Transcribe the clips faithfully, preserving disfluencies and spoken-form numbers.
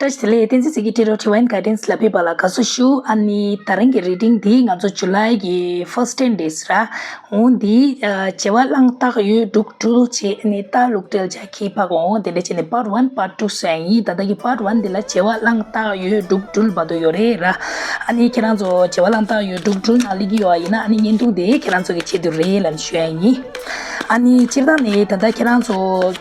བཀྲ་ཤིས་བདེ་ལེགས། བསྟན་འཛིན་ཚེ་སྐྱིད་ཊེ་རོ་Divine Guidance་ལ་ཕེབས་པ་ལ་དགའ་བསུ་ཞུ། ཨ་ནི་ད་རིང་གི་reading་འདི་ང་ཚོ་July་གི་first ten days་ར། འོ་འདི་ཨ་བྱེ་བ་གླང་སྟག་ཡོས་འབྲུག་སྦྲུལ་བྱས་ནས་རྟ་ལུག་སྤྲེལ་བྱ་ཁྱི་ཕག་འོ་དེ་འདྲ་བྱས་ནས་part one part two་ཟེར་ཡིན། ད་ལྟ་གི་part one་འདི་ལ་བྱེ་བ་གླང་སྟག་ཡོས་འབྲུག་སྦྲུལ་བར་དུ་ཡོད་རེད་ར། ཨ་ནི་ཁྱེད་རང་ཚོ་བྱེ་བ་གླང་སྟག་ཡོས་འབྲུག་སྦྲུལ་ནང་སླེབས་ཀྱི་ཡོད་པ་ཡིན་ན། ཨ་ནི་བརྙན་ཐུང་དེ་ཁྱེད་རང་ཚོ་གི་ཆེད་དུ་རེད་ལབ་ཞུ་ཡ་ཡིན། ཨ་ནི་སྤྱིར་བཏང་ནས་ད་ལྟ་ཁྱེད་རང་ཚོ་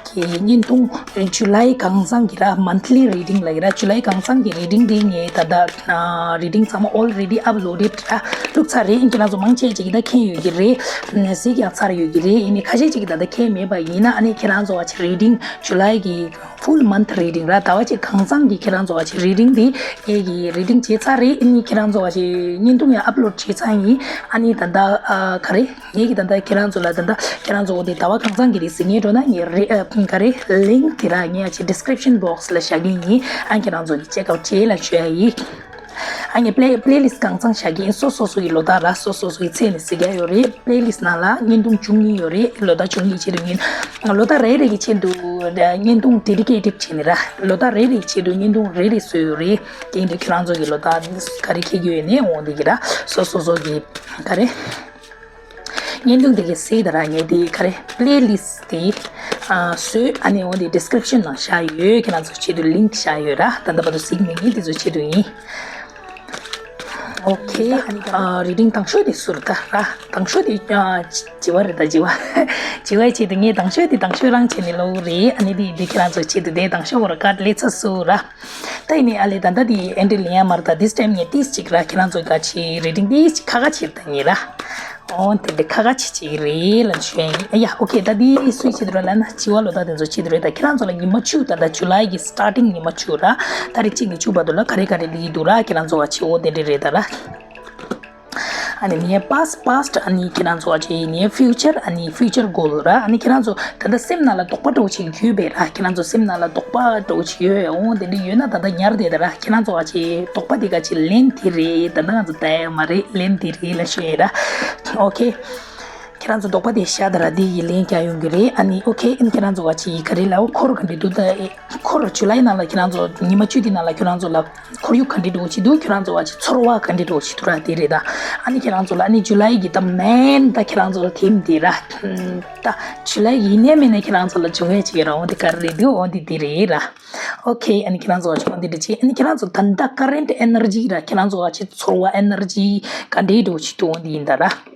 གི་བརྙན་ཐུང་July་གང་ཚང་གི་ར་monthly reading་ལབ་ཀྱི་ར། July་གང་ཚང་གི་reading་དེ་ངས་ད་ལྟ་reading་ཚང་མ་already uploaded་ར། བླུགས་ཚར་རེད། ཁྱེད་རང་ཚོ་མང་ཆེ་ཅིག་གིས་ད་མཁྱེན་ཡོད་ཀྱི་རེད། གཟིགས་ཀྱང་ཚར་ཡོད་ཀྱི་རེད། ཡིན་ནའི་ཁ་ཤས་ཅིག་གིས་ད་ལྟ་མཁྱེན་མེད་པ་ཡིན་ན། ཨ་ནི་ཁྱེད་རང་ཚོ་བ་ཆེ་reading་July་གི་full month reading་ར། ཟླ་བ་གཅིག་གང་ཚང་གི་ཁྱེད་རང་ཚོ་བ་ཆེ་reading་དེ་ངས་ཀྱི་reading་བྱས་ཚར་རེད། ཨ་ནི་ཁྱེད་རང་ཚོ་བ་ཆེ་བརྙན་ཐུང་ཡང་upload་བྱས་ཚར་ཡིན། ཨ་ནི་ད་ལྟ་ཨ་ག་རེ། ངས་ཀྱི་ད་ལྟ་ཁྱེད་རང་ཚོ་ལ་ད་ལྟ་ཁྱེད་རང་ཚོ་འོ་དེ་ཟླ་བ་གང་ཚང་གི་རེད་ཟེར་ངས་འགྲོ་ན། ངས་རེ་ཨ་ག་རེ་link་དེ་ར་ངས་ཨ་ཆེ་description box་ལ་བཞག་གི་ཡིན། ཨ་ཁྱེད་རང་ཚོ་གི་check out་བྱེད་ལ་ཞུ་ཡ་ཡིན། ཨ་ངས་play playlist་གང་ཚང་བཞག་གི་ཡིན། སོ་སོ་སོ་གི་ལོ་ཟླ་ར་སོ་སོ་སོ་གི་ཚེས་ནས་གཟིགས་ཡ་ཡོད་རེད། playlist་ནང་ལ་བརྙན་ཐུང་བཅུ་གཉིས་ཡོད་རེད། ལོ་ཟླ་བཅུ་གཉིས་ཆེད་དུ་ཡིན། ལོ་ཟླ་རེ་རེ་གི་ཆེད་དུ་བརྙན་ཐུང་dedicated་བྱས་ནས་ར། ལོ་ཟླ་རེ་རེ་གི་ཆེད་དུ་བརྙན་ཐུང་རེ་རེ་བཟོས་ཡོད་རེད། དེ་ཡིན་དུས་ཁྱེད་རང་ཚོ་གི་ལོ་ཟླ་ག་རེ་འཁེལ་གྱི་ཡོད་ནས་འོང་དེ་གི་ར་སོ་སོ་སོ་གི་ག་རེ། བརྙན་ཐུང་དེ་གའི་གཟིགས་དང་ར། ངས་དེ་ག་རེ་playlist་དེ་ཨ་བཟོས། ཨ་ནི་འོ་དེ་description་ནང་བཞག་ཡོད། ཁྱེད་རང་ཚོ་ཆེད་དུ་link་བཞག་ཡོད་ར། ད་ལྟ་བར་དུ་གཟིགས་མེད་མཁན་དེ་ཚོ་ཆེད་དུ་ཡིན། Okay། ཨ་ནི་ཨ་reading་དང་ཤོས་དེ་ཟུར་ད་ར། དང་ཤོས་དེ་ཨ་བྱི་བ་རེད། ད་བྱི་བ་བྱི་བའི་ཆེད་དུ་ངས་དང་ཤོས་དེ་དང་ཤོས་རང་བྱས་ནས་ལོ་རེད། ཨ་ནི་དེ་དེ་ཁྱེད་རང་ཚོ་ཆེད་དུ་དེ་དང་ཤོས་བོར་ཀ་ལས་ཚ་སུ་ར། ད་ཡིན་ནའི་ཨ་ལས་ད་ལྟ་དེ་entry་ལེན་ཡ་མར་ད་this time་ངས་ཏིས་ཅིག་ར་ཁྱེད་རང་ཚོ་ག་ཆེ་reading་ཏིས་ཅིག་ཁ་ཁ་ཆེ་ད་ཡིན་ར། ཨོ་དེ་འདྲ་ཁ་ཁ་ཆེ་ཆེ་རེད་ལབ་ཞུ་ཡ་ཡིན། ཨ་ཡ་okay། ད་དེ་སུའི་ཆེད་དུ་རེད་ལབ་ན་བྱི་བ་ལོ་ཟླ་དེ་ཚོ་ཆེད་དུ་རེད། ད་ཁྱེད་རང་ཚོ་ལ་ཉི་མ་བཅུ་ད་ལྟ་July་གི་starting་ཉི་མ་བཅུ་ར། ཏ་རིག་གཅིག་ནས་བཅུ་བར་དུ་ལ་ག་རེ་ག་རེ་ལི་འདུག་ར། ཁྱེད་རང་ཚོ་བ་ཆེ་འོ་དེ་འདྲ་རེད་ད་ར། ཨ་ནི་ངའི་past past། ཨ་ནི་ཁྱེད་རང་ཚོ་བ་ཆེ་ངའི་future། ཨ་ནི་future goal་ར། ཨ་ནི་ཁྱེད་རང་ཚོ་ད་ལྟ་སེམས་ནང་ལ་དོགས་པ་འདྲ་བོ་ཅིག་ཡོད་པས་ར། ཁྱེད་རང་ཚོ་སེམས་ནང་ལ་དོགས་པ་འདྲ་བོ་ཅིག་ཡོད་འོང་དེ་འདྲ་ཡོད་ན་ད་ལྟ་ཉར་བསྡད་ད་ར། ཁྱེད་རང་ཚོ་བ་ཆེ་དོགས་པ་དེ་ག་ཅིག་ལན་དེ་རེད། ད་ལྟ་ང་ཚོ་ལྟ་ཡ་མ་རེད། ལན་དེ་རེད་ལབ་ཞུ་ཡ་ར། okay། ཁྱེད་རང་ཚོ་དོགས་པ་དེ་བཤད་ད་ར། དེ་ཡི་ལན་རྒྱག་ཡོང་གི་རེད། ཨ་ནི་okay། ཨ་ནི་ཁྱེད་རང་ཚོ་བ་ཆེ་ག་རེ་ལབ་འཁོར་ག་འདྲ་འདུག་ད་འཁོར་July་ནང་ལ་ཁྱེད་རང་ཚོ་ཉི་མ་བཅུ་དེ་ནང་ལ་ཁྱེད་རང་ཚོ་ལ་ཁོར་ཡུག་ག་འདྲ་འདྲ་བོ་ཅིག་འདུག་ཁྱེད་རང་ཚོ་བ་ཆེ་ཚོར་བ་ག་འདྲ་འདྲ་བོ་ཅིག་འདུག་ར། དེ་རེད་ད། ཨ་ནི་ཁྱེད་རང་ཚོ་ལ་ཨ་ནི་July་གི་ད་main་ད་ཁྱེད་རང་ཚོ་ལ་theme་དེ་ར། ད་July་ཡིན་ནའི་མིན་ནའི་ཁྱེད་རང་ཚོ་ལ་བྱུང་ཡས་ཅིག་ཡོད་ར། འོ་དེ་ག་རེ་རེད་འདུག་འོ་དེ་དེ་རེད་ར། okay། ཨ་ནི་ཁྱེད་རང་ཚོ་བ་ཆེ་འོ་དེ་འདྲ་ཅིག་ཨ་ནི་ཁྱེད་རང་ཚོ་ད་ད་current energy་ར། ཁྱེད་རང་ཚོ་བ་ཆེ་ཚོར་བ་energy་ག་འདྲ་འདྲ་བོ་ཅིག་འདུག་འོ་དེ་ཡིན་ད་ར།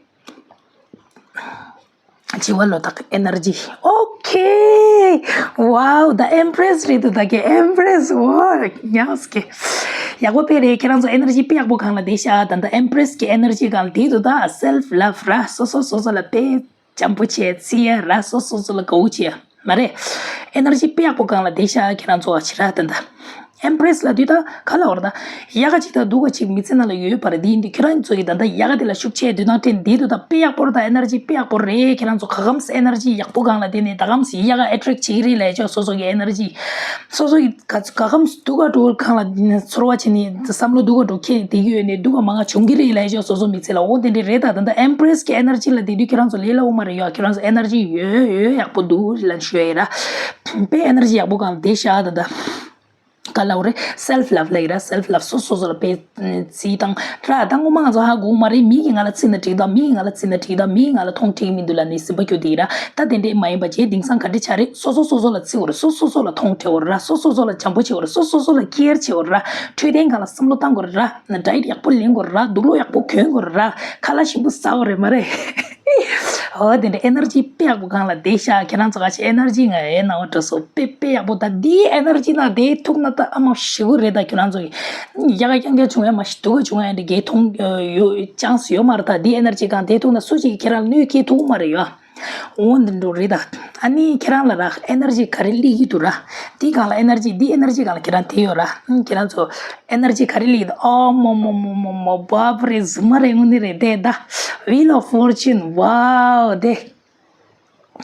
བྱི་བ་ལོ་ཟླ་energy། okay། wow། ད་Empress་རེད་འདུག་ད་གི་Empress། wow། ཉག་སྐེ། ཡག་པོ་དཔེ་རེད། ཁྱེད་རང་ཚོ་energy་དཔེ་ཡག་པོ་སྒང་ལ་བསྡད་ཤག་ད་ད་Empress་གི་energy་སྒང་ལ་བསྡད་འདུག་ད་self love་ར། སོ་སོ་སོ་སོ་ལ་དཔེ་བྱམས་པོ་བྱས་བརྩི་ཡ་ར། སོ་སོ་སོ་ལ་དགའ་བོ་བྱས་ཡ་མ་རེད། energy་དཔེ་ཡག་པོ་སྒང་ལ་བསྡད་ཤག་ཁྱེད་རང་ཚོ་བ་ཆེ་ར། ད་ད་Empress་ལབ་དུས་ད་ག་ལབ་དགོས་རེད། ད་ཡག་ག་ཅིག་དང་སྡུག་ག་ཅིག་མི་ཚེ་ནང་ལ་ཡོད་པ་རེད། དེ་ཡིན་དུས་ཁྱེད་རང་ཚོ་གིས་ད་ལྟ་ཡག་ག་དེ་ལ་ཤུགས་ཆེ་འདོད་སྣང་སྐྱེས་ནས་བསྡད་འདུག་ད་དཔེ་ཡག་པོ་རེད། ད་energy དཔེ་ཡག་པོ་རེད། ཁྱེད་རང་ཚོ་ག་གམ་སེ་energy ཡག་པོ་སྒང་ལ་བསྡད་ནས་ད་གམ་སེ་ཡག་ག་attract་བྱེད་ཀྱི་རེད་ལབ་ཆོག་སོ་སོ་གི་energy། སོ་སོ་གི་ག་ག་གམ་སེ་སྡུག་ག་འགྲོ་སྒང་ལ་ཚོར་བ་བྱས་ནས་བསམ་བློ་སྡུག་ག་འགྲོ་ཁྱེད་བསྡད་ཀྱི་ཡོད་ནས་སྡུག་ག་མང་ག་བྱུང་གི་རེད་ལབ་ཆོག་སོ་སོ་མི་ཚེ་ལ། འོ་དེ་འདྲ་རེད། ད་ད་ལྟ་Empress་གི་energy་ལ་བསྡད་དུས་ཁྱེད་རང་ཚོ་ལས་སླ་བོ་མ་རེད་ཡ། ཁྱེད་རང་ཚོ་energy་ཡོད་ཡོད་ཡག་པོ་འདུག་ལབ་ཞུ་ཡ་ཡིན་ར། དཔེ་energy་ཡག་པོ་སྒང་ལ་བསྡད་ཤག་ད་ད། ག་ལབ་རེད། self love་ལབ་ཀྱི་ར། self love། སོ་སོ་སོ་ལ་དཔེ་བརྩི་སྟངས་ར། ད་ངོ་མ་ང་ཚོ་ཧ་གོ་གི་མ་རེད། མི་གིས་ང་ལ་བརྩིས་ན་འགྲིག་དང་། མི་གིས་ང་ལ་བརྩིས་ན་འགྲིག་དང་། མི་གིས་ང་ལ་མཐོང་འགྲིག་མི་འདུག་ལབ་ནས་སེམས་པ་སྐྱོ་དེ་ཡིན་ར། ད་དེ་འདྲས་མ་ཡིན་པ་བྱས། དེང་སང་ག་འདྲས་ཆགས་རེད། སོ་སོ་སོ་སོ་ལ་བརྩི་དགོས་རེད། སོ་སོ་སོ་ལ་བྱམས་པོ་བྱེད་དགོས་རེད། སོ་སོ་སོ་ལ་བྱམས་པོ་བྱེད་དགོས་རེད། སོ་སོ་སོ་ལ་care་བྱེད་དགོས་རེད་ར། འཕྲོད་བསྟེན་སྒང་ལ་བསམ་བློ་བཏང་དགོས་རེད་ར། diet་ཡག་པོ་ལེན་དགོས་རེད་ར། དུག་ལོག་ཡག་པོ་གྱོན་དགོས་རེད་ར། ཁ་ལག་ཞིམ་པོ་ཟ་དགོས་རེད་མ་རེད། འོ་དེ་འདྲ་energy་དཔེ་ཡག་པོ་སྒང་ལ་བསྡད་ཤག་ཁྱེད་རང་ཚོ་ག་ཅི་energy་ང་ཡའི་ནང་བ་འགྲོ་སོང་། དཔེ་དཔེ་ཡག་པོ། ད་འདིའི་energy་ནང་བསྡད་ཐུབ་ན་ད་ཨ་མ་ཞེ་པོ་རེད། ད་ཁྱེད་རང་ཚོ་ཡག་ག་རྐྱང་རྐྱང་བྱུང་ཡ་མ་ཤི་སྡུག་ག་བྱུང་ཡ་འདི་གའི་མཐོང་ཡོད་chance་ཡོད་མ་རེད། ད་འདིའི་energy་སྒང་བསྡད་ཐུབ་ན་སུ་ཞིག་གིས་ཁྱེད་རང་ལ་གནོད་སྐྱེལ་ཐུབ་མ་རེད་ཡ། འོ་འདི་འགྲོ་རེད་ད། ཨ་ནི་ཁྱེད་རང་ལ་ར་energy་ག་རེ་སླེབས་ཀྱི་འདུག་ར། འདི་སྒང་ལ་energy། འདི་energy་སྒང་ལ་ཁྱེད་རང་བསྡད་ཡོད་ར། ཁྱེད་རང་ཚོ་energy་ག་རེ་སླེབས་ཀྱི་འདུག་ཨོ་མོ་མོ་མོ་མོ་མོ། བཱབ་རེ། རྫུན་མ་རེད། དངོས་གནས་རེད་དེ། ད་Wheel of Fortune། wow་དེ།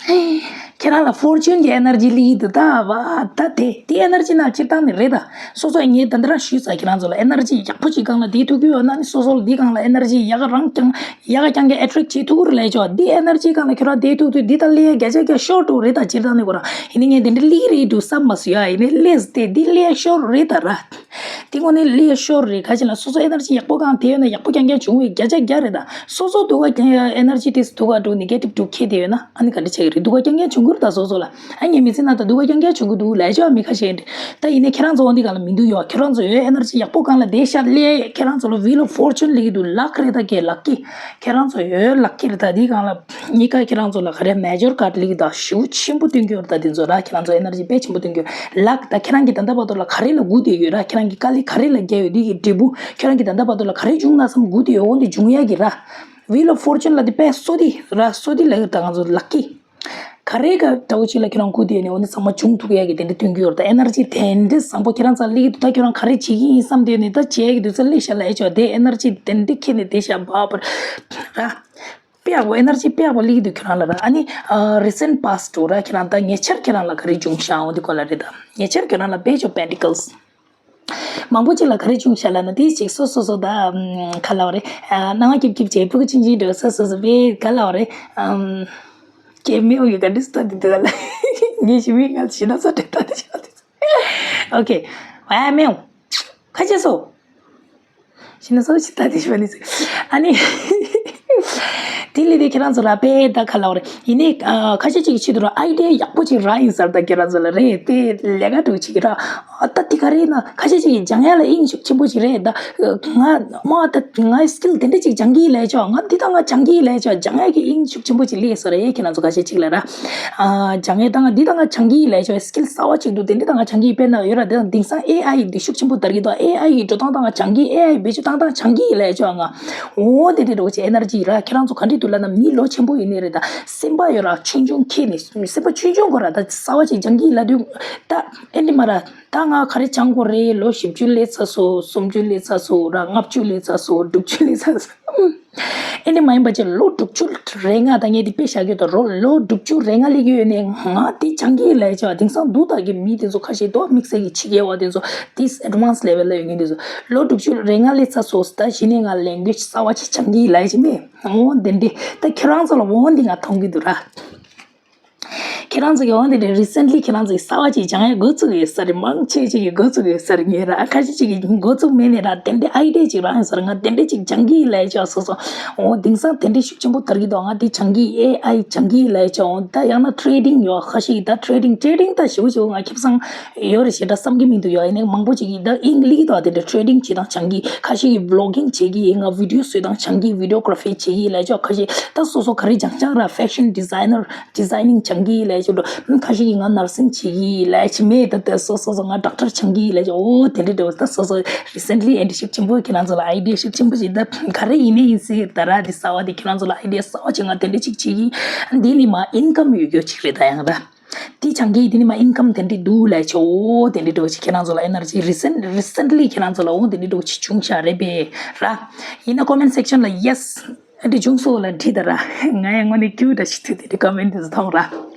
ཁྱེད་རང་ལ་ཕོར་ཅུན་གྱི་ཨེ་ནར་ཇི་སླེབས་ཀྱི་འདུག་ད་བ་ད་དེ་དེ་ཨེ་ནར་ཇི་ནང་སྤྱིར་བཏང་ནི་རེད་ད། སོ་སོ་ངས་ད་འདི་རང་ཞུས་ཚར། ཁྱེད་རང་ཚོ་ལ་ཨེ་ནར་ཇི་ཡག་པོ་ཅིག་སྒང་ལ་བསྡད་ཐུབ་ཀྱི་ཡོད་ན་ནི་སོ་སོ་ལ་འདི་སྒང་ལ་ཨེ་ནར་ཇི་ཡག་ག་རང་རྐྱང་ཡག་ག་རྐྱང་གི་ཨེ་ཊེག་བྱེད་ཐུབ་ཀྱི་རེད་ལབ་ཆོག་འདི་ཨེ་ནར་ཇི་སྒང་ལ་ཁྱེད་རང་བསྡད་ཐུབ་དུས་འདི་ད་སླེབས་ཡ་བརྒྱ་ཆ་བརྒྱ་ཤོར་འགྲོ་རེད་ད། སྤྱིར་བཏང་ནི་ཁོ་རང་ཡིན་ནའི་སླེབས་ཏེ་འདི་སླེབས་ཡ་བརྒྱ་ཆ་བརྒྱ་ཤོར་འགྲོ་རེད་ད། སྤྱིར་བཏང་ནི་ཁོ་རང་ཡིན་ནའི་སླེབས་ཏེ་འདི་སླེབས་ཡ་ཤོར་རེད་ད་ར། དེ་ངོ་ནས་ལས་ཤོར་རེད། ག་ཅི་ལ་སོ་སོ་ཨེ་ནར་ཇི་ཡག་པོ་གང་དེ་ཡོད་ན་ཡག་པོ་རྐྱང་རྐྱང་བྱུང་བའི་བརྒྱ་ཆ་བརྒྱ་རེད་ད། སོ་སོ་སྡུག་ག་རྐྱང་ཨེ་ནར་ཇི་དེ་སྡུག་ག་འགྲོ་ནེ་གེ་ཊིབ་འགྲོ་ཁེལ་དེ་ཡོད་ན་ཨ་ནི་ག་འདྲ་བྱེད་ཀྱི་རེད། སྡུག་ག་རྐྱང་རྐྱང་བྱུང་གི་རེད་ད་སོ་སོ་ལ། ཨ་ངའི་མི་ཚེ་ནང་ད་སྡུག་ག་རྐྱང་རྐྱང་བྱུང་གི་འདུག་ལས་ཆོག་མི་ཁ་ཤས་རེད་ད། ཡིན་ནའི་ཁྱེད་རང་ཚོ་འོ་འདི་ག་ལ་མི་འདུག་ཡོད། ཁྱེད་རང་ཚོ་ཡོད་ཨེ་ནར་ཇི་ཡག་པོ་གང་ལ་བསྡད་ཤག་ལས་ཁྱེད་རང་ཚོ་ལ་ཝིལ་ཨོཕ་ཕོར་ཅུན་ལས་ཀྱི་འདུག་ལག་རེད་ད་གེ་ལག་གི་ཁྱེད་རང་ཚོ་ཡོད་ལག་གི་རེད་ད། འདི་གང་ལ། གཉིས་ཀ་ཁྱེད་རང་ཚོ་ལ་ག་རེ་མེ་ཇར་ཀར་ཌ་ལིག་དང་ཞེ་པོ་ཆེན་པོ་སྟོན་གྱི་ཡོད་རེད་ད། དེ་ཚོ་ར་ཁྱེད་རང་ཚོ་ཨེ་ནར་ཇི་དཔེ་ཆེན་པོ་སྟོན་གྱི་ཡོད། ལག་ད་ཁྱེད་རང་གི་ད་ལྟ་བར་དུ་ལ་ག་རེ་ལ་སྒུག་བསྡད་ཡོད་ར། ཁྱེད་རང་གི་དཀའ་ལས་ག་རེ་ལ་བརྒྱབ་ཡོད། འདི་གི་འབྲས་བུ་ཁྱེད་རང་གི་ད་ལྟ་བར་དུ་ལ་ག་རེ་བྱུང་ན་བསམ་སྒུག་བསྡད་ཡོད། འོ་འདི་འབྱུང་ཡ་གི་ར། ཝིལ་ཨོཕ་ཕོར་ཅུན་ལ་འདི་དཔེ་གསོལ་འདེབས་ར་གསོལ་འདེབས་ལབ་ཡོད་ད་ང་ཚོ་ལག་གི་ག་རེ་ག་འདྲ་བོ་ཅིག་ལ་ཁྱེད་རང་སྒུག་བསྡད་ཡོད་ནས་འོ་འདི་ཚང་མ་འབྱུང་ཐུབ་ཡ་གི་དེ་འདྲ་སྟོན་གྱི་ཡོད་རེད་ད། ཨེ་ནར་ཇི་དེ་འདྲ་བཟང་པོ་ཁྱེད་རང་ཚོ་སླེབས་ཀྱི་འདུག་ད་ཁྱེད་རང་ག་རེ་བྱེད་ཀྱི་ཡིན་བསམ་བསྡད་ཡོད་ནས་ད་བྱེད་ཀྱི་འདུག་ཚ་སླེབས་ཤག་ལབ་ཡ་ཆོག་དེ་ཨེ་ནར་ཇི་དེ་འདྲ་ཁྱེར་ནས་བསྡད་ཤག་བ་བར་ར། དཔེ་ཡག་པོ་ཨེ་ནར་ཇི་དཔེ་ཡག་པོ་སླེབས་ཀྱི་འདུག་ཁྱོད་རང་ལ་ར། ཨ་ནི་ཨ་རི་སེན་ཊི་པཱ་སི་ཊི་འགྲོ་ར། ཁྱེད་རང་ད་ཉེ་ཆར་ཁྱེད་རང་ལ་ག་རེ་བྱུང་ཤག་འོ་འདི་སྐོར་ལ་རེད་ད། ཉེ་ཆར་ཁྱོད་རང་ལ་པེཇ་ཨོཕ་པེན་ཊི་ཀལ་སི་མང་པོ་ཅིག་ལ་ག་རེ་བྱུང་ཤག་ལབ་ན་དེ་ཅིག་སོ་སོ་སོ་ད་ཨམ་ག་ལབ་རེད། ཨ་སྣང་བ་སྐྱིད་སྐྱིད་བྱས་ཕྲུ་གུ་ཆུང་ཆུང་འགྲོ་སོ་སོ་སོ་པེ་ག་ལབ་རེད། ཨམ་ཀེ་མེའོ་ཡི་ག་འདྲི་སྟ་དེ་འདུག་ལ་ངས་ཞི་མི་ང་ཞི་ན་ས་དེ་ལྟ་དེ་ཤག་དེ། ཨོ་ཁེ། ཝའི་མེའོ། ཁ་ཆེ་སོ། ཤི་ན་སོ་ཤི་ད་དེ་ཤི་བ་ནི་སི། ཨ་ནི། དེ་ལས་དེ་ཁྱེད་རང་ཚོ་ལ་དཔེ་ད་ག་ལབ་རེད། ཡིན་ནའི་ཨ་ཁ་ཤས་ཅིག་གི་ཆེད་དུ་ར་ཨའི་ཌི་ཡ་ཡག་པོ་ཅིག་རག་ཡིན་ཟེར་ད་ཁྱེད་རང་ཚོ་ལ་རེད་དེ་ལས་ཀ་འགྲོ་ཅིག་ར། ཨ་ད་དེ་ག་རེད་ན་ཁ་ཤས་ཅིག་གི་སྦྱང་ཡ་ལ་དབྱིངས་ཤུགས་ཆེན་པོ་ཅིག་རེད་ད། ང་མ་ད་ང་སི་ཀིལ་དེ་འདྲ་ཅིག་སྦྱང་གི་ལས་ཆོག་ང་འདི་ད་ང་སྦྱང་གི་ལས་ཆོག་སྦྱང་ཡ་གི་དབྱིངས་ཤུགས་ཆེན་པོ་ཅིག་སླེབས་སོ་རེད་ཁྱེད་རང་ཚོ་ཁ་ཤས་ཅིག་ལ་ར། ཨ་སྦྱང་ཡས་དང་འདི་དང་སྦྱང་གི་ལས་ཆོག་སི་ཀིལ་གསར་བ་ཅིག་འདུག་དེ་འདྲ་དང་སྦྱང་གི་དཔེར་ན་ཡོད་ར། དེ་དང་དེང་སང་ཨེ་ཨའི་འདི་ཤུགས་ཆེན་པོ་དར་གི་འདུག་ཨེ་ཨའི་གི་འགྲོ་སྟངས་དང་སྦྱང་གི་ཨེ་ཨའི་བེད་སྤྱོད་བཏང་སྟངས་སྦྱང་གི་ལས་ཆོག་ང་འོ་དེ་དེ་འགྲོ་ཆེ་ཨེ་ནར་ཇི་ར། ཁྱེད་རང་ཚོ་ག་འདྲི་འདུག་ལབ་ན་མི་ལོ་ཆེན་པོ་ཡིན་ནི་རེད་ད། སེམས་པ་ཡོད་ར་ཆུང་ཆུང་ཁྱེད་ནི་སེམས་པ་ཆུང་ཆུང་གོ་ར་ད་གསར་བ་ཅིག་སྦྱང་གི་ལབ་དུས་ད་ཨེ་འདྲི་མ་ར། ད་ང་ག་རེ་སྦྱང་དགོས་རེད། ལོ་བཞི་བཅུ་སླེབས་ཚར་སོང་། སུམ་ཅུ་སླེབས་ཚར་སོང་། ར་ལྔ་བཅུ་སླེབས་ཚར་སོང་། དྲུག་ཅུ་སླེབས་ཚར་སོང་། ཨེ་ནི་མ་ཡིན་པ་ཅིག་ལོ་དྲུག་ཅུ་རེ་ལྔ་དང་ངས་འདི་དཔེ་བཞག་གི་འདུག་རོ། ལོ་དྲུག་ཅུ་རེ་ལྔ་སླེབས་ཀྱི་ཡོད་ནས་ང་འདི་སྦྱང་གི་ལས་ཅོ་དེང་སང་འདུག་ད་གི་མི་དེ་ཚོ་ཁ་ཤས་འདུག་དམིགས་བསལ་གྱི་ཕྱི་རྒྱལ་བ་དེ་ཚོ་this advanced level ལ་ཡོད་མཁན་དེ་ཚོ་ལོ་དྲུག་ཅུ་རེ་ལྔ་སླེབས་ཚར་སོང་ད་གཞི་ནས་ང་ལེང་གུ་ཨེཇ་གསར་བ་ཅིག་སྦྱང་གི་ལས་ཅིག་མེད། འོ་དེ་འདྲ་ད་ཁྱེད་རང་ཚོ་ལ་འོ་འདི་ང་མཐོང་གི་འདུག་ར། ཁྱེད་རང་ཚོ་གི་འོ་འདི་འདྲ་རི་སེན་ལི་ཁྱེད་རང་ཚོ་གི་གསར་བ་ཅིག་སྦྱང་ཡ་འགོ་བཙུགས་ཡོད་ས་རེད། མང་ཆེ་ཅིག་གི་འགོ་བཙུགས་ཡོད་ས་རེད། ངས་ར་ཁ་ཤས་ཅིག་གི་འགོ་བཙུགས་མེད་ནས་ར་དེ་འདྲ་ཨའི་ཌི་ཡ་ཅིག་རག་ཡོད་ས་རེད། ང་དེ་འདྲ་ཅིག་སྦྱང་གི་ཡིན་ལབ་ཡ་ཅིག་སོ་སོ་འོ་དེང་སང་དེ་འདྲ་ཤུགས་ཆེན་པོ་དར་གི་འདུག་ང་དེ་སྦྱང་གི་ཨེ་ཨའི་སྦྱང་གི་ཡིན་ལབ་ཡ་ཅིག་འོ་ད་ཡང་ན་ཊེ་རེ་ཌིང་ཡོད། ཁ་ཤས་ཀྱི་ད་ཊེ་རེ་ཌིང་ཊེ་རེ་ཌིང་ད་ཞེ་པོ་ཞེ་པོ་ང་ཁེ་བཟང་ཡོད་རེད་ཞེ་དྲག་བསམ་གི་མི་འདུག་ཡོད་ཡིན་ནའི་མང་པོ་ཅིག་གི་ད་ཨིན་ལི་ད་དེ་འདྲ་ཊེ་རེ་ཌིང་བྱེད་སྟངས་སྦྱང་གི་ཁ་ཤས་ཀྱི་བི་ལོག་གིང་བྱེད་ཀྱི་ཡིན། ང་བི་ཌི་ཡོ་བཟོ་སྟངས་སྦྱང་གི་བི་ཌི་ཡོ་གྷ་ར་ཕི་བྱེད་ཀྱི་ཡིན་ལབ་ཅོག་ཁ་ཤས་ད་སོ་སོ་ག་རེ་སྦྱང་སྦྱང་ར་ཕེ་ཤན་ཌི་ཛའི་ནར་ཌི་ཛའི་ནིང་སྦྱང་གི་ཡིན་ལབ་ཅོག་འགྲོ། ཁ་ཤས་ཀྱིས་ང་ནར་སིང་བྱེད་ཀྱི་ཡིན་ལབ་ཅིག་མེད། ད་ལྟ་སོ་སོ་སོ་ང་ཌོག་ཊར་སྦྱང་གི་ཡིན་ལབ་ཅོག་འོ་དེ་འདྲ་འདྲ་བོ་ད་སོ་སོ་རི་སེན་ལི་ཨེ་འདྲ་ཤུགས་ཆེན་པོ་ཁྱེད་རང་ཚོ་ལ་ཨའི་ཌི་ཡ་ཤུགས་ཆེན་པོ་ཞིག་ད་ག་རེ་ཡིན་ནའི་ཡིན་སྲིད་ད་ར་འདི་གསར་བ་འདི་ཁྱེད་རང་ཚོ་ལ་ཨའི་ཌི་ཡ་གསར་བ་ཅིག་ང་དེ་འདྲ་ཅིག་བྱེད་ཀྱི་ཡིན། འདི་ནི་མ་ཨིན་ཀམ་ཡོད་རྒྱུ་ཅིག་རེད། ད་ཡང་ད་འདི་སྦྱང་གི་འདི་ནི་མ་ཨིན་ཀམ་དེ་འདྲ་འདུག་ལབ་ཅོག་འོ་དེ་འདྲ་འདྲ་བོ་ཅིག་ཁྱེད་རང་ཚོ་ལ་ཨེ་ནར་ཇི་རི་སེན་རི་སེན་ལི་ཁྱེད་རང་ཚོ་ལ་འོ་དེ་འདྲ་འདྲ་བོ་ཅིག་བྱུང་ཤག་རེད་པས་ར། ཡིན་ན་ཀོ་མེན་ཊི་སེག་ཤན་ལ་ཡེ་སི། ཨ་འདི་བྱུང་སོང་ལ་འདྲི་ད་ར། ང་ཡང་དངོས་གནས་སྐྱིད་པོ་འདྲ་ཞིག་ཐུག་དེ་འདྲ་ཀོ་མེན་ཊི་དེ་ཚོ་མཐོང་ར།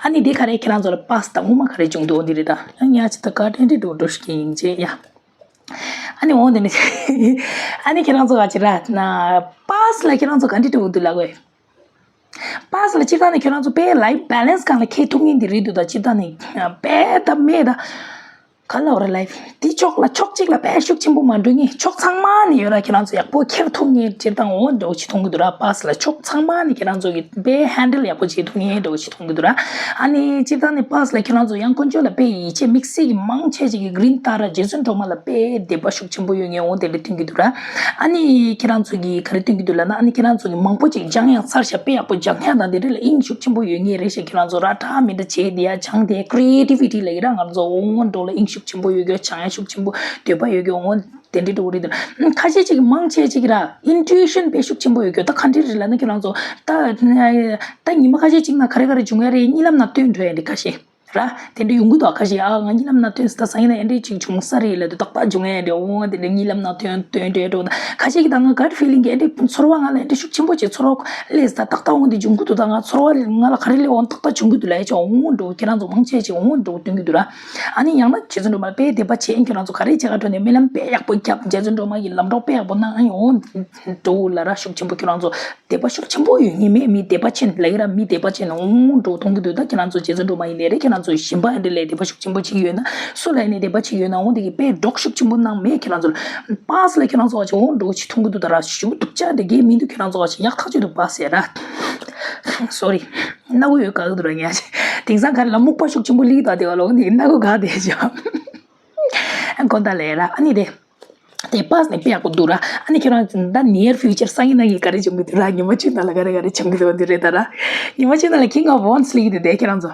ཨ་ནི་འདི་ག་རེ་ཁྱེད་རང་ཚོ་ལ་པཱ་སི་ད་སྔོན་མ་ག་རེ་བྱུང་འདུག་འདི་རེད་ད། ཨ་ཉག་ཅིག་ད་ག་དྲན་དྲན་འགྲོ་འགྲོ་ཞིག་ཡིན་ཅེ་ཡ། ཨ་ནི་འོང་དེ་ནི། ཨ་ནི་ཁྱེད་རང་ཚོ་ག་ཅི་ར་ན། པཱ་སི་ལ་ཁྱེད་རང་ཚོ་ག་འདྲི་འདྲི་འོང་འདུག་ལ་གོ། པཱ་སི་ལ་སྤྱིར་བཏང་ནས་ཁྱེད་རང་ཚོ་དཔེ་ལའིཕ་བྷེ་ལེན་སི་སྒང་ལ་འཁྱེར་ཐུབ་མཁན་འདི་རེད་འདུག་ད་སྤྱིར་བཏང་ནས་དཔེ་ད་མེད་ད། ག་ལ་བ་རེད་ལའིཕ། འདི་ཕྱོགས་ལ་ཕྱོགས་གཅིག་ལ་དཔེ་ཤུགས་ཆེན་པོ་མ་འགྲོ་ངེས་ཕྱོགས་ཚང་མ་ནས་ཡོད་ར། ཁྱེད་རང་ཚོ་ཡག་པོ་འཁྱེར་ཐུབ་ངེས་སྤྱིར་བཏང་འོ་འདྲ་བོ་ཅིག་མཐོང་གི་འདུག་ར། པཱ་སི་ལ་ཕྱོགས་ཚང་མ་ནས་ཁྱེད་རང་ཚོ་གི་དཔེ་ཧན་ཌལ་ཡག་པོ་བྱེད་ཐུབ་ངེས་འདྲ་བོ་ཅིག་མཐོང་གི་འདུག་ར། ཨ་ནི་སྤྱིར་བཏང་ནས་པཱ་སི་ལ་ཁྱེད་རང་ཚོ་ཡང་དཀོན་མཆོག་ལ་དཔེ་ཡིད་ཆེས་དམིགས་བསལ་གྱི་མང་ཆེ་ཅིག་གི་གི་རིན་ཏཱ་ར་རྗེ་བཙུན་སྒྲོལ་མ་ལ་དཔེ་དད་པ་ཤུགས་ཆེན་པོ་ཡོད་ངེས་འོ་དེ་འདྲ་མཐོང་གི་འདུག་ར། ཨ་ནི་ཁྱེད་རང་ཚོ་གི་ག་རེ་མཐོང་གི་འདུག་ལབ་ན་ཨ་ནི་ཁྱེད་རང་ཚོ་གི་མང་པོ་ཅིག་སྦྱང་ཡང་ཚར་ཤག་དཔེ་ཡག་པོ་སྦྱང་ཡག་དང་དེ་འདྲ་ལ་དབྱིངས་ཤུགས་ཆེན་པོ་ཡོད་ངེས་རེད་ཤག་ཁྱེད་རང་ཚོ་ར་འདྲ་མི་འདྲ་བྱས་དེ་ཡ་སྦྱང་དེ་ཀི་རི་ཨེ་ཊི་བི་ཊི་ལ་ཡི་ར་ང་ཚོ་འོ་འདྲ་ལ་དབྱིངས་ཤུགས་ཆེན་པོ་ཡོད་རྒྱུ་སྦྱང་ཡ་ཤུགས་ཆེན་པོ་འདོད་པ་ཡོད་རྒྱུ་འོ་དེ་འདྲ་འགྲོ་གི་རེད་འདུག་ཁ་ཤས་ཅིག་མང་ཆེ་ཅིག་ར་ཨིན་ཊུ་ཨི་ཤན་དཔེ་ཤུགས་ཆེན་པོ་ཡོད་རྒྱུ་ད་ག་འདྲ་རེད་ལབ་ན་ཁྱེད་རང་ཚོ་ད་ད་ཉི་མ་ཁ་ཤས་ཅིག་ན་ག་རེ་ག་རེ་བྱུང་ཡ་རེད་གཉིད་ལམ་ན་ཐོན་འགྲོ་ཡ་རེད་ཁ་ཤས། ར། དེ་འདྲ་ཡོང་གི་འདུག་ཁ་ཤས། ཨ་ང་གཉིད་ལམ་ནང་ཐོན་སོང་ད་སང་ཉིན་ཨེ་འདྲ་ཅིག་བྱུང་ས་རེད་ལབ་དུས་ཏག་ཏག་བྱུང་ཡ་འདྲ། འོ་དེ་འདྲ་གཉིད་ལམ་ནང་ཐོན་ཐོན་འདྲ་འགྲོ་ད། ཁ་ཤས་ཀྱིས་ད་ང་gut feeling གི་ཨེ་འདྲ་ཚོར་བ་ང་ལ་ཨེ་འདྲ་ཤུགས་ཆེན་པོ་ཅིག་ཚོར་བ་སླེབས་ད་ཏག་ཏག་འོང་དེ་འབྱུང་གི་འདུག་ད་ང་ཚོར་བ་ང་ལ་ག་རེ་སླེབས་འོང་ཏག་ཏག་བྱུང་གི་འདུག་ལབ་ཡ་ཅིག་འོང་འགྲོ། ཁྱེད་རང་ཚོ་མང་ཆེ་ཅིག་འོང་འགྲོ་སྟོན་གི་འདུག་ར། ཨ་ནི་ཡང་ན་རྗེ་བཙུན་སྒྲོལ་མ་དཔེ་དད་པ་ཆེ། ཁྱེད་རང་ཚོ་ག་རེ་བྱེད་ག་འགྲོ་ནས་སྨོན་ལམ་དཔེ་ཡག་པོ་བརྒྱབ། རྗེ་བཙུན་སྒྲོལ་མ་གིས་ལམ་གྲོགས་དཔེ་ཡག་པོ་གནང་ཨ་ཡོང་འགྲོ་ལབ་ར། ཤུགས་ཆེན་པོ་ཁྱེད་རང་ཚོ་དད་པ་ཤུགས་ཆེན་པོ་ཡོད་ངེས་མེད། མི་དད་པ་ཆེན་ལབ་ཀྱི་ར། མི་དད་པ་ཆེན་འོང་འགྲོ་མཐོང་གི་འདུག་ད་ཁྱེད་རང་ཚོ་རྗེ་བཙུན་སྒྲོལ་མ་ཡིན་ནའི་རེད། ཁྱེད་རང་ཚོ་གཞན་པ་ཨེ་འདྲ་ལས་དད་པ་ཤུགས་ཆེན་པོ་བྱེད་ཀྱི་ཡོད་ན། སུ་ལ་ཡིན་ནའི་དད་པ་བྱེད་ཀྱི་ཡོད་ན་འོང་དེ་གི་དཔེ་གྲོགས་ཤུགས་ཆེན་པོ་གནང་མེད་ཁྱེད་རང་ཚོ་ལ། པཱས་ལ་ཁྱེད་རང་ཚོ་བ་ཆེ་འོང་འགྲོ་ཆེ་མཐོང་གི་འདུག་ད་ར། ཞུ་གཏུག་ཅག་དེ་གའི་མི་འདུག་ཁྱེད་རང་ཚོ་བ་ཆེ་ཡག་ཐག་ཆོད་འདུག་པཱས་ཡ་ར། སོ་རི། སྣ་ཁུག་ཡོད་ག་གི་འདུག་ར་ཉ་ཆེ། དེང་སང་ག་རེ་ལ་སྨུག་པ་ཤུགས་ཆེན་པོ་ལི་ད་དེ་བ་ལོ་འདི་སྣ་ཁུག་ག་དེ་ཆོ། ཨ་གོ་ད་ལེ་ར། ཨ་ནི་དེ། དེ་པཱས་ནི་དཔེ་ཡག་པོ་འདུག་ར། ཨ་ནི་ཁྱེད་རང་ད་near future སང་ཉིན་ནང་གི་ག་རེ་བྱུང་གི་འདུག་ར། ཉི་མ་བཅུ་ནང་ལ་ག་རེ་ག་རེ་བྱུང་གི་འདུག་འདི་རེད་ད་ར། ཉི་མ་བཅུ་ནང་ལ་King of Wands ལི་གི་འདུག་དེ་ཁྱེད་རང་ཚོ།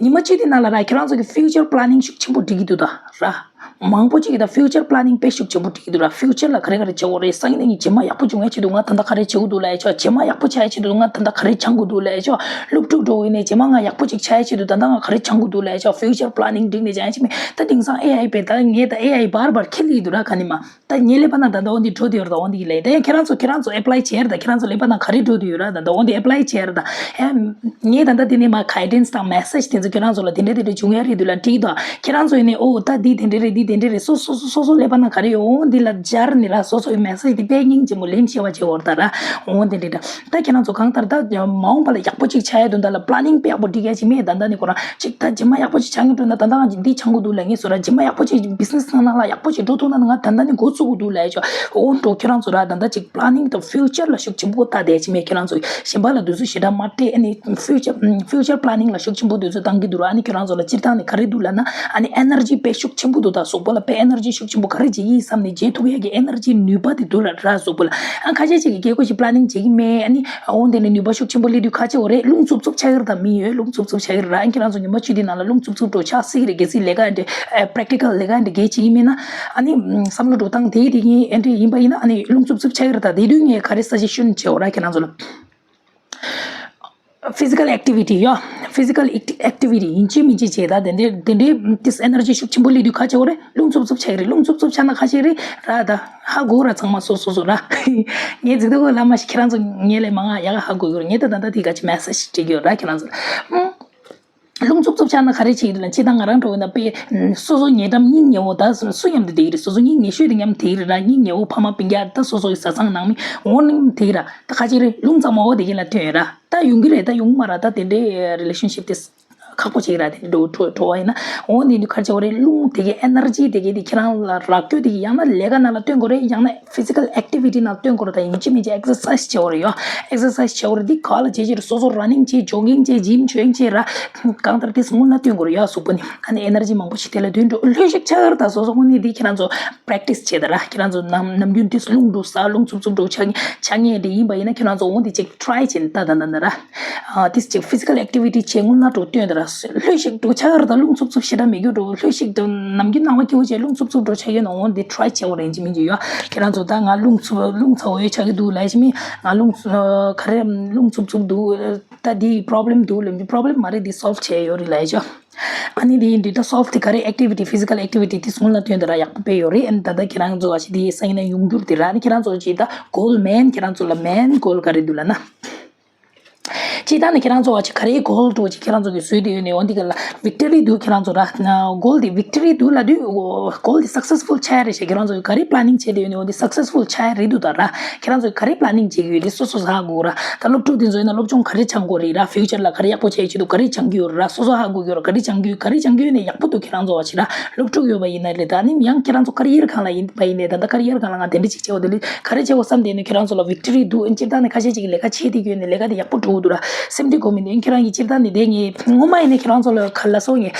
ཉི་མ་བཅུ་དེ་ནང་ལ་ར་ཁྱེད་རང་ཚོ་གི་future planning ཤུགས་ཆེན་པོ་འགྲིག་གི་འདུག་ད་ར། མང་པོ་ཅིག་གི་ད་future planning དཔེ་ཤུགས་ཆེན་པོ་འགྲིག་གི་འདུག་ར། future ལ་ག་རེ་ག་རེ་བྱེད་དགོས་རེད། སང་ཉིན་ནས་རྗེས་མ་ཡག་པོ་འབྱུང་ཡ་ཆེད་དུ་ང་ད་ལྟ་ག་རེ་བྱེད་དགོས་འདུག་ལབ་ཡ་ཆོག་རྗེས་མ་ཡག་པོ་ཆགས་ཡ་ཆེད་དུ་ང་ད་ལྟ་ག་རེ་སྦྱང་དགོས་འདུག་ལབ་ཡ་ཆོག་སློབ་ཕྲུག་འགྲོ་ཡིན་ནས་རྗེས་མ་ང་ཡག་པོ་ཅིག་ཆགས་ཡ་ཆེད་དུ་ད་ལྟ་ང་ག་རེ་སྦྱང་དགོས་འདུག་ལབ་ཡ་ཆོག future planning འགྲིག་ནས་སྦྱང་ཡ་ཆེད་མེད། ད་དེང་སང་ཨེ་ཨའི་དཔེ་ད་ངས་ད་ཨེ་ཨའི་བར་བར་ཁས་ལེན་འདུག་ར་ག་ནི་མ། ད་ངའི་ཀླད་པ་ནང་ད་ལྟ་འོ་འདི་འགྲོ་དུས་ཡོད་རེད། ད་འོ་འདི་ལས་ད་ཡང་ཁྱེད་རང་ཚོ་ཁྱེད་རང་ཚོ་apply བྱས་རེད། ད་ཁྱེད་རང་ཚོ་ཀླད་པ་ནང་ག་རེ་འགྲོ་དུས་ཡོད་ར། ད་ད་འོ་འདི་apply བྱས་རེད། ད་ཡང་ངས་ད་ལྟ་འདི་ནས་མ་guidance དང་message དེ་ཚོ་ཁྱེད་རང་ཚོ་ལ་དེ་འདྲ་དེ་འདྲ་བྱུང་ཡ་རེད་འདུག་ལ་འགྲིག་ད། ཁྱེད་རང་ཚོ་ཡིན་ནས་ཨོ་ད་འདི་དེ་འདྲ་རེད། འདི་དེ་འདྲ་རེད། སོ་སོ་སོ་སོ་སོ་ཀླད་པ་ནང་ག་རེ་ཡོད་འོ་འདི་ལ་སྦྱར་ནི་ར། སོ་སོའི་message དེ་དཔེ་སྙིང་རྗེ་མོ་ལེན་ཤེས་པ་བྱེད་འོར་ད་ར། འོ་འདི་འདྲ་ད། ད་ཁྱེད་རང་ཚོ་གང་ལྟར་ད་མ་འོངས་པ་ལ་ཡག་པོ་ཅིག་ཆགས་ཡ་དོན་དག་ལ་planning དཔེ་ཡག་པོ་འགྲིག་ཡ་ཅིག་མེད། ད་ད་ནི་ཁོ་རང་ཅིག་ད་རྗེས་མ་ཡག་པོ་ཅིག་ཆགས་ངེས་འགྲོ་ན་ད་ད་ང་འདི་སྦྱང་དགོས་འདུག་ལབ་ངེས་སོ་ར། རྗེས་མ་ཡག་པོ་ཅིག་business ནང་ནང་ལ་ཡག་པོ་ཅིག་འགྲོ་ཐུབ་ན་ང་ད་ད་ནི་འགོ་བཙུགས་དགོས་འདུག་ལབ་ཡ་ཅོ། འོ་འགྲོ་ཁྱེད་རང་ཚོ་ར་ད་ད་ཅིག་planning དང་future ལ་ཤུགས་ཆེན་པོ་ལྟ་བསྡད་ཅིག་མེད། ཁྱེད་རང་ཚོ་གཞན་པ་ལ་དུས་ཚོད་ཞེ་དྲག་མ་སྤྲད། ཨ་ནི་future future planning ལ་ཤུགས་ཆེན་པོ་དུས་ཚོད་བཏང་གི་འདུག་ར། ཨ་ནི་ཁྱེད་རང་ཚོ་ལ་སྤྱིར་བཏང་ནས་ག་རེ་འདུག་ལབ་ན། ཨ་ནི་energy དཔེ་ཤུགས་ཆེན་པོ་འདུག་ད་གཟུགས་པོ་ལ་དཔེ་energy ཤུགས་ཆེན་པོ་ག་རེ་བྱེད་ཀྱི་ཡིན་བསམ་ནས་བྱེད་ཐུབ་ཡ་གི་energy ནུས་པ་དེ་འདུག་ལ་ར་གཟུགས་པོ་ལ། ཨ་ཁ་ཤས་ཅིག་གིས་སྐད་ཁོ་ཞིག་planning བྱེད་ཀྱི་མེད། ཨ་ནི་འོང་དེ་ནས་ནུས་པ་ཤུགས་ཆེན་པོ་སླེབས་དུས་ཁ་ཆེ་འོ་རེད། རླུང་འཚུབ་འཚུབ་ཆགས་ཀྱི་རེད། ད་མི་ཡོད་རླུང་འཚུབ་འཚུབ་ཆགས་ཀྱི་རེད་ར། ཨ་ཁྱེད་རང་ཚོ་ཉི་མ་བཅུ་དེ་ནང་ལ་རླུང་འཚུབ་འཚུབ་འགྲོ་ཆགས་སྲིད་ཀྱི་རེད། གལ་སྲིད་ལས་ཀ་འདྲ་practical ལས་ཀ་འདྲ་གལ་བྱེད་ཀྱི་མེད་ན། ཨ་ནི་བསམ་བློ་འགྲོ་སྟངས་དེ་དེ་ཡིན་ཨེ་འདྲ་ཡིན་པ་ཡིན་ན། ཨ་ནི་རླུང་འཚུབ་འཚུབ་ཆགས་ཀྱི་རེད། ད་དེ་དུས་ངས་ག་རེ་suggestion བྱེད་འོ་ར་ཁྱེད་རང་ཚོ་ལ། physical activity ཡོ། physical acti- activity ཡིན་གཅིག་མིན་གཅིག་བྱེད། ད་དེ་འདྲའི་དེ་འདྲའི་this energy ཤུགས་ཆེན་པོ་སླེབས་དུས་ཁ་ཆེ་བོ་རེད། རླུང་འཚུབ་འཚུབ་ཆགས་ཀྱི་རེད། རླུང་འཚུབ་འཚུབ་ཆགས་ན་ཁ་ཆེ་རེད་ར། ད་ཧ་གོ་ར་ཚང་མ་སོ་སོ་སོ་ར། ངས་ཟིག་ད་གོ་ལ་མ་ཤི་ཁྱེད་རང་ཚོ་ངས་ལས་མང་ང་ཡག་ཧ་གོ་ཡོད་རེད། ངས་ད་ད་ད་དེ་ག་ཅི་message སྤྲད་ཀྱི་ཡོད་ར་ཁྱེད་རང་ཚོ་ལ། རླུང་འཚུབ་འཚུབ་ཆགས་ན་ག་རེ་བྱེད་ཀྱི་འདུག་ལ། སྤྱིར་བཏང་ང་རང་འགྲོ་བ་ན་དཔེ་སོ་སོ་ཉེ་འགྲམ་སྙིང་ཉེ་བོ་ད་སུ་ཡང་དེ་འདྲ་ཡིན་རེད། སོ་སོ་སྙིང་ཉེ་ཤོས་དེ་མཉམ་དེ་རེད་ར། སྙིང་ཉེ་བོ་ཕ་མ་སྤུན་ཀྱག་ད་སོ་སོ་ཡི་བཟའ་ཚང་ནང་མི་འོ་ནི་དེ་ར། ད་ཁ་ཅིག་རེད་རླུང་གཙང་མ་འོ་དེ་གིན་ལ་ཐོན་ར། ད་ཡོང་གི་རེད། ད་ཡོང་མ་ར། ད་དེ་འདྲའི་relationship དེ་ཁག་པོ་ཅིག་ར། དེ་འདྲ་འགྲོ་འགྲོ་བ་ཡིན་ན་འོ་འདི་འདི་ཁར་ཆེ་བ་རེད། རླུང་དེ་གི་energy དེ་གི་དེ་ཁྱེད་རང་ལ་རག་རྒྱུ་དེ་གི་ཡང་ན་ལས་ཀ་ནང་ལ་སྟོན་དགོས་རེད། ཡང་ན་physical activity ནང་སྟོན་དགོས་རེད། ད་ཡིན་གཅིག་མིན་གཅིག་exercise བྱེད་དགོས་རེད་ཡོ། exercise བྱེད་དགོས་རེད། འདི་ག་ལ་བྱེད་ཀྱི་རེད། སོ་སོ་running བྱེད། jogging བྱེད། gym join བྱེད་ར། གང་ལྟར་དེ་སྔོན་ལ་སྟོན་དགོས་རེད་ཡོ། གཟུགས་པོ་ནི་ཨ་ནི་energy མང་པོ་ཞིག་དེ་ལ་འདུས་འགྲོ། ལྷོད་ཤིག་ཆགས་ཀྱི་རེད། ད་སོ་སོ་དངོས་གནས་འདི་ཁྱེད་རང་ཚོ་practice བྱེད་ད་ར། ཁྱེད་རང་ཚོ་ནམ་ནམ་རྒྱུན་དེ་རླུང་འགྲོ་ས་རླུང་འཚུབ་འཚུབ་འགྲོ་ཆགས་ཆགས་ངེས་དེ་ཡིན་པ་ཡིན་ན་ཁྱེད་རང་ཚོ་འོང་དེ་ཅིག་try བྱེད་ད་ད་ད་ད་ར། ཨ་དེ་ཅིག་physical activity བྱེད། སྔོན་ལ་འགྲོ་སྟོན་ད་ར། ལྷོད་ཤིག་འགྲོ་ཆགས་ཀྱི་རེད། ད་རླུང་འཚུབ་འཚུབ་ཞེ་དྲག་མེད་རྒྱུ་འགྲོ། ལྷོད་ཤིག་འགྲོ་ནམ་རྒྱུན་སྣང་བ་སྐྱིད་པོ་བྱས་རླུང་འཚུབ་འཚུབ་འགྲོ་ཆགས་ཡོད་ན་འོང་དེ་try བྱེད་དགོས་རེད་ཅི་མིན་གྱི་ཡོ། ཁྱེད་རང་ཚོ་ད་ང་རླུང་འཚུབ་རླུང་ཚ་བོ་ཆགས་ཀྱི་འདུག་ལབ་ཅི་མིན། ང་རླུང་ག་རེ་རླུང་འཚུབ་འཚུབ་འདུག་ད་འདི་problem འདུག་ལབ་ཀྱི་problem མ་རེད། འདི་solve བྱས་ཡོད་རེད་ལབ་ཅོ། ཨ་ནི་དེ་ཡིན་དུས་ད་solve དེ་ག་རེ། activity physical activity དེ་སྔོན་ལ་ཐོན་དེ་ར་ཡག་པོ་དཔེ་ཡོད་རེད། ཨ་ནི་ད་ལྟ་ཁྱེད་རང་ཚོ་བ་ཞིག་དེ་སང་ཉིན་ཡོང་རྒྱུར་དེ་ར། ཨ་ནི་ཁྱེད་རང་ཚོ་ཅིག་ད་goal main ཁྱེད་རང་ཚོ་ལ་main goal ག་རེ་འདུག་ལབ་ན། ཅིག་ད་ནི་ཁྱེད་རང་ཚོ་བ་ཞིག་ག་རེ་goal འགྲོ་ཅིག་ཁྱེད་རང་ཚོ་གི་བཟོས་དེ་ཡོད་ནས་འོ་འདི་ག་ལ་victory འདུག་ཁྱེད་རང་ཚོ་ར། goal དེ་victory འདུག་ལབ་དུས་goal དེ་successful ཆགས་རེད་ཤག་ཁྱེད་རང་ཚོ་གི་ག་རེ་planning བྱས་དེ་ཡོད་ནས་འོ་འདི་successful ཆགས་རེད་འདུག་ད་ར། ཁྱེད་རང་ཚོ་གི་ག་རེ་planning བྱེད་ཀྱི་ཡོད་དེ་སོ་སོ་ཧ་གོ་ར། ད་སློབ་ཕྲུག་དེ་ཚོ་ཡིན་ན་སློབ་སྦྱོང་ག་རེ་སྦྱང་དགོས་རེད་ར། future ལ་ག་རེ་ཡག་པོ་བྱེད་ཆེད་དུ་ག་རེ་སྦྱང་གི་ཡོད་ར། སོ་སོ་ཧ་གོ་གི་ཡོད་ར། ག་རེ་སྦྱང་གི་ཡོད། ག་རེ་སྦྱང་གི་ཡོད་ནས་ཡག་པོ་འདུག་ཁྱེད་རང་ཚོ་བ་ཞིག་ར། སློབ་ཕྲུག་ཡོད་པ་ཡིན་ན་རེད། ད་ནི་ཡང་ཁྱེད་རང་ཚོ་career སྒང་ལ་ཡིན་པ་ཡིན་ནས་ད་ལྟ་career སྒང་ལ་ང་དེ་འདྲ་ཅིག་བྱེད་འོ་དེ་ལས་ག་རེ་བྱེད་འོ་བསམ་དེ་ནི་ཁྱེད་རང་ཚོ་ལ་victory འདུག་སྤྱིར་བཏང་ནས་ཁ་ཤས་ཅིག་གིས་ལས་ཀ་བྱེད་དེ་ཡོད་ནས་ལས་ཀ་དེ་ཡག་པོ་འགྲོ་གི་འདུག་ར། སེམས་ཁྲལ་དགོས་མི་འདུག་ཁྱེད་རང་གིས་སྤྱིར་བཏང་ནས་དེ་ངས་ངོ་མ་ཡིན་ནས་ཁྱེད་རང་ཚོ་ལ་ག་ལ་སོང་ངས་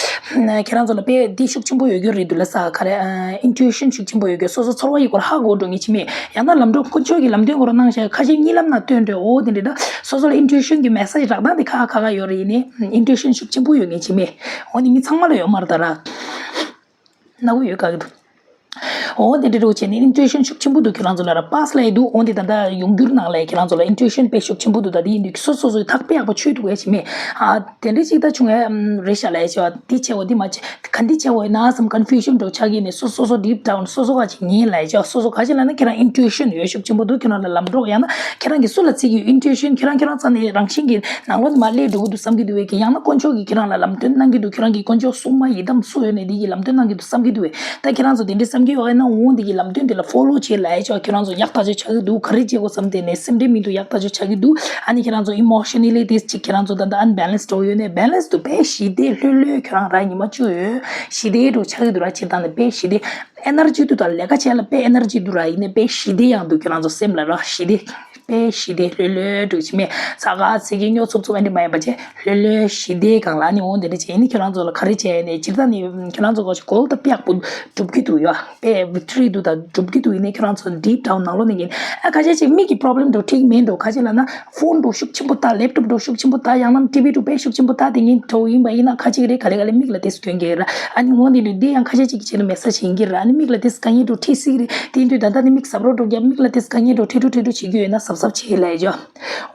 ཁྱེད་རང་ཚོ་ལ་དཔེ་འདི་ཤུགས་ཆེན་པོ་ཡོད་རྒྱུ་རེད་འདུག་ལ་ས་ག་རེ་intuition ཤུགས་ཆེན་པོ་ཡོད་རྒྱུ། སོ་སོ་ཚོར་བ་ཡི་སྐོར་ཧ་གོ་འགྲོ་ངེས་ཅི་མེད། ཡང་ན་ལམ་འགྲོ་དཀོན་མཆོག་གི་ལམ་སྟོན་སྐོར་གནང་ཤག་ཁ་ཤས་གཉིད་ལམ་ན་སྟོན་འདྲ་འོ་དེ་འདྲ་ད་སོ་སོ་ལ་intuition གི་message རག་སྟངས་དེ་ཁ་ཁ་ཁ་ཡོད་རེད། ཡིན་ནས་intuition ཤུགས་ཆེན་པོ་ཡོད་ངེས་ཅི་མེད། འོ་ནི་མི་ཚང་མ་ལ་ཡོད་མ་རེད་ད་ར། སྣ་བུག་ཡོད་དཀའ་གི་འདུག་འོ་དེ་འདྲ་རུ་བྱས་ནས་intuition ཤུགས་ཆེན་པོ་འདུག་ཁྱེད་རང་ཚོ་ལ་ར་past ལ་ཡི་འདུག་འོ་འདི་ད་ལྟ་ཡོང་འགྱུར་ནང་ལ་ཁྱེད་རང་ཚོ་ལ་intuition དཔེ་ཤུགས་ཆེན་པོ་འདུག་ད་དེ་ཡིན་དུས་སོ་སོ་སོའི་ཐག་དཔེ་ཡག་པོ་ཆོད་འདུག་གས་ཅི་མེད། ཨ་དེ་འདྲ་ཅིག་ད་བྱུང་ངས་རེད་ཤག་ལ་ཡ་ཆེ་བ་འདི་ཆེ་བོ་འདི་མ་ཆེ་ག་འདི་ཆེ་བོ་ཡིན་ན་བསམ་confusion འདྲ་ཆགས་ཀྱི་ནས་སོ་སོ་སོ་deep down སོ་སོ་ག་ཅིག་ཉན་ལ་ཡ་ཆེ་བ་སོ་སོ་ག་ཅིག་ལ་ན་ཁྱེད་རང་intuition ཡོད་ཤུགས་ཆེན་པོ་འདུག་ཁྱེད་རང་ལ་ལམ་གྲོགས་ཡང་ན་ཁྱེད་རང་གི་སུ་ལ་བརྩི་གི་ཡོད་intuition ཁྱེད་རང་ཁྱེད་རང་རྩ་ནས་རང་བཞིན་གྱི་ནང་ལོགས་ནས་མར་སླེབས་འགྲོ་གི་འདུག་བསམ་གྱི་འདུག་བས་ཀྱི་ཡང་ན་དཀོན་མཆོག་གིས་ཁྱེད་རང་ལ་ལམ་སྟོན་གནང་གི་འདུག་ཁྱེད་རང་གི་དཀོན་མཆོག་སྲུང་མ་ཡི་དམ་སུ་ཡོད་ནས་འདི་གི་ལམ་སྟོན་གནང་གི་འདུག་བསམ་གྱི་འདུག་བས། ད་ཁྱེད་རང་ཚོ་དེ་འདྲའི་བསམ་གྱི་ཡོད་ན་འོང་འདི་གི་ལམ་སྟོན་དེ་ལ་follow བྱེད་ལ་ཡ་ཆོག་ཁྱེད་རང་ཚོ་ཡག་ཐག་ཆོད་ཆགས་ཀྱི་འདུག་ག་རེ་བྱེད་དགོས་བསམ་དེ་ནས་སེམས་ཁྲལ་མི་འདུག་ཡག་ཐག་ཆོད་ཆགས་ཀྱི་འདུག་ཨ་ནི་ཁྱེད་རང་ཚོ་emotionally དེ་ཅིག་ཁྱེད་རང་ཚོ་ད་ལྟ་unbalanced འགྲོ་ཡོད་ནས་balance དུ་དཔེ་ཞི་བདེ་ལྷོད་ལྷོད་ཁྱེད་རང་ར་ཉི་མ་བཅུ་ཡོད་ཞི་བདེ་འགྲོ་ཆགས་ཀྱི་འདུག་ར་སྤྱིར་བཏང་ནས་དཔེ་ཞི་བདེ་energy དུ་ད་ལས་ཀ་བྱས་ལ་དཔེ་energy འདུག་ར་ཡིན་ནས་དཔེ་ཞི་བདེ་ཡང་འདུག་ཁྱེད་རང་ཚོ་སེམས་ལ་ར་ཞི་བདེ། དཔེ་ཞི་བདེ་ལྷོད་ལྷོད་འགྲོ་ཅི་མེད་ཚ་ག་ཚི་གི་སྨྱོ་ཚུབ་ཚུབ་ཨ་འདྲི་མ་ཡིན་པ་བྱས་ལྷོད་ལྷོད་ཞི་བདེ་གང་ལ་ནི་འོང་དེ་འདྲ་བྱས་ནི་ཁྱོད་རང་ཚོ་ལ་ག་རེ་བྱས་ནས་སྤྱིར་བཏང་ནི་ཁྱོད་རང་ཚོ་ག་ཞིག་goal དང་དཔེ་ཡག་པོ་སྒྲུབ་ཀྱི་འདུག་ཡ། དཔེ་victory འདུག་དང་སྒྲུབ་ཀྱི་འདུག་ཡིན་ནའི་ཁྱོད་རང་ཚོ་deep down ནང་ལོགས་ནས་ཡིན་ཨ་ཁ་ཤས་ཅིག་མིག་གི་problem འགྲོ་འགྲིག་མེད་འགྲོ་ཁ་ཤས་ལ་ན་phone འགྲོ་ཤུགས་ཆེན་པོ་ལྟ་laptop འགྲོ་ཤུགས་ཆེན་པོ་ལྟ་ཡང་ན་TV འགྲོ་དཔེ་ཤུགས་ཆེན་པོ་ལྟ་དེ་ངས་འགྲོ་ཡིན་པ་ཡིན་ན་ཁ་ཅིག་རེད་ག་ལེ་ག་ལེ་མིག་ལ་དེ་སྐྱོན་གྱི་ར་ཨ་ནི་འོང་དེ་འདྲ་འདི་ཡང་ཁ་ཤས་ཅིག་གི་ཆེད་དུ་message ཡིན་གྱི་ར་ཨ་ནི་མིག་ལ་དེ་དཀའ་ངལ་འགྲོ་འཕྲད་སྲིད་རེད་དེ་འདུག་ད་ལྟ་ནི་མིག་གཟབ་རོགས་འགྲོ་རྒྱབ་མིག་ལ་དེ་དཀའ་ངལ་འགྲོ་འཕྲད་འགྲོ་འཕྲད་འགྲོ་བྱེད་རྒྱུ་ཡོད་ན་གཟབ་གཟབ་བྱེད་ལ་ཡ་ཇོ།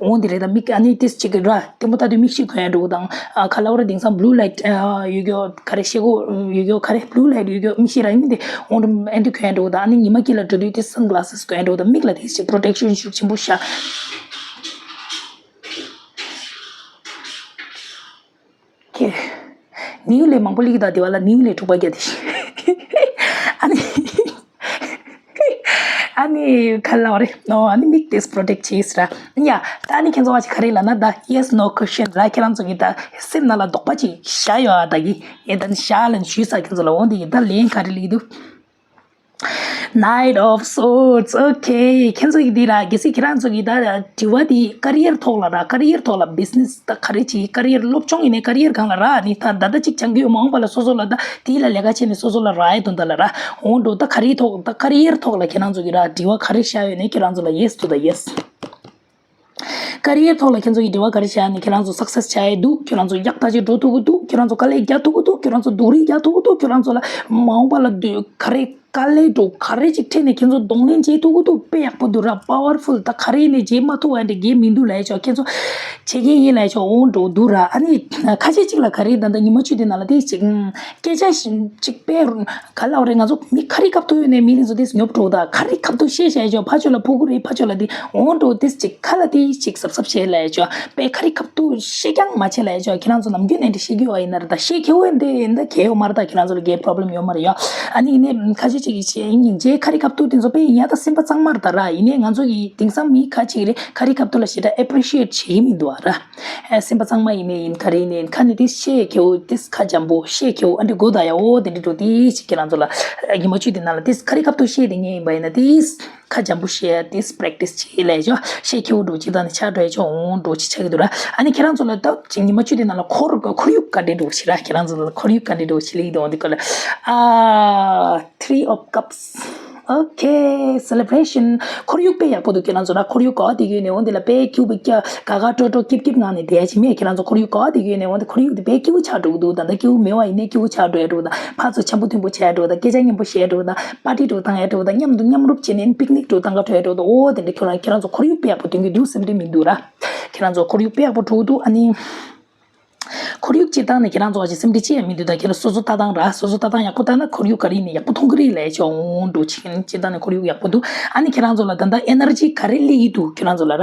འོང་དེ་རེད་ད་མིག་ཨ་ནི་ཏིས་གཅིག་གི་ར་ལྟད་མོ་ལྟ་དུས་མིག་ཤེལ་གོན་ཡ་འགྲོ་དང་ཨ་ཁ་ལ་བ་ར་དེང་སང་blue light ཡོད་གྱོ་ག་རེ་ཤེལ་སྒོ་ཡོད་གྱོ་ག་རེ་blue light ཡོད་གྱོ་མིག་ཤེལ་ར་ཡིན་དེ་འོང་དུ་ཨ་འདི་གོན་ཡ་འགྲོ་དང་ཨ་ནི་ཉི་མ་དཀྱིལ་ལ་འགྲོ་དུས་ཏིས་sunglasses གོན་ཡ་འགྲོ་དང་མིག་ལ་ཏིས་གཅིག་protection ཤུགས་ཆེན་པོ་ཤ། ཁྱེད། ནིའུ་ལས་མང་པོ་ལིག་དང་དེ་བ་ལ་ནིའུ་ལས་འཁྲུག་པ་རྒྱག་དེ། ཨ་ནི། ཨ་ནི་ག་ལ་བ་རེད། ཨོ་ཨ་ནི་མིག་དེས་protect བྱེད་ཟེར་ར། ཡ། ད་ཨ་ནི་ཁྱེད་ཚོ་བ་ཅིག་ག་རེ་ལབ་ན་ད་yes no question ར་ཁྱེད་རང་ཚོ་གི་ད་སེམས་ནང་ལ་དོགས་པ་ཅིག་བཞག་ཡོད་ཨ་ད་གི་ཡེ་ད་ནི་བཞག་ལ་ཞུས་ས་ཁྱེད་ཚོ་ལ་འོ་འདི་ཡི་ད་ལན་ག་རེ་ལིག་འདུག Knight of Swords okay ཁྱེད་ཚོ་གི་འདི་ར་གལ་སྲིད་ཁྱེད་རང་ཚོ་གི་ད་དྲི་བ་འདི་career ཐོག་ལ་ར་career ཐོག་ལ་business ད་ག་རེ་བྱེད་career སློབ་སྦྱོང་ཡིན་ནའི་career སྒང་ལ་ར་ནི་ད་ད་ད་ཅིག་སྦྱང་གི་ཡོད་མ་འོངས་པ་ལ་སོ་སོ་ལ་ད་དེ་ལ་ལས་ཀ་བྱས་ནས་སོ་སོ་ལ་རག་ཡས་དོན་དག་ལ་ར་འོང་འགྲོ་ད་career ཐོག་ད་career ཐོག་ལ་ཁྱེད་རང་ཚོ་གི་ར་དྲི་བ་ག་རེ་བཞག་ཡོད་ནའི་ཁྱེད་རང་ཚོ་ལ་yes to the yes career ཐོག་ལ་ཁྱེད་ཚོ་གི་འབྲེལ་བ་ག་རེ་བྱས་ནས་ཁྱེད་རང་ཚོ་success བྱ་ཡི་འདུག་ཁྱེད་རང་ཚོ་ཡག་ཐག་ཆོད་འགྲོ་ཐུབ་ཀྱི་འདུག་ཁྱེད་རང་ཚོ་དཀའ་ལས་རྒྱག་ཐུབ་ཀྱི་འདུག་ཁྱེད་རང་ཚོ་སྡུག་རུས་རྒྱག་ཐུབ་ཀྱི་འདུག་ཁྱེད་རང་ཚོ་ལ་མ་འོངས་པ་ལ་འདོད་ག་རེ་དཀའ་ལས་འགྲོ་ག་རེ་ཅིག་འཕྲད་ནས་ཁྱེད་ཚོ་གདོང་ལེན་བྱེད་ཐུབ་ཀྱི་འདུག་དཔེ་ཡག་པོ་འདུག་ར་powerful ད་ག་རེ་ནས་བྱེད་མ་ཐུབ་པ་འདྲ་གས་མི་འདུག་ལ་ཡ་ཆོག་ཁྱེད་ཚོ་བྱེད་མཁན་ཡིན་ལ་ཡ་ཆོག་འོང་འགྲོ་འདུག་ར་ཨ་ནི་ཁ་ཤས་ཅིག་ལ་ག་རེ་ད་ལྟ་ཉི་མ་བཅུ་དེ་ནང་ལ་དེ་ཅིག་སྐད་ཆ་ཅིག་དཔེ་ག་ལ་བ་རེད་ང་ཚོ་མི་ཁ་རི་ཁ་ཐུག་ཡོད་ནས་མི་རིགས་ཚོ་དེ་ཉོབ་འགྲོ་ད་ཁ་རི་ཁ་ཐུག་བཤད་བཤད་ཆོག་ཕ་ཆོས་ལ་ཕོ་གུ་རེད་ཕ་ཆོས་ལ་དེ་འོང་འགྲོ་དེ་ཅིག་ཁ་ལ་དེ་ཅིག་གཟབ་གཟབ་བྱེད་ལ་ཡ་ཆོག་དཔེ་ཁ་རི་ཁ་ཐུག་བཤད་རྐྱང་མ་བྱེད་ལ་ཡ་ཆོག་ཁྱེད་རང་ཚོ་ནམ་རྒྱུན་ནས་འདྲ་བཤད་ཀྱི་ཡོད་ཡིན་ན་རེད་ད་བཤད་ཁེ་བོ་འདི་འདི་གལ་ཡོད་མ་རེད་ད་ཁྱེད་རང་ཚོ་ལ་གའི་problem ཡོད་མ་རེད་ཡ། ཨ་ནི་ཡིན་ནས་ཁ་ཤས་ཅིག་གིས་བཤད་ཡིན་ཉིན་རྗེས་ཁ་རི་ཁ་ཐུག་དེ་ཚོ་དཔེ་ཡིན་ཡ་ད་སེམས་པ་གཙང་མ་རེད་ད་ར་ཡིན་ནས་ང་ཚོ་གི་དེང་སང་མི་ཁ་ཅིག་རེད་ཁ་རི་ཁ་ཐུག་ལ་ཞེ་དྲག་appreciate བྱེད་ཀྱི་མི་འདུག་ཨ་ར། ཨ་སེམས་པ་གཙང་མ་ཡིན་ནའི་ཡིན་ག་རེ་ཡིན་ནའི་ཡིན་ཁ་ནས་དེ་བཤད་ཁེའུ་དེ་ཁ་འཇམ་པོ་བཤད་ཁེའུ་ཨ་འདྲི་དགོས་ད་ཡ་འོ་དེ་འདྲི་འགྲོ་དེ་ཞིག་ཁྱེད་རང་ཚོ་ལ་ཉི་མ་བཅུ་དེ་ནང་ལ་དེ་ཁ་རི་ཁ་ཐུག་བཤད་དེ་ངས་ཡིན་པ་ཡིན་ན་དེ་ཁ་འཇམ་པོ་བཤད་དེ་practice བྱེད་ལས་ཆོག་བཤད་ཁེའུ་འགྲོ་ཅིག་དང་ནི་ཆགས་འགྲོ་ཡ་ཆོག་འོང་འགྲོ་ཅིག་ཆགས་ཀྱི་འདུག་ར། ཨ་ནི་ཁྱེད་རང་ཚོ་ལ་ད་ཅིག་ཉི་མ་བཅུ་དེ་ནང་ལ་ཁོར་ཁོར་ཡུག་ག་འདྲི་འགྲོ་ཞིག་ར་ཁྱེད་རང་ཚོ་ལ་ཁོར་ཡུག་ག་འདྲི་འགྲོ་ཞིག་ལེགས་འདུག་འོ་འདི་ཁོ་ལ་ཨ། Three of Cups. Okay, celebration. ཁོར་ཡུག་དཔེ་ཡག་པོ་འདུག་ཁྱེད་རང་ཚོ་ན་ཁོར་ཡུག་ག་བ་དེ་གི་ནས་འོ་འདི་ལ་དཔེ་ཁྱུ་བི་ཀྱ་ག་ག་ཀྲོ་ཀྲོ་ཀིབ་ཀིབ་ངང་ནས་བསྡད་ཡ་ཅི་མེད་ཁྱེད་རང་ཚོ་ཁོར་ཡུག་ག་བ་དེ་གི་ནས་འོ་འདི་ཁོར་ཡུག་དེ་དཔེ་ཁྱུ་ཆགས་འགྲོ་གི་འདུག་ད་ལྟ་ཁྱུ་མེད་བ་ཡིན་ནའི་ཁྱུ་ཆགས་འགྲོ་ཡ་འགྲོ་ད་ཕར་ཚུར་འཆམ་པོ་མཐུན་པོ་བྱས་འགྲོ་ད་སྐད་ཆ་སྙན་པོ་བཤད་འགྲོ་ད་པར་ཊི་འགྲོ་བཏང་ཡ་འགྲོ་ད་མཉམ་དུ་མཉམ་རུབ་བྱས་ནས་པིག་ནིག་འགྲོ་བཏང་ག་འགྲོ་ཡ་འགྲོ་ད་འོ་དེ་འདྲ་ཁྱོད་རང་ཁྱེད་རང་ཚོ་ཁོར་ཡུག་དཔེ་ཡག་པོ་སྟོན་གི་འདུག་སེམས་ཁྲལ་མི་འདུག་ར་ཁྱེད་རང་ཚོ་ཁོར་ཡུག་དཔེ་ཡག་པོ་འགྲོ་གི་འདུག་ཨ་ནི། ཁོར་ཡུག་སྤྱིར་བཏང་ནས་ཁྱེད་རང་ཚོ་ཅིག་སེམས་ཁྲལ་ཅི་ཡང་མི་འདུག་ད་ཁྱེད་རང་སོ་སོ་ལྟ་སྟངས་ར་སོ་སོ་ལྟ་སྟངས་ཡག་པོ་ལྟ་ན་ཁོར་ཡུག་ག་རེ་ཡིན་ནའི་ཡག་པོ་མཐོང་གི་རེད་ལས་ཆོག་འོང་འགྲོ་ཅིག་སྤྱིར་བཏང་ནས་ཁོར་ཡུག་ཡག་པོ་འདུག་ཨ་ནི་ཁྱེད་རང་ཚོ་ལ་ད་ལྟ་ཨེ་ནར་ཇི་ག་རེ་སླེབས་ཀྱི་འདུག་ཁྱེད་རང་ཚོ་ལ་ར་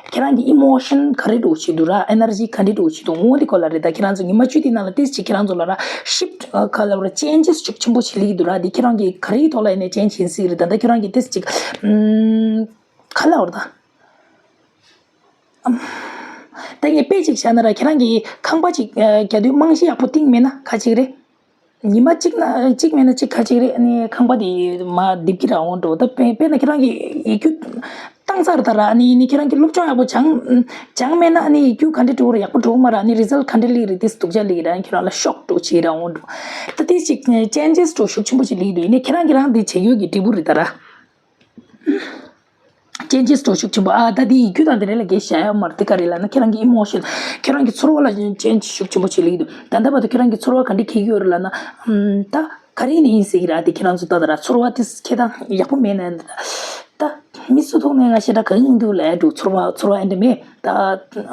ཁྱེད་རང་གི་ཨི་མོ་ཤན་ག་རེ་འགྲོ་བྱེད་འདུག་ར་ཨེ་ནར་ཇི་ག་འདྲ་འགྲོ་བྱེད་འདུག་འོང་འདི་སྐོར་ལ་རེད་ད་ཁྱེད་རང་ཚོ་ཉི་མ་བཅུ་དེ་ནང་ལ་ཏིས་ཅིག་ཁྱེད་རང་ཚོ་ལ་ར་ཤིབ་ག་ལ་བ་ར་ཅེན་ཇེས་ཤུགས་ཆེན་པོ་ཞིག་སླེབས་ཀྱི་འདུག་ར་འདི་ཁྱེད་རང་གི་ག་རེའི་ཐོག་ལ་ཡིན་ནའི་ཅེན་ཇི་ཡིན་སྲིད་རེད་ད་ལྟ་ཁྱེད་རང་གི་ཏིས་ཅིག་ག་ལ་བ་ར་ད། ད་ངས་དཔེ་ཅིག་བཞག་ན་ར་ཁྱེད་རང་གིས་ཁང་པ་ཅིག་རྒྱག་དུས་རྨང་གཞི་ཡག་པོ་བཏིང་མེད་ན་ཁ་ཅིག་རེད། ཉི་མ་གཅིག་ན་གཅིག་མེད་ན་གཅིག་ཁ་ཅིག་རེད་ཨ་ནི་ཁང་པ་དེ་མ་རྡིབ་ཀྱི་ར་འོང་འགྲོ་ད་དཔེ་དཔེར་ན་ཁྱེད་རང་གིས་ཡིག་རྒྱུགས་བཏང་ཚར་ད་ར་ཨ་ནི་ནི་ཁྱེད་རང་གིས་སློབ་སྦྱོང་ཡག་པོ་སྦྱང་སྦྱང་མེད་ན་ཨ་ནི་ཡིག་རྒྱུགས་ག་འདྲ་འགྲོ་གི་རེད་ཡག་པོ་འགྲོ་གི་མ་རེད་ཨ་ནི་རི་ཛལ་ག་འདྲ་སླེབས་ཀྱི་རེད་དེ་སྡུག་ཅག་སླེབས་ཀྱི་རེད་ཨ་ནི་ཁྱེད་རང་ལ་ཤོག་འགྲོ་བྱེད་ར་འོང་འགྲོ་ད་དེ་ཅིག་ཅེན་ཇེས་འགྲོ་ཤུགས་ཆེན་པོ་ཅིག་སླེབས་ཀྱི་འདུག་ཡིན་ནའི་ཁྱེད་རང་གིས་རང་དེ་བྱེད་ཡོད་ཀྱི་འབྲས་བུ་རེད་ད་ར། ཅེན་ཇེས་འགྲོ་ཤུགས་ཆེན་པོ་ཨ་ད་དེ་ཡིག་རྒྱུགས་དང་དེ་རེད་ལ་གས་བྱ་ཡ་མར་དེ་ག་རེད་ལབ་ན་ཁྱེད་རང་གི་ཨི་མོ་ཤན་ཁྱེད་རང་གི་ཚོར་བ་ལ་ཅེན་ཇི་ཤུགས་ཆེན་པོ་ཅིག་སླེབས་ཀྱི་འདུག་ད་ལྟ་བར་དུ་ཁྱེད་རང་གི་ཚོར་བ་ག་འདྲ་འཁྱེར་གྱི་ཡོད་རེད་ལབ་ན་ཨམ་ད་ ག་རེ་ནས་ཡིན་ཟེར་གྱི་ར། དེ་ཁྱེད་རང་ཚོ་ལྟ་ད་ར། ཚོར་བ་དེ་ཁྱེད་དང་ཡག་པོ་མེད་ན། ད་མི་སུ་ཐོག་ནས་ང་ཞེ་དྲག་གང་ཡིན་འདུག་ལབ་འགྲོ། ཚོར་བ་ཚོར་བ་ཨེ་འདྲ་མེད། ད་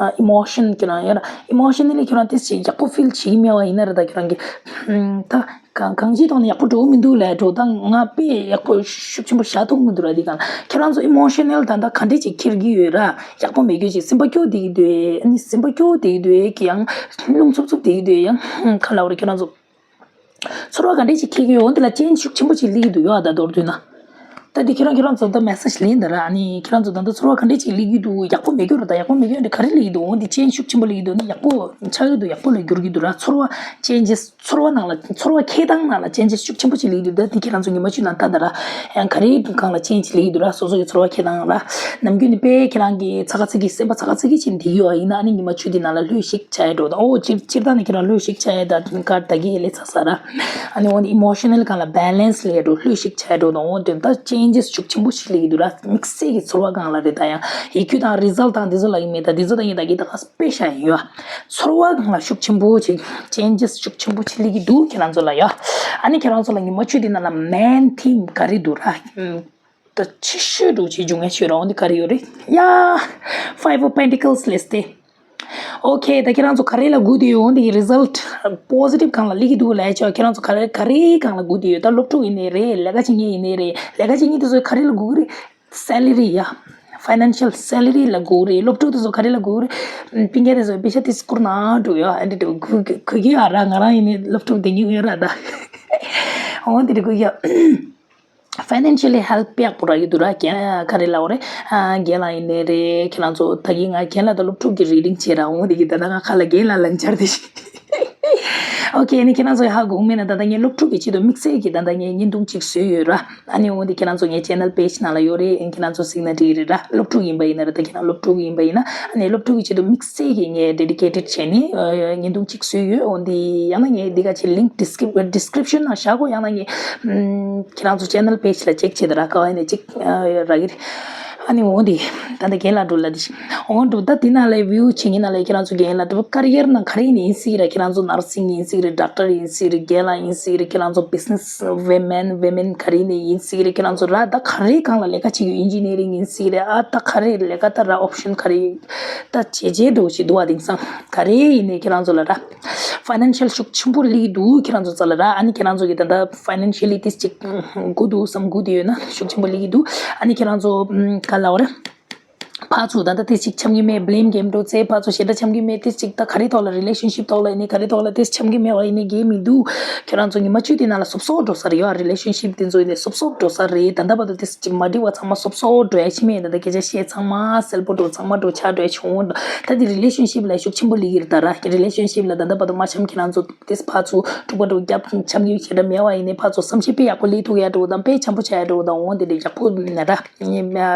ཨི་མོ་ཤན་ཁྱེད་རང་ཡོད་ར། ཨི་མོ་ཤན་ནི་ལས་ཁྱེད་རང་དེ་ཞིག་ཡག་པོ་ཕིལ་བྱེད་ཀྱི་མེད་པ་ཡིན་ན་ར། ད་ཁྱེད་རང་གི་ད་གང་གང་ཅིའི་ཐོག་ནས་ཡག་པོ་འགྲོ་གི་མི་འདུག་ལབ་འགྲོ། ད་ང་དཔེ་ཡག་པོ་ཤུགས་ཆེན་པོ་བཞག་ཐུབ་མི་འདུག་ར། དེ་གང་ཁྱེད་རང་ཚོ་ཨི་མོ་ཤ་ནལ་ད་ད་ག་འདྲས་ཅིག་འཁྱེར་གྱི་ཡོད་ར། ཡག་པོ་མེད་རྒྱུ་ཅིག་སེམས་པ་སྐྱོ་བསྡད་ཀྱི་འདུག་ཨ་ནི་སེམས་པ་སྐྱོ་བསྡད་ཀྱི་འདུག་ཡང་རླུང་འཚུབ་འཚུབ་བསྡད་ཀྱི་འདུག་ཡང་ག་ལབ་ར། ཁྱེད་རང་ཚོ་ཚོར་བ་ག་འདྲས་ཅིག་འཁྱེར་གྱི་ཡོད། འོ་འདི་ལ་ཅན་ཤུགས་ཆེན་པོ་ཅིག་སླེབས་ཀྱི་འདུག་ཡོད་ཨ། ད་མདོར་བསྡུས་ན། ད་འདི་ཁྱེད་རང་ཁྱེད་རང་ཚོ་ད་མེ་སེ་ཇི་ལེན་ད་ར། ཨ་ནི་ཁྱེད་རང་ཚོ་ད་ད་ཚོར་བ་ག་འདྲས་ཅིག་སླེབས་ཀྱི་འདུག་ཡག་པོ་མེད་རྒྱུ་ར། ད་ཡག་པོ་མེད་རྒྱུ་འདི་ག་རེ་སླེབས་ཀྱི་འདུག་འོ་འདི་ཅན་ཤུགས་ཆེན་པོ་སླེབས་ཀྱི་འདུག་ནི་ཡག་པོ་ཆགས་ཀྱི་འདུག་ཡག་པོ་ལ་འགྱུར་གྱི་འདུག་ར། ཚོར་བ་ཅན་ཇེས་ཚོར་བ་ནང་ལ་ཚོར་བ་འཁྱེར་སྟངས་ནང་ལ་ཅན་ཇེས་ཤུགས་ཆེན་པོ་ཅིག་སླེབས་ཀྱི་འདུག་ད་འདི་ཁྱེད་རང་ཚོ་ཉི་མ་བཅུ་ནང་ལྟ་ད་ར། ཡང་ག་རེ་སྒང་ལ་ཅན་ཇེས་སླེབས་ཀྱི་འདུག་ར། སོ་སོ་གི་ཚོར་བ་འཁྱེར་སྟངས་ལ། ནམ་རྒྱུན་ནི་དཔེ་ཁྱེད་རང་གི་ཚ་ག་ཚི་གི་སེམས་པ་ཚ་ག་ཚི་གི་ཅིག་འདི་ཡོད་ཡིན་ན། ཨ་ནི་ཉི་མ་བཅུ་འདི་ནང་ལ་ལྷོད་ཤིག་ཆགས་ཡ་འགྲོ་ད། ཨོ་སྤྱིར་སྤྱིར་བཏང་ནི་ཁྱེད་རང་ལྷོད་ཤིག་ཆགས་ཡ་ད་གར་ད་གི་ལས་ཚ་ས་ར། ཨ་ནི་འོ་ནི་ཨི་མོ་ཤ་ནལ་སྒང་ལ་བེ་ལེན་སི་ལས་འགྲོ་ལྷོད་ཤིག་ཆགས་འགྲོ་ད། འོ་དེ་ད་ཅན་ཇེས་ཤུགས་ཆེན་པོ་ཞིག་སླེབས་ཀྱི་འདུག་ར། དམིགས་བསལ་གྱི་ཚོར་བ་སྒང་ལ་རེད། ད་ཡང་ཡི་གུ་དང་རི་ཛལ་དང་འདི་ཚོ་ལ་ཡིན་མེད། ད་འདི་ཚོ་ད་ཡིན་ད་གི་ད་ག་དཔེ་ཤ་ཡིན་ཡོད། ཚོར་བ་སྒང་ལ་ཤུགས་ཆེན་པོ་ཅིག་ཅན་ཇེས་ཤུགས་ཆེན་པོ་ཅིག་སླེབས་ཀྱི་འདུག་ཁྱེད་རང་ཚོ་ལ་ཡ། ཨ་ནི་ཁྱེད་རང་ཚོ་ལ་ཉི་མ་བཅུ་འདི་ནང་ལ་མེན་ཐིམ་ག་རེ་འདུག་ར། ད་ཆེ་ཤོས་འདྲ་ཅིག་འབྱུང་ཡ་ཤོད་ར། འོ་འདི་ག་རེ་ཡོད་རེད་ཡ། Five of Pentacles ལས་ཏེ། ཨོ་ཁེ། ད་ཁྱེད་རང་ཚོ་ག་རེ་ལ་སྒུག་བསྡད་ཡོད། འོ་འདི་རི་ཛལ་ཊི་པོ་ཟི་ཊིབ་སྒང་ལ་སླེབས་ཀྱི་འདུག་ལབ་ཆོག་ཁྱེད་རང་ཚོ་ག་རེ་ག་རེ་སྒང་ལ་སྒུག་བསྡད་ཡོད། ད་སློབ་ཕྲུག་ཡིན་ནའི་རེད། ལས་ཀ་བྱེད་མཁན་ཡིན་ནའི་རེད། ལས་ཀ་བྱེད་མཁན་དེ་ཚོ་ག་རེ་ལ་སྒུག་གི་རེད། སེ་ལ་རི་ཡ། ཕའི་ནན་ཤལ་སེ་ལ་རི་ལ་སྒུག་གི་རེད། སློབ་ཕྲུག་དེ་ཚོ་ག་རེ་ལ་སྒུག་གི་རེད། སྤུན་ཀྱག་དེ་ཚོ་པེ་ཤ་དེ་བསྐུར་གནང་འགྲོ་ཡ། ཨ་འདི་འདྲ་སྒུག་གི་སྒུག་གི་ཡོད་ར། ང་རང་ཡིན་ནའི་སློབ་ཕྲུག་དེ་ཉུག་ཡོད་ར་ད། འོ་འདི་འདྲ་སྒུག་ཡ། ཕའི་ནན་ཤལ་ལི་ཧེལ་པ་ཡག་པོ་རག་གི་འདུག་ར། རྒན་ག་རེ་ལབ་དགོས་རེད། ཨ་རྒན་ལགས་ཡིན་ནའི་རེད། ཁྱེད་རང་ཚོ་ད་གིན་ང་རྒན་ལགས་དང་སློབ་ཕྲུག་གི་རི་ཌིང་བྱས་ར། འོ་འདི་གི་ད་ལྟ་ང་ཁ་ལ་རྒན་ལགས་ལབ་འཆར་དེ་ཞིག་ཨོ་ཁེ། ཨ་ནི་ཁྱེད་རང་ཚོ་ཧ་གོ་མེད་ན། ད་ལྟ་ངས་སློབ་ཕྲུག་གི་ཆེད་དུ་དམིགས་བསལ་གྱི་ད་ལྟ་ངས་བརྙན་ཐུང་གཅིག་བཟོས་ཡོད་ར། ཨ་ནི་འོ་འདི་ཁྱེད་རང་ཚོ་ངའི་ཅེ་ནལ་པེ་ཇི་ནང་ལ་ཡོད་རེད། ཁྱེད་རང་ཚོ་གཟིགས་ན་འགྲིག་རེད་ར། སློབ་ཕྲུག་ཡིན་པ་ཡིན་ན་ར། ད་ཁྱེད་རང་སློབ་ཕྲུག་ཡིན་པ་ཡིན་ན། ཨ་ནི་སློབ་ཕྲུག་གི་ཆེད་དུ་དམིགས་བསལ་གྱི་ངས་ཌེ་ཌི་ཀེ་ཊེཌ་བྱས་ནས་ཨ་བརྙན་ཐུང་གཅིག་བཟོས་ཡོད། འོ་འདི་ཡང་ན་ངས་འདི་ག་ཅིག་ལིང་ཌི་སི་ཀི་རིབ་ཌི་སི་ཀི་རིབ་ཤན་ནང་བཞག་གོ་ཡང་ན་ངས་ཨམ་ཁྱེད་རང་ཚོ་ཅེ་ནལ་པེ་ཇི་ལ་ཅེག་བྱེད་དང་ར། ག་བ་ཡིན་ནས་གཅིག་ཨ་རག་གི་རེད། ཨ་ནི་འོ་འདི་ད་ལྟ་རྒན་ལགས་འགྲོ་ལ་འདི་ཞིག་འོ་འགྲོ་ད་འདི་ནང་ལ་བིའུ་བྱེད་མཁན་ནང་ལ་ཁྱེད་རང་ཚོ་རྒན་ལགས་འགྲོ་ཀ་རི་ཡར་ནང་ག་རེ་ཡིན་ནས་ཡིན་སྲིད་ར། ཁྱེད་རང་ཚོ་ནར་སིང་ཡིན་སྲིད་རེད། ཌོག་ཊར་ཡིན་སྲིད་རེད། རྒན་ལགས་ཡིན་སྲིད་རེད། ཁྱེད་རང་ཚོ་བི་ཛི་ནེ་སི་ཝི་མེན་ཝི་མེན་ག་རེ་ཡིན་ནས་ཡིན་སྲིད་རེད། ཁྱེད་རང་ཚོ་ར་ད་ག་རེ་སྒང་ལ་ལས་ཀ་བྱེད་ཀྱི་ཡོད། ཨིན་ཇི་ནི་ཡ་རིང་ཡིན་སྲིད་རེད། ཨ་ད་ག་རེ་ལས་ཀ་ད་ར་ཨོབ་ཤན་ག་རེ་ད་བྱེད་བྱེད་འགྲོ་བྱེད་འདུག་བ། དེང་སང་ག་རེ་ཡིན་ནས་ཁྱེད་རང་ཚོ་ལ་ར། ཕའི་ནན་ཤལ་ཤུགས་ཆེན་པོ་སླེབས་འདུག་ཁྱེད་རང་ཚོ་རྩ་ལ་ར། ཨ་ནི་ཁྱེད་རང་ཚོ་གི་ད་ལྟ་ཕའི་ནན་ཤལ་ལི་ཏིས་ཅིག་དགོས་འདུག་བསམ་དགོས་དེ་ཡོད་ན་ཤུགས་ཆེན་པོ་སླེབས་ཀྱི་འདུག་ཨ་ནི་ཁྱེད་རང་ཚོ་ག་ལ་བ་རེད། ཕར་ཚུར་ད་ལྟ་ཏིས་ཅིག་འཆམ་གྱི་མེད། བི་ལེམ་གེམ་འགྲོ་ཚེ་ཕར་ཚུར་ཞེ་དྲག་འཆམ་གྱི་མེད། ཏིས་ཅིག་ད་ག་རེ་ཐོག་ལ་རི་ལེ་ཤན་ཤིབ་ཐོག་ལ་ཡིན་ནའི་ག་རེ་ཐོག་ལ་ཏིས་འཆམ་གྱི་མེད་པ་ཡིན་ནའི་འགལ་མི་འདུག་ཁྱེད་རང་ཚོ་ཉི་མ་བཅུ་དེ་ནང་ལ་སོབ་སོབ་འགྲོ་ས་རེད་ཡ། རི་ལེ་ཤན་ཤིབ་དེ་ཚོ་ཡིན་ནའི་སོབ་སོབ་འགྲོ་ས་རེད། ད་ལྟ་བར་དུ་ཏིས་ཅིག་མ་འགྲིག་པ་ཚང་མ་སོབ་སོབ་འགྲོ་ཡ་ཕྱི་མ་ཡིན་ད་ལྟ་སྐད་ཆ་བཤད་ཚང་མ་གསལ་པོ་འགྲོ་ཚང་མ་འགྲོ་ཆགས་འགྲོ་ཡ་བྱུང་ད་དེ་རི་ལེ་ཤན་ཤིབ་ལ་ཤུགས་ཆེན་པོ་སླེབས་ཀྱི་རེད་ད་ར། རི་ལེ་ཤན་ཤིབ་ལ་ད་ལྟ་བར་དུ་མ་འཆམ་ཁྱེད་རང་ཚོ་ཏིས་ཕར་ཚུར་འཁྲུག་པ་འགྲོ་རྒྱབ་འཆམ་གྱི་ཞེ་དྲག་མེད་པ་ཡིན་ནའི་ཕར་ཚུར་བསམ་ཤེས་དཔེ་ཡག་པོ་སླེབས་ཐུབ་ཡ་འགྲོ་དང་དཔེ་འཆམ་པོ་བྱ་ཡ་འགྲོ་དང་འོང་དེ་འདྲ་ཡག་པོ་ན་ར།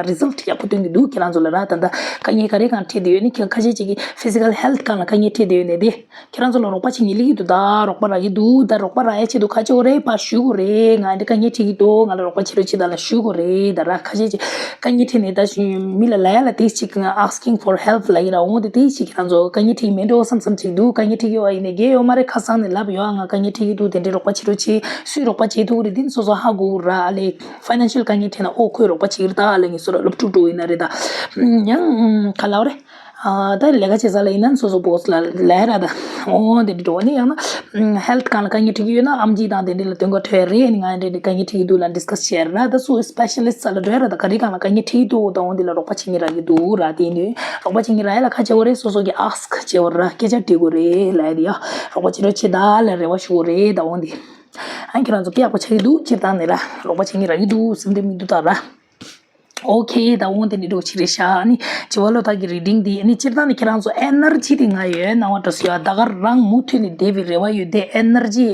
རི་ཛལ་ཊི་ཡག་པོ་སྟོན་གྱི་འདུག་ཁྱེད་རང་ཚོ་ལ་ར། ད་ལྟ་དཀའ་ངལ་ག་རེ་སྒང་འཕྲད་བསྡད་ཡོད་ནི་ཁྱེད་ཁ་ཤས་ཅིག་གིས་ཕི་ཛི་ཀལ་ཧེལ་ཐི་སྒང་ལ་དཀའ་ངལ་འཕྲད་བསྡད་ཡོད་ནི་དེ། ཁྱེད་རང་ཚོ་ལ་རོགས་པ་བྱེད་མཁན་སླེབས་ཀྱི་འདུག་ད་རོགས་པ་རག་གི་འདུག་ད་རོགས་པ་རག་ཡ་ཆེད་དུ་ག་བྱེད་དགོས་རེད། ཕར་ཞུ་དགོས་རེད། ང་འདི་དཀའ་ངལ་འཕྲད་ཀྱི་འདུག་ང་ལ་རོགས་པ་བྱེད་རོགས་བྱེད་ད་ལ་ཞུ་དགོས་རེད་ད་ར། ཁ་ཤས་ཅིག་དཀའ་ངལ་འཕྲད་ནས་ད་མི་ལ་ལབ་ཡ་ལ་དེ་ཅིག་asking for help ལབ་ཀྱི་ར། འོང་དེ་དེ་ཅིག་ཁྱེད་རང་ཚོ་དཀའ་ངལ་འཕྲད་ཀྱི་མེད་འགྲོ་བསམ་བསམ་ཅིག་འདུག་དཀའ་ངལ་འཕྲད་ཀྱི་ཡོད་པ་ཡིན་ནའི་རྒས་ཡོད་མ་རེད། ཁ་སང་ནས་ལབ་ཡོད། ང་དཀའ་ངལ་འཕྲད་ཀྱི་འདུག་དེ་འདྲའི་རོགས་པ་བྱེད་རོགས་བྱེད། སུས་རོགས་པ་བྱེད་ཐུབ་ཀྱི་རེད། དེ་ཚོ་སོ་སོ་ཧ་གོ་ར། ཨ་ལས་ཕའི་ནན་ཤལ་དཀའ་ངལ་འཕྲད་ན་ཨོ་ཁོས་རོགས་པ་བྱེད་ཀྱི་རེད་ད། ཨ་ལས་ངས་སོ་ར་སློབ་ཕྲུག་འགྲོ་ཡིན་ན་རེད་ད། ཡང་ག་ལབ་རེད། ཨ་ད་ལས་ཀ་བྱེད་ས་ལ་ཡིན་ན་སོ་སོ་བོ་སི་ལ་ལས་ར་ད། འོ་དེ་འདྲ་འགྲོ་ནི་ཡང་ན་ཧེལ་ཐི་སྒང་ལ་དཀའ་ངལ་འཕྲད་ཀྱི་ཡོད་ན་ཨེམ་ཆི་དང་དེ་འདྲ་ལ་དོན་ག་ཐོས་རེད། ནི་ང་འདྲ་འདྲ་དཀའ་ངལ་འཕྲད་ཀྱི་འདུག་ལ་ཌིས་ཀ་སི་བྱེད་ར། ད་སུ་སི་པེ་ཤ་ལི་སི་ཊི་ལ་འགྲོ་ཡ་ར། ད་ག་རེ་སྒང་ལ་དཀའ་ངལ་འཕྲད་ཀྱི་འདུག་ད་འོ་འདི་ལ་རོགས་པ་བྱེད་མཁན་རག་གི་འདུག་ར། དེ་ནི་རོགས་པ་བྱེད་མཁན་རག་ཡ་ལ་ག་བྱེད་དགོས་རེད། སོ་སོ་གི་ཨེ་སི་ཀི་བྱེད་དགོས་ར། སྐད་ཆ་དྲི་དགོས་རེད་ལབ་ཡ་དེ་ཡ། རོགས་པ་བྱེད་རོགས་བྱེད་ད་ལ་རེ་བ་ཞུ་དགོས་རེད། ད་འོ་འདི་ཨ་ཁྱེད་རང་ཚོ་དཔེ་ཡག་པོ་ཆགས་ཀྱི་འདུག་སྤྱིར་བཏང་ནས་ར་རོགས་པ་བྱེད་མཁན་རག་གི་འདུག་སེམས་ཁྲལ་མི་འདུག་ད་ར། ཨོ་ཁེ། ད་འོང་དེ་འདྲ་འགྲོ་ཆི་རེད་ཤག་ཨ་ནི་བྱི་བ་ལོ་ཏཱ་གི་རི་ཌིང་འདི་ཨ་ནི་སྤྱིར་བཏང་ནི་ཁྱེད་རང་ཚོ་ཨེ་ནར་ཇི་དེ་ང་ཡོད་སྣང་བ་འགྲོ་སྲིད་ཡོད། ད་ག་རང་མུ་མཐུད་ནས་བསྡད་པའི་རེ་བ་ཡོད་དེ། ཨེ་ནར་ཇི་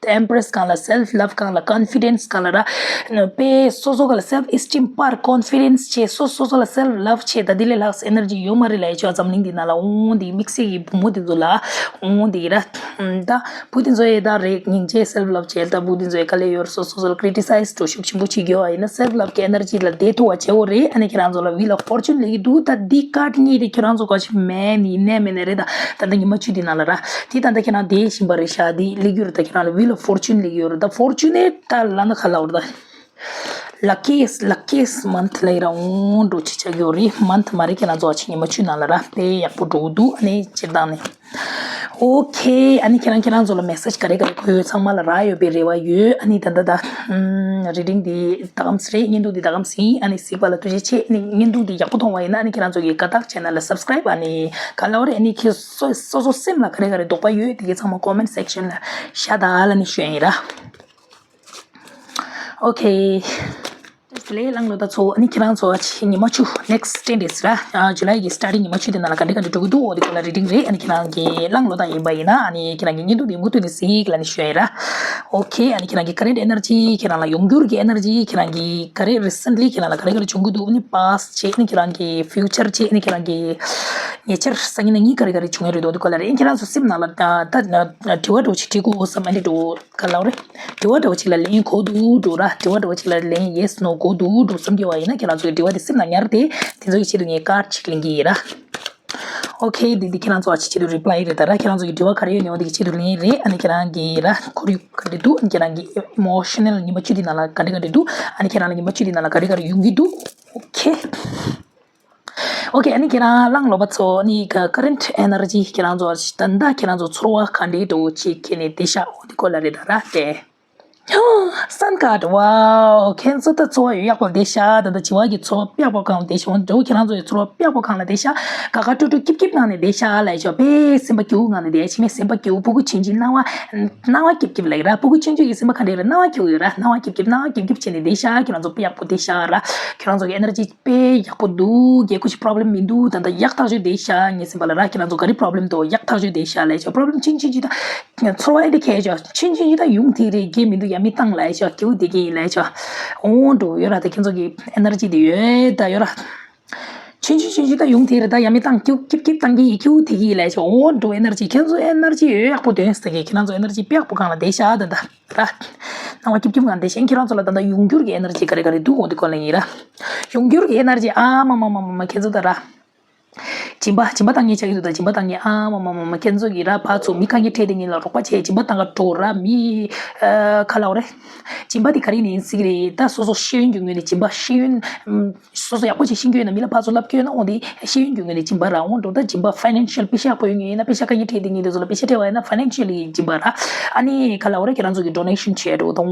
ཨེམ་པི་རེ་སི་སྒང་ལ་སེལ་ཕི་ལབ་སྒང་ལ་ཀོན་ཕི་ཌེན་སི་སྒང་ལ་ར། དཔེ་སོ་སོ་སྒང་ལ་སེལ་ཕི་ཨེ་སི་ཊིམ་པར་ཀོན་ཕི་ཌེན་སི་བྱས། སོ་སོ་སོ་ལ་སེལ་ཕི་ལབ་བྱས། ད་དེ་ལས་ལྷག་ཨེ་ནར་ཇི་ཡོད་མ་རེད་ལབ་ཡ་ཆོ་འཛམ་གླིང་འདི་ནང་ལ། འོང་དེ་དམིགས་བསལ་གྱི་བུ་མོ་དེ་ཚོ་ལ་འོང་དེ་ར། ད་བུ་དེ་ཚོ་ཡི་ད་རེད། སྙིང་རྗེ། སེལ་ཕི་ལབ་བྱས། ད་བུ་དེ་ཚོ་ཡི་དཀའ་ལས་ཡོད་རེད། སོ་སོ་སོ་ལ་ཀི་རི་ཊི་སའི་ཛི་འགྲོ་ཤུགས་ཆེན་པོ་བྱེད་ཀྱི་ཡོད་པ་ཡིན་ན་སེལ་ཕི་ལབ་ཀྱི་ཨེ་ནར་ཇི་ལ་བསྡད་ཐུབ་པ་བྱེད་དགོས་རེད། ཨ་ནི་ཁྱེད་རང་ཚོ་ལ་ཝིལ་ཨོཕ་ཕོར་ཅུན་སླེབས་ཀྱི་འདུག་ད་འདི་ཀར་ཌི་གཉིས་དེ་ཁྱེད་རང་ཚོ་ག་ཅི་མེད་ནི་ནས་མེད་ནི་རེད། ད་ད་ལྟ་ཉི་མ་བཅུ་དེ་ནང་ལ་ར། དེ་ད་ལྟ་ཁྱེད་རང་བསྡད་བཞིན་པ་རེད་ཤག་འདི་སླེབས་ཀྱི་རེད། ད་ཁྱེད་རང་ལ་ཝིལ་ ཕོར་ཅུན་ལེགས་ཡོད་རེད། ད་ཕོར་ཅུན་ནི་ད་ལ་ན་ཁ་ལ་བར་ད། ལ་ཀི་ཡེ་སི་ལ་ཀི་ཡེ་སི་མན་ཐི་ལ་ཡི་ར་འོང་འགྲོ་ཅི་ཆགས་ཡོད་རེད། མན་ཐི་མ་རེད། ཁྱེད་རང་ཚོ་ཨ་ཆི་ཉི་མ་བཅུ་ནང་ལ་ར་དཔེ་ཡག་པོ་འགྲོ་གི་འདུག་ཨ་ནི་སྤྱིར་བཏང་ནས། ཨོ་ཁེ། ཨ་ནི་ཁྱེད་རང་ཁྱེད་རང་ཚོ་ལ་མེ་སེ་ཇི་ག་རེ་ག་རེ་འཁོད་ཡོད་ཚང་མ་ལ་རག་ཡོད་པའི་རེ་བ་ཡོད། ཨ་ནི་ད་ད་ད་རི་ཌིང་འདི་ད་གམ་སི་རེད། བརྙན་ཐུང་འདི་ད་གམ་སི་ཡིན། ཨ་ནི་གཟིགས་པ་ལ་ཐུགས་རྗེ་ཆེ། ཨ་ནི་བརྙན་ཐུང་འདི་ཡག་པོ་མཐོང་བ་ཡིན་ན་ཨ་ནི་ཁྱེད་རང་ཚོ་གི་དགའ་རྟགས་ཆེ་ན་ལ་སབ་སི་ཀ་རེབ་ཨ་ནི་ག་ལ་བ་རེད། ཨ་ནི་ཁྱེད་སོ་སོ་སོ་སེམས་ལ་ག་རེ་ག་རེ་དོགས་པ་ཡོད་དེ་གི་ཚང་མ་ཀོ་མེན་ཊི་སེག་ཤན་ལ་ཤ་ད་ལ་ནི་ཤོད་ཡིན་ར། ཨོ་ཁེ། དེ་ལས་གླང་ལོ་ད་ཚོ་ཨ་ནི་ཁྱེད་རང་ཚོ་ཨ་ཆི་ཉི་མ་བཅུ་next ten days ར། ཇུ་ལའི་གི་སི་ཊར་ཊིང་ཉི་མ་བཅུ་དེ་ནང་ལ་ག་འདྲ་ག་འདྲ་འགྲོ་གི་འདུག་འོ་དེ་སྐོར་ལ་རི་ཌིང་རེད། ཨ་ནི་ཁྱེད་རང་གི་གླང་ལོ་ད་ཡིན་པ་ཡིན་ན་ཨ་ནི་ཁྱེད་རང་གི་བརྙན་ཐུང་དེ་མུ་མཐུད་ནས་གཟིགས་ལ་ནི་ཞུ་ཡ་ཡིན་ར། ཨོ་ཁེ། ཨ་ནི་ཁྱེད་རང་གི་ཀ་རེན་ཊི་ཨེ་ནར་ཇི་ཁྱེད་རང་ལ་ཡོང་འགྱུར་གི་ཨེ་ནར་ཇི་ཁྱེད་རང་གི་ག་རེ་རི་སེན་ཊི་ལི་ཁྱེད་རང་ལ་ག་རེ་ག་རེ་བྱུང་གི་འདུག་ཨ་ནི་པཱ་སི་ཊི་བྱས་ཨ་ནི་ཁྱེད་རང་གི་ཕིའུ་ཅར་བྱས་ཨ་ནི་ཁྱེད་རང་གི་ཉེ་ཆར་སང་ཉིན་གནངས་ཉིན་ག་རེ་ག་རེ་བྱུང་ཡ་རེད་འོ་དེ་སྐོར་ལ་རེད། ཨ་ནི་ཁྱེད་རང་ཚོ་སེམས་ནང་ལ་ད་ད་དྲི་བ་འདྲ་བོ་ཅིག་དྲི་དགོས་བསམ་ཨ་ནི་འགྲོ། ག་ལབ་རེད། དྲི་བ་འདྲ་བོ་ཅིག་ལ་ལན་གོ་འདུག་འགྲོ་ར། དྲི་བ་འདྲ་བོ་ཅིག་ལ་ལན་yes no གོ་འདུག་འགྲོ་བསམ་གྱི་བ་ཡིན་ན་ཁྱེད་རང་ཚོ་གི་དྲི་བ་དེ་སེམས་ནང་ཉར་ཏེ་དེ་ཚོ་གི་ཆེད་དུ་ངས་ཀར་ཌི་ཅིག་ལེན་གྱི་ཡིན་ར། ཨོ་ཁེ། འདི་འདི་ཁྱེད་རང་ཚོ་ཨ་ཆི་ཆེད་དུ་རི་པ་ལའི་རེད་ད་ར། ཁྱེད་རང་ཚོ་གི་དྲི་བ་ག་རེ་ཡོད་ནའི་འོ་དེ་གི་ཆེད་དུ་ལན་རེད། ཨ་ནི་ཁྱེད་རང་གི་ར་ཁོར་ཡུག་ག་འདྲ་འདུག་ཨ་ནི་ཁྱེད་རང་གི་ཨི་མོ་ཤི་ནལ་ཉི་མ་བཅུ་དེ་ནང་ལ་ག་འདྲ་ག་འདྲ་འདུག་ཨ་ནི་ཁྱེད་རང་ལ་ཉི་མ་བཅུ་དེ་ནང་ལ་ག་རེ་ག་རེ་ཡོང་གི་འདུག་ཨོ་ཁེ། ཨོ་ཁེ། ཨ་ནི་ཁྱེད་རང་གླང་ལོ་པ་ཚོ་ནི་ཀ་རེན་ཊི་ཨེ་ནར་ཇི་ཁྱེད་རང་ཚོ་ད་ལྟ་ཁྱེད་རང་ཚོ་ཚོར་བ་ག་འདྲའི་འདྲ་བོ་ཅིག་ཁྱེད་ནས་བསྡད་ཤག་འོ་དེ་སྐོར་ལ་རེད་ད་ར་དེ། སན་ཀར་ཝའོ། ཁྱེད་ཚོ་ད་ཚོར་བ་ཡག་པོ་བསྡད་ཤག་ད་ལྟ་བྱི་བ་གི་ཚོར་བ་པགས་པ་གང་ལ་བསྡད་ཤག་འོ་འདྲ་བོ་ཁྱེད་རང་ཚོ་ཡི་ཚོར་བ་པགས་པ་གང་ལ་བསྡད་ཤག་ག་ག་ཀྲུག་ཀྲུག་སྐྱིབ་སྐྱིབ་ངང་ནས་བསྡད་ཤག་ལ་ཡ་ཤོག་དཔེ་སེམས་པ་སྐྱིད་པོ་ངང་ནས་བསྡད་ཡ། ཕྱི་མའི་སེམས་པ་སྐྱིད་པོ། སྤུ་གུ་ཆུང་ཆུང་སྣང་བ་སྣང་བ་སྐྱིབ་སྐྱིབ་ལ་ཡ་ར། སྤུ་གུ་ཆུང་ཆུང་གི་སེམས་པ་ག་འདྲ་ར་སྣང་བ་སྐྱིད་པོ་ཡོད་ར། སྣང་བ་སྐྱིབ་སྐྱིབ་སྣང་བ་སྐྱིབ་སྐྱིབ་བྱས་ནས་བསྡད་ཤག་ཁྱེད་རང་ཚོ་དཔེ་ཡག་པོ་བསྡད་ཤག་ར། ཁྱེད་རང་ཚོ་གི་ཨེ་ནར་ཇི་དཔེ་ཡག་པོ་འདུག་རྒྱལ་ཁུ་ཅི་པོ་རོབ་ལེམ་མི་འདུག་ད་ལྟ་ཡག་ཐག་ཆོད་བསྡད་ཤག་ངའི་སེམས་པ་ལ་ར། ཁྱེད་རང་ཚོ་ག་རེ་པོ་རོབ་ལེམ་འདུག་ཡག་ཐག་ཆོད་བསྡད་ཤག་ལ་ཡ་ཤོག་པོ་རོབ་ལེམ་ཆུང་ཆུང་ཆུང་ད་ཚོར་བ་ཨེ་འདྲ་ཁྱད་ཆོག་ཆུང་ཆུང་ཆུང་ད་ཡོང་དེ་རེད། རྒྱས་མི་འདུག་ཡ་མི་བཏང་ལ་ཡ་ཤོག་སྐྱིད་པོ་བསྡད་ཀྱི་ཡིན་ལ་ཡ་ཤོག་འོང་འགྲོ་ཡོད་ར། ད་ཁྱེད་ཚོ་གི་ཨེ་ནར་ཇི་དེ་ཡོད་ད་ཡོད་ར། ཆུང་ཆུང་ཆུང་ཆུང་ད་ཡོང་དེ་རེད། ད་ཡ་མི་བཏང་སྐྱིད་སྐྱིད་བཏང་གི་ཡིན། སྐྱིད་པོ་བསྡད་ཀྱི་ཡིན་ལ་ཡ་ཤོག་འོང་འགྲོ། ཨེ་ནར་ཇི་ཁྱེད་ཚོ་ཨེ་ནར་ཇི་ཡོད་ཡག་པོ་འདོན་ཟེར་གི་ཁྱེད་རང་ཚོ་ཨེ་ནར་ཇི་དཔེ་ཡག་པོ་གང་ལ་བསྡད་ཤག་ད་ད་ར། སྣང་བ་སྐྱིད་སྐྱིད་ངང་བསྡད་ཤག་ཁྱེད་རང་ཚོ་ལ་ད་ལྟ་ཡོང་འགྱུར་གྱི་ཨེ་ནར་ཇི་ག་རེ་ག་རེ་འདུག་འོ་དེ་སྐོར་ལ་ཡིན་ར། ཡོང་འགྱུར་གྱི་ཨེ་ནར་ཇི་ཨ་མ་མ་མ་མ་མ་ཁྱེད་ཚོ་ད་ར། སྦྱིན་པ་སྦྱིན་པ་བཏང་མཁན་ཆགས་ཀྱི་འདུག་ད་སྦྱིན་པ་བཏང་མཁན་ཨ་མ་མ་མ་མ་ཁྱེད་ཚོ་གིས་ར་ཕར་ཚུར་མི་དཀའ་ངལ་འཕྲད་བསྡད་མཁན་ལ་རོགས་པ་བྱས་སྦྱིན་པ་བཏང་ག་འགྲོ་ར། མི་ཨ་ག་ལབ་དགོས་རེད། སྦྱིན་པ་དེ་ག་རེ་ནས་ཡིན་སྲིད་ཀྱི་རེད། ད་སོ་སོ་ཤེས་ཡོན་གྱི་ངོས་ནས་སྦྱིན་པ་ཤེས་ཡོན་སོ་སོ་ཡག་པོ་ཅིག་ཤེས་ཀྱི་ཡོད་ན་མི་ལ་ཕར་ཚུར་ལབ་ཀྱི་ཡོད་ན་འོ་དེ་ཤེས་ཡོན་གྱི་ངོས་ནས་སྦྱིན་པ་ར། འོ་འགྲོ་ད་སྦྱིན་པ་ཕའི་ནན་ཤལ་པེ་ཤ་ཡག་པོ་ཡོད་མཁན་ཡིན་ན་པེ་ཤ་དཀའ་ངལ་འཕྲད་བསྡད་མཁན་དེ་ཚོ་ལ་པེ་ཤ་སྤྲད་པ་ཡིན་ན་ཕའི་ནན་ཤལ་ལི་སྦྱིན་པ་ར། ཨ་ནི་ག་ལབ་དགོས་རེད། ཁྱེད་རང་ཚོ་གི་ཌོ་ནེ་ཤན་བྱས་འགྲོ་ད་འོ་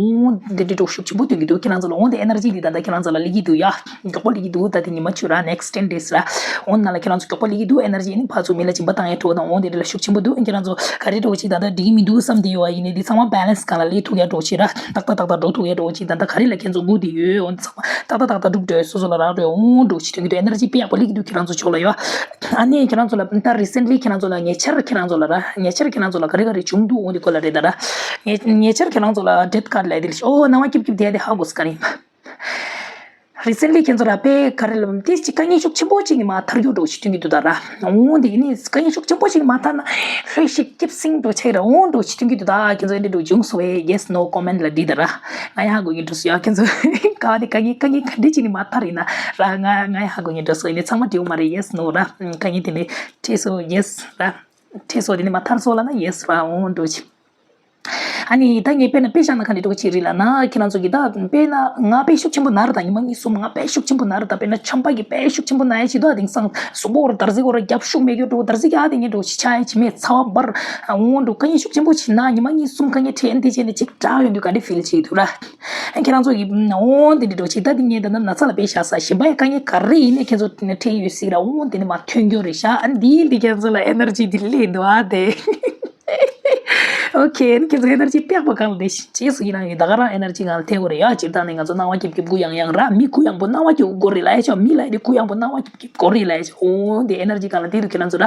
དེ་འདྲ་འགྲོ་ཤུགས་ཆེན་པོ་སྟོན་གྱི་འདུག་ཁྱེད་རང་ཚོ་ལ་འོ་དེ་ཨེ་ནར་ཇི་དེ་ད་ལྟ་ཁྱེད་རང་ཚོ་ལ་སླེབས་ཀྱི་འདུག་ཡ། མགྱོགས་པོ་སླེབས་ཀྱི་འདུག་ད་དེ་ཉི་མ་བཅུ་ར་next ten days ར། འོ་ནང་ལ་ཁྱེད་རང་ཚོ་མགྱོགས་པོ་སླེབས་ཀྱི་འདུག་ཨེ་ནར་ཇི་ནི་ཕར་ཚུར་མི་ལ་སྦྱིན་པ་བཏང་ཡ་འགྲོ་དང་འོ་དེ་འདྲ་ལ་ཤུགས་ཆེན་པོ་འདུག་ཁྱེད་རང་ཚོ་ག་རེ་འགྲོ་ཅིག་ད་ལྟ་འགྲིག་གི་མི་འདུག་བསམ་དེ་ཡོད་པ་ཡིན་ནའི་དེ་ཚང་མ་བེ་ལེན་སི་སྒང་ལ་སླེབས་ཐུབ་ཡ་འགྲོ་ཅིག་ར། ཏག་ཏག་ཏག་ཏག་འགྲོ་ཐུབ་ཡ་འགྲོ་ཅིག་ད་ལྟ་ག་རེ་ལ་ཁྱེད་ཚོ་སྒུག་བསྡད་ཡོད། འོ་ཚང་མ་ཏག་ཏག་ཏག་ཏག་འགྲུབ་འགྲོ། སོ་སོ་ལ་རག་འགྲོ་འོ་འགྲོ་ཅིག་སྟོན་གྱི་འདུག་ཨེ་ནར་ཇི་དཔེ་ཡག་པོ་སླེབས་ཀྱི་འདུག་ཁྱེད་རང་ཚོ་ཕྱོགས་ལ་ཡོད། ཨ་ནི་ཁྱེད་རང་ཚོ་ལ་ད་རི་སེན་ཊི་ལི་ཁྱེད་རང་ཚོ་ལ་ཉེ་ཆར་ཁྱེད་རང་ཚོ་ལ་ར་ཉེ་ཆར་ཁྱེད་རང་ཚོ་ལ་ག་རེ་ག་རེ་བྱུང་འདུག་འོ་དེ་སྐོར་ལ་རེད་ད་ར། ཉེ་ཉེ་ཆར་ཁྱེད་རང་ཚོ་ལ་ཌེ་ཐི་ཀར་ཌི་ལ་ཡ་དེ་ལ་ཤི་ཨོ་སྣང་བ་སྐྱིད་སྐྱིད་དེ་དེ་ཧ་གོ་ས་ག་རེ་ཡིན་པ། རི་སེན་ཊི་ལི་ཁྱེད་ཚོ་ལ་དཔེ་ག་རེ་ལབ་དེ་ཅིག་དཀའ་ངལ་ཤུགས་ཆེན་པོ་ཅིག་ནི་མ་ཐར་རྒྱུ་འགྲོ་ཞིག་སྟོན་གྱི་འདུག་ད་ར། འོ་དེ་ནི་དཀའ་ངལ་ཤུགས་ཆེན་པོ་ཅིག་ནི་མ་ཐར་ན་ལྷོད་ཤིག་སྐྱིད་སིང་འགྲོ་ཆགས་ར་འོ་འགྲོ་ཞིག་སྟོན་གྱི་འདུག་ད་ཁྱེད་ཚོ་ཨེ་འདྲ་འགྲོ་བྱུང་སོང་བས་yes no comment ལ་འདྲི་ད་ར། ང་ཡང་ཧ་གོ་ངེས་འགྲོ་སོང་ཡ། ཁྱེད་ཚོ་ག་བ་དེ་དཀའ་ངལ་དཀའ་ངལ་ག་འདྲ་ཅིག་ནི་མ་ཐར་ཡིན་ན་ར་ང་ང་ཡང་ཧ་གོ་ངེས་འགྲོ་སོང་ཡིན་ནི་ཚང་མ་འདྲི་འོ་མ་རེད། yes no ར་དཀའ་ངལ་དེ་འདྲ་འཕྲད་སོང་yes ར། འཕྲད་སོང་དེ་ནི་མ་ཐར་སོང་ལ་ན་yes ར་འོ་འགྲོ་ཅིག་ཨ་ནི་ད་ངས་དཔེར་ན་དཔེ་བཞག་ན་ག་འདྲ་འདྲ་བོ་ཅིག་རེད་ལབ་ན་ཁྱེད་རང་ཚོ་གིས་ད་དཔེར་ན་ང་དཔེ་ཤུགས་ཆེན་པོ་ན་རེད། ད་ཉི་མ་གཉིས་གསུམ་ང་དཔེ་ཤུགས་ཆེན་པོ་ན་རེད། ད་དཔེར་ན་ཆམ་པ་གིས་དཔེ་ཤུགས་ཆེན་པོ་ན་ཡ་ཅིག་ད་དེང་སང་གཟུགས་པོ་ར་དར་ཟིག་གོ་ར་རྒྱབ་ཤུགས་མེད་རྒྱུ་འགྲོ་དར་ཟིག་གི་ཨ་དེ་ངས་འགྲོ་ཞིག་ཆ་ཡ་ཅིག་མེད་ཚ་བ་འབར་འོང་འགྲོ་དཀའ་ངལ་ཤུགས་ཆེན་པོ་ཅིག་ན་ཉི་མ་གཉིས་གསུམ་དཀའ་ངལ་འཕྲད་ཨ་ནི་དེ་བྱས་ནས་ཅིག་དྲག་ཡོང་དུས་ག་འདྲ་ཕིལ་བྱེད་འདུག་ར། ཨ་ཁྱེད་རང་ཚོ་གིས་འོང་དེ་འདྲ་འགྲོ་ཅིག་ད་དེ་ངས་ད་ནི་ན་ཚ་ལ་དཔེ་བཞག་ས་གཞན་པ་ཡ་དཀའ་ངལ་ག་རེ་ཡིན་ནས་ཁྱེད་ཚོ་འཕྲད་ཡོད་སྲིད་ར་འོང་དེ་ནི་མ་ཐོན་རྒྱུ་རེད་ཤག་ཨ་ནི་དེ་ཡིན་དེ་ཁྱེད་ཚོ་ལ་ཨེ་ནར་ཇི་དེ་སླེབས་འདུག་ཨ་དེ། ཨོ་ཁེ། ཁྱེད་ཚོ་ཨེ་ནར་ཇི་པེག་པོ་གང་ལ་བསྡད་ཤིག་ཅེས་སུ་ཡིན་ན་ཡིན་ད་ག་རང་ཨེ་ནར་ཇི་གང་ལ་ཐེབས་དགོས་རེད་ཡ། སྤྱིར་བཏང་ནས་ང་ཚོ་སྣང་བ་སྐྱིད་སྐྱིད་གུ་ཡངས་ཡངས་ར་མི་གུ་ཡངས་པོ་སྣང་བ་སྐྱིད་དགོས་རེད་ལ་ཡ་ཆོ། མི་ལ་ཡ་དེ་གུ་ཡངས་པོ་སྣང་བ་སྐྱིད་སྐྱིད་དགོས་རེད་ལ་ཡ་ཆོ། འོ་དེ་ཨེ་ནར་ཇི་གང་ལ་དེ་དུ་ཁྱེད་རང་ཚོ་ར་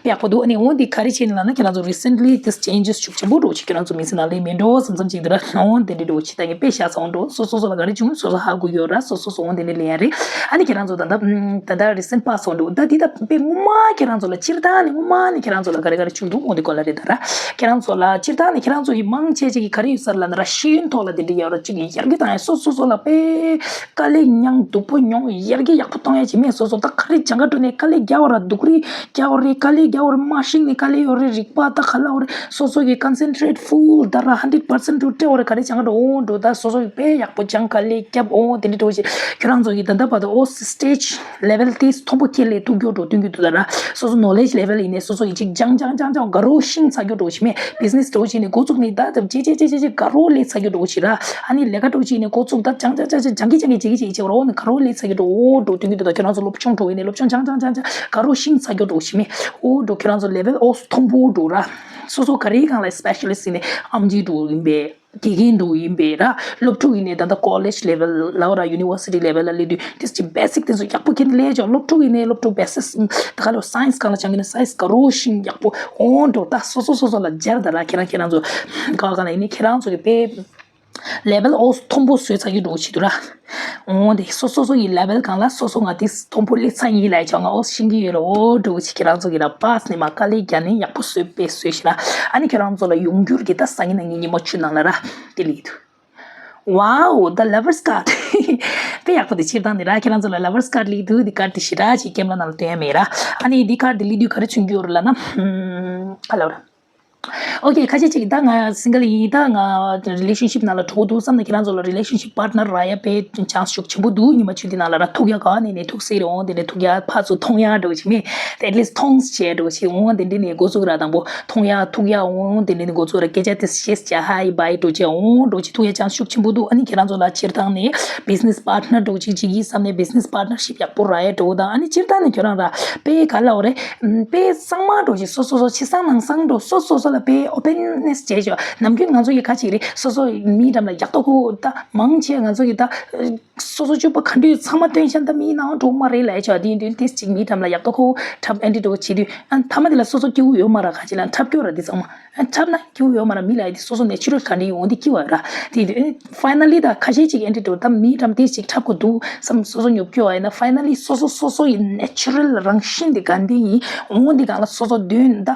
པེག་པོ་འདུག་ཨ་ནི་འོ་དེ་ག་རེ་བྱས་ནས་ལབ་ན་ཁྱེད་རང་ཚོ་རི་སེན་ཊི་ལི་དེ་ཅེན་ཇེས་ཤུགས་ཆེན་པོ་འགྲོ་ཆེ་ཁྱེད་རང་ཚོ་མི་ཚེ་ནང་ལས་མེད་འགྲོ་བསམ་བསམ་ཅིག་འདུག་ར། འོ་དེ་འདྲ་འགྲོ་ཆེ་ད་ངས་དཔེ་བཞག་ཚོང་འགྲོ་སོ་སོ་སོ་ལ་ག་རེ་བྱུང་སོ་སོ་ཧ་གོ་ཡོད་ར་སོ་སོ་སོ་འོ་དེ་འདྲ་ལས་ཡ་རེད། ཨ་ནི་ཁྱེད་རང་ཚོ་ད་ལྟ་ད་ལྟ་རི་སེན་ཊི་པ་སོང་འདུག་ད་འདི་ད་དཔེ་སྔོན་མ་ཁྱེད་རང་ཚོ་ལ་སྤྱིར་བཏང་ནི་སྔོན་མ་ནི་ཁྱེད་རང་ཚོ་ལ་ག་རེ་ག་རེ་བྱུང་འདུག་འོ་འདི་སྐོར་ལ་རེད་ད་ར། ཁྱེད་རང་ཚོ་ལ་སྤྱིར་ ད་ནི་ཁྱེད་རང་ཚོ་ཡི་མང་ཆེ་ཅིག་གི་ག་རེ་ཡོད་ས་རེད་ལབ་ན་ར། ཤེས་ཡོན་ཐོག་ལ་དེ་འདྲ་ཡོད་ར། ཅིག་གི་ཡར་རྒྱས་བཏང་ཡ། སོ་སོ་སོ་ལ་དཔེ་དཀའ་ལས་མྱངས་སྡུག་པོ་མྱོང་། ཡར་རྒྱས་ཡག་པོ་གཏོང་ཡ་ཅིག་མེད། སོ་སོ་ད་ག་རེ་སྦྱང་ག་འགྲོ་ནས་དཀའ་ལས་རྒྱག་པ་ར། སྡུག་རུས་རྒྱག་པ་རེད། དཀའ་ལས་རྒྱག་པ་རེད། མ་ཤེས་ནས་དཀའ་ལས་ཡོད་རེད། རིག་པ་ད་ག་ལ་ཡོད་རེད། སོ་སོ་གི་concentrate full ད་ར་hundred percent དུ་སྤྲད་པ་རེད། ག་རེ་སྦྱང་ག་འགྲོ། འོ་འགྲོ། ད་སོ་སོ་གི་དཔེ་ཡག་པོ་སྦྱང་། དཀའ་ལས་རྒྱབ། འོ་དེ་འདྲ་འགྲོ་ཅིག་ཁྱོད་རང་ཚོ་གི་ད་ལྟ་བར་དུ་འོ་stage level དེ་མཐོན་པོ་ཁྱེར་ལས་ཐུག་རྒྱུ་འགྲོ་སྟོན་གྱི་འདུག་ད་ར། སོ་སོ་knowledge level ཡིན་ནས་སོ་སོ་ཡི་ཅིག་སྦྱང་སྦྱང་སྦྱང་སྦྱང་དགའ་རོགས་ཤིང་ཚ་རྒྱུ་འགྲོ་ཞིག་མེད། business འགྲོ་ཅིག་ནས་འགོ་བཙུགས་ནས་ད་ཅེ་ཅེ་ཅེ་ཅེ་ཅེ་དགའ་རོགས་ལས་ཚ་རྒྱུ་འགྲོ་ཞིག་ར། ཨ་ནི་ལས་ཀ་འགྲོ་ཅིག་ནས་འགོ་བཙུགས་ད་སྦྱང་སྦྱང་སྦྱང་སྦྱང་སྦྱང་གི་སྦྱང་གི་ཅིག་ཅིག་ཅིག་རོགས་ནས་དགའ་རོགས་ལས་ཚ་རྒྱུ་འགྲོ། འོ་འགྲོ་སྟོན་གྱི་འདུག་ད་ཁྱོད་རང་ཚོ་སློབ་སྦྱོང་འགྲོ་ཡིན་ནས་སློབ་སྦྱོང་སྦྱང་སྦྱང་སྦྱང་སྦྱང་དགའ་རོགས་ཤིང་ཚ་རྒྱུ་འགྲོ་ཞིག་མེད། འོ་འགྲོ་ཁྱོད་རང་ཚོ་level འོ་མཐོན་པོ་འགྲོ་ར། སོ་སོ་ག་རེའི་སྒང་ལ་specialist ཡིན་ནས་ཨེམ་ཆི་འགྲོ་ཡིན་པས། དགེ་རྒན་འདྲ་བོ་ཡིན་པས་ར། སློབ་ཕྲུག་ཡིན་ནའི་ད་ལྟ་college level ལབ་ར་university level ལ་སླེབས་དུས་དེ་ཅིག་basic དེ་ཚོ་ཡག་པོ་ཁྱེར་ནས་སླེབས་ཆོག་སློབ་ཕྲུག་ཡིན་ནའི་སློབ་ཕྲུག་basic ད་ག་ལོ་science སྒང་ལ་སྦྱང་གི་ན་science དགའ་རོགས་ཤིང་ཡག་པོ་འོང་འགྲོ། ད་སོ་སོ་སོ་སོ་ལ་སྦྱར་ད་ར། ཁྱེད་རང་ཁྱེད་རང་ཚོ་ག་ག་ལ་ཡིན་ནའི་ཁྱེད་རང་ཚོ་གི་དཔེ་level འོ་མཐོན་པོ་བཟོས་ཚར་གྱི་འགྲོ་བྱེད་དུ་ར། འོང་དེ་སོ་སོ་སོ་ཡི་level སྒང་ལ་སོ་སོ་ང་དེ་མཐོན་པོ་སླེབས་ཚར་ཡིན་ལབ་ཆོག་ང་འོ་ཤེས་ཀྱི་ཡོད་ར། འོ་འགྲོ་བྱེད་ཁྱེད་རང་ཚོ་གི་ར་པཱས་ནས་མ་དཀའ་ལས་རྒྱག་ནས་ཡག་པོ་བཟོས་པས་བཟོས་ཤིག་ར། ཨ་ནི་ཁྱེད་རང་ཚོ་ལ་ཡོང་རྒྱུར་གི་ད་སང་ཉིན་གནངས་ཉིན་ཉི་མ་བཅུ་ནང་ལ་ར་དེ་ལས་དུ། Wow, the lover's card དཔེ་ཡག་པོ་དེ་སྤྱིར་བཏང་ནི་ར། ཁྱེད་རང་ཚོ་ལ་lover's card སླེབས་དུས་འདི་card དེ་ཞེ་དྲག་ཅིག་ཀེམ་ར་ནང་ལ་སྟོན་ཡ་མེད་ར། ཨ་ནི་འདི་card དེ་སླེབས་དུས་ག་རེ་མཚོན་གྱི་ཡོད་རེད་ལབ་ན། ཧམ། ག་ལབ་ར། ཨོ་ཁེ། ཁ་ཤས་ཅིག་ད་ང་single ཡིན། ད་ང་relationship ནང་ལ་འགྲོ་གི་འདུག་བསམ་ན་ཁྱེད་རང་ཚོ་ལ་relationship partner རག་ཡ་དཔེ་chance ཤུགས་ཆེན་པོ་འདུག་ཉི་མ་བཅུ་འདི་ནང་ལ་ར། ཐུག་ཡ་ག་ནས་ནས་ཐུག་སྲིད་རེད། འོང་དེ་ནས་ཐུག་ཡ་ཕར་ཚུར་མཐོང་ཡ་འགྲོ་ཅིག་མེད། at least མཐོང་བྱས་འགྲོ་ཅིག་འོང་དེ་འདྲ་ནས་འགོ་བཙུགས་ར། དང་པོ་མཐོང་ཡ་ཐུག་ཡ། འོང་དེ་འདྲ་ནས་འགོ་བཙུགས་ར། སྐད་ཆ་དེ་བཤད་བྱས་hi bye འགྲོ་ཅིག་འོང་འགྲོ་ཅིག་ཐུག་ཡ་chance ཤུགས་ཆེན་པོ་འདུག་ཨ་ནི་ཁྱེད་རང་ཚོ་ལ་སྤྱིར་བཏང་ནས་business partner འགྲོ་ཅིག་ཅིག་ཡིན་བསམ་ནས་business partnership ཡག་པོ་རག་ཡ་འགྲོ་དང་། ཨ་ནི་སྤྱིར་བཏང་ནས་ཁྱོད་རང་ར་དཔེ་ག་ལབ་རེད། དཔེ་གཙང་མ་འགྲོ་ཞིག་སོ་སོ་སོ་ཕྱི་གསང་ནང་གསང་འགྲོ། སོ་སོ་སོ་ལ་དཔེ་openness བྱས་ཤོག་ནམ་རྒྱུན་ང་ཚོ་ཡི་ག་ཅིག་རེད། སོ་སོ་མིའི་འགྲམ་ལ་ཡག་ཏོ་ཁོ་ད་མང་ཆེ་ང་ཚོ་ཡི་ད་སོ་སོ་སྤྱོད་པ་ག་འདྲ་ཚང་མ་སྟོན་ཤ་ད་མིའི་ནང་འགྲོ་མ་རེད་ལབ་ཤོག་དེ་ཡིན་དུས་དེ་ཅིག་མིའི་འགྲམ་ལ་ཡག་ཏོ་ཁོ་འཁྲབ་ཨེ་འདྲ་འགྲོ་བྱེད་དུས་ཨ་མཐའ་མ་དེ་ལ་སོ་སོ་སྐྱིད་པོ་ཡོད་མ་ར། ག་ཅིག་ལ་འཁྲབ་སྐྱོ་ར་དེ་ཚང་མ། འཁྲབ་ན་སྐྱིད་པོ་ཡོད་མ་ར། མི་ལ་ཡ་དེ་སོ་སོ་natural ག་འདྲ་ཡོང་དེ་སྐྱིད་པ་ར། དེ་དེ་finally ད་ཁ་ཤས་ཅིག་ཨེ་འདྲ་འགྲོ་ད་མིའི་འགྲམ་དེ་ཅིག་འཁྲབ་དགོས་འདུག་བསམ་སོ་སོ་ཉོབ་སྐྱོ་བ་ཡིན་ན། finally སོ་སོ་སོ་སོ་ཡི་natural རང་བཞིན་དེ་ག་འདྲ་ཡིན་འོང་དེ་གང་ལ་སོ་སོ་འདོན་ད་